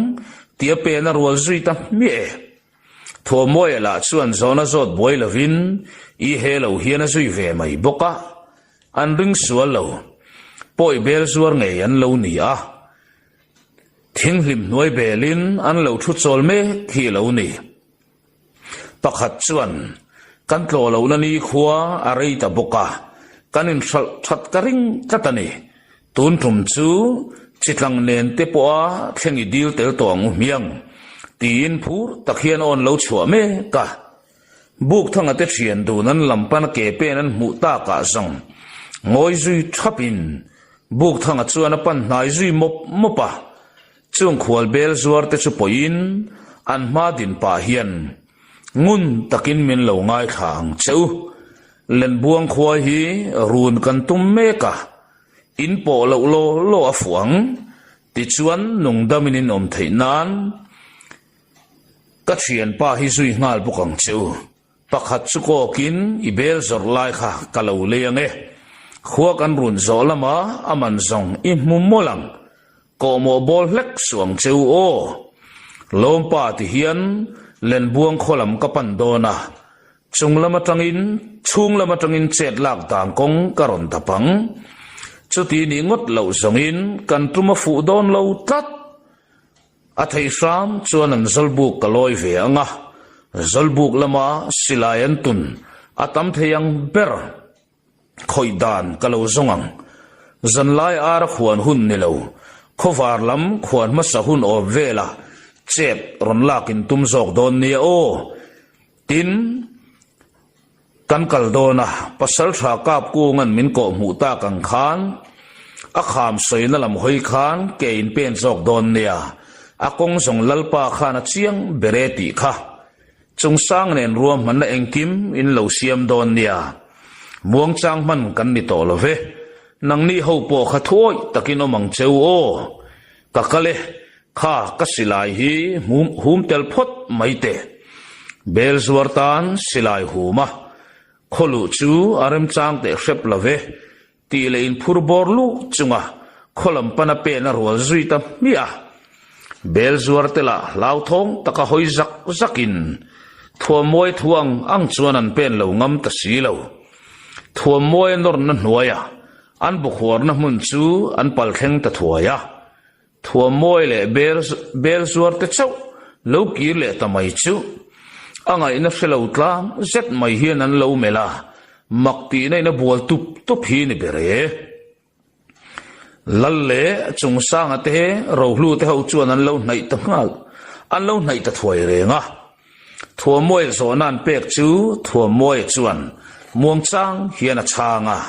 tia pen a rual zui ta hmiah e. Thuamawia lah chuan zawhna zawt buai lovin i he lo hian a zui ve mai bawk a, an ring sual lo. Pawi bel zuar ngei an lo ni a. Thinghlim hnuai belin an lo thu chawl mek hi a lo ni. Pakhat chuan, Kan tlawh lohna ni khua a rei ta bawk a, kan inhralh that ka ring tlat a ni. Tun tum chu chitlang nen te pawha thleng i dil tel tawh ang u hmiang, tiin phur tak hian awn lo chhuah mek a. Bukthanga te thian dun an lam pana ke pen an hmuh takah zawng ngawi zui thapin Bukthanga chuan a pan hnai zui mawp mawp a. Chung khual bel zuar te chu pawhin an hma din pah hian ngun takin min lo ngaithla ang che u. Lenbuang khua hi run kan tum mek a, in pawh loh law law a fuh ang. Tichuan nungdamin in awm theih nan ka thianpa hi zui nghal bawk ang che u. Pakhat chu kawkin i bel zawrh lai kha ka lo lei ang e. Khua kan run zawh lama a man zawng i hmu mawlh ang. Kawhmawh bawl hlek suh ang che u aw. Lawmpa ti hian Lenbuang khaw lam ka pan dawn a, chung lam atangin chhung lam atangin chet lak dan kawng ka rawn dap ang. Chuti nih ngawt loh zawngin kan tum a fuh dawn lo tlat. A thei hram chuan an zawlbuk ka lawi ve ang a, zawlbuk lama silai an tun a tam thei ang ber. Khawih dan ka lo zawng ang. Zanlai ara khuan hun ni lo, khawvar lam khuan hmasa hun awm velah chet rawn lak in tum zawk dawn nia aw. Tin, kan kal dawn a, pasal tha kap kungan min kawh hmuh tak ang khan a kham sawina lam hawi khan ke in pen zawk dawn nia, a kawng zawng Lalpa khan a chiang ber e tih kha. Chungsang nen ruahmanna engkim in lo siam dawn nia. Muangchang hman kan ni tawh lo ve. Nangni ho pawh kha thuawih takin awm ang che u aw. Ka kal e, kha ka silai hi hum hum tel phawt mai teh. Bel zuar tan silai hum a, khaw luh chu a remchang teh hrep lo ve. Tih leh inphur bawr luh chunga khaw lam pana pen a rual zui ta hmiah a. Bel zuar te lah hlauthawng taka hawi zak zakin. Thuammawi thu ang ang chuan an pen lo ngam ta si lo. Thuammawi a nawrna hnuaia an bukhuarna hmun chu an pal thleng ta thuai a. Thuammawi leh bel bel zuar te chauh lo kir leh ta mai chu a ngaihna hre lo tlang zet mai hian an lo melh a, mak tihna in a bual tup tup hi ni ber e. Lal leh Chungsanga te Rohlu te ho chuan an lo hnaih ta nghal, an lo hnaih ta thuai reng a. Thuammawi zawhna an pek chu Thuammawia chuan muangchang hian a chhang a,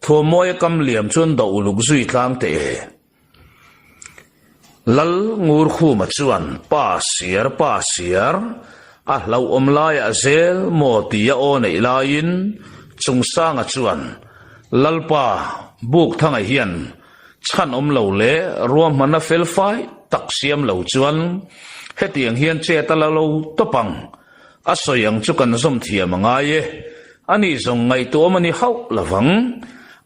Thuammawia kam liam chuan do uluk zui tlang teh e. Lal Ngurkhuma chuan pa siar pa siar, a hlauhawm laiah zel maw tia aw neih laiin Chungsanga chuan Lalpa Bukthanga hian chhan awm lo leh ruahmanna fel fai tak siam lo chuan hetiang hian chet a la lo tawp ang, a sawi ang chu kan zawm thiam a ngai e. Ani zawng ngaihtuahawm a ni hauh lovang.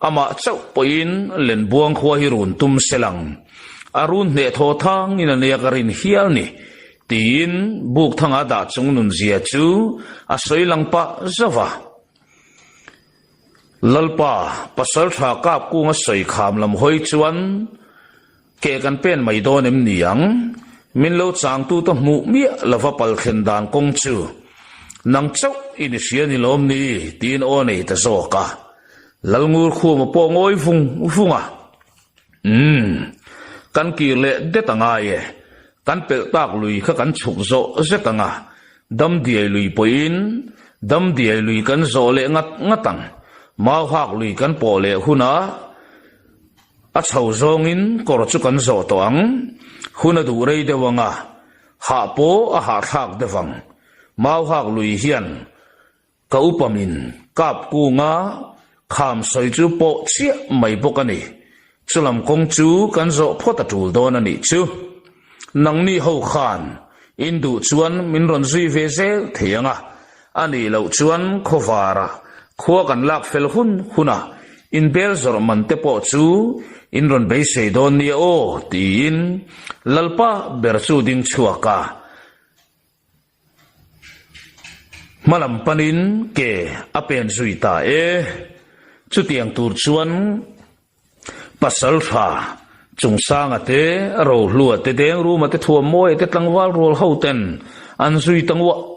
Amah chauh pawhin Lenbuang khua hi run tum se lang. A run hneh thaw thangin a nia ka rin hial ni, tiin Bukthanga dah chung nunzia chu a sawi lang pah zauh a. Lalpa, Pasaltha Kapkunga sawi kham lam hawi chuan, Ke kan pen mai dawn em ni ang? Min lo changtu ta hmuh miah lova pal thlen dan kawng chu nang chauh i ni hria ni lawm ni? tiin aw nei ta zawk a. Lalngur khuma pawh ngawi vung vung a. Umm, kan kir leh det a ngai e. Kan pelh tak lui kha kan chhuk zawh zet ang a, Damdiai lui pawhin Damdiai lui kan zawh leh ngat ngat ang. Mauhak lui kan pawh leh hunah A chho zawngin kawr chu kan zawh tawh ang. Hun a duh rei deuh ang a, hah pawh a hahthlak deuh ang. Mauhak lui hian ka upa min kap kunga kham sawi chu pawh chiah mai bawk a ni. Chulam kawng chu kan zawh phawt a tul dawn a nih chu. Nangni ho khan in duh chuan min rawn zui ve zel thei ang a, A nih loh chuan khawvarah khua kan lak fel hun hunah inbel zawrh man te pawh chu in rawn beisei dawn nia aw tiin Lalpa ber chu ding chhuak a, hmalam panin ke a pen zui ta e. Chutiang tur chuan Pasal tha, Chungsanga te, Rohlua te, Dengruma te, Thuammawia te, Tlangval rual ho ten an zui ta nguah.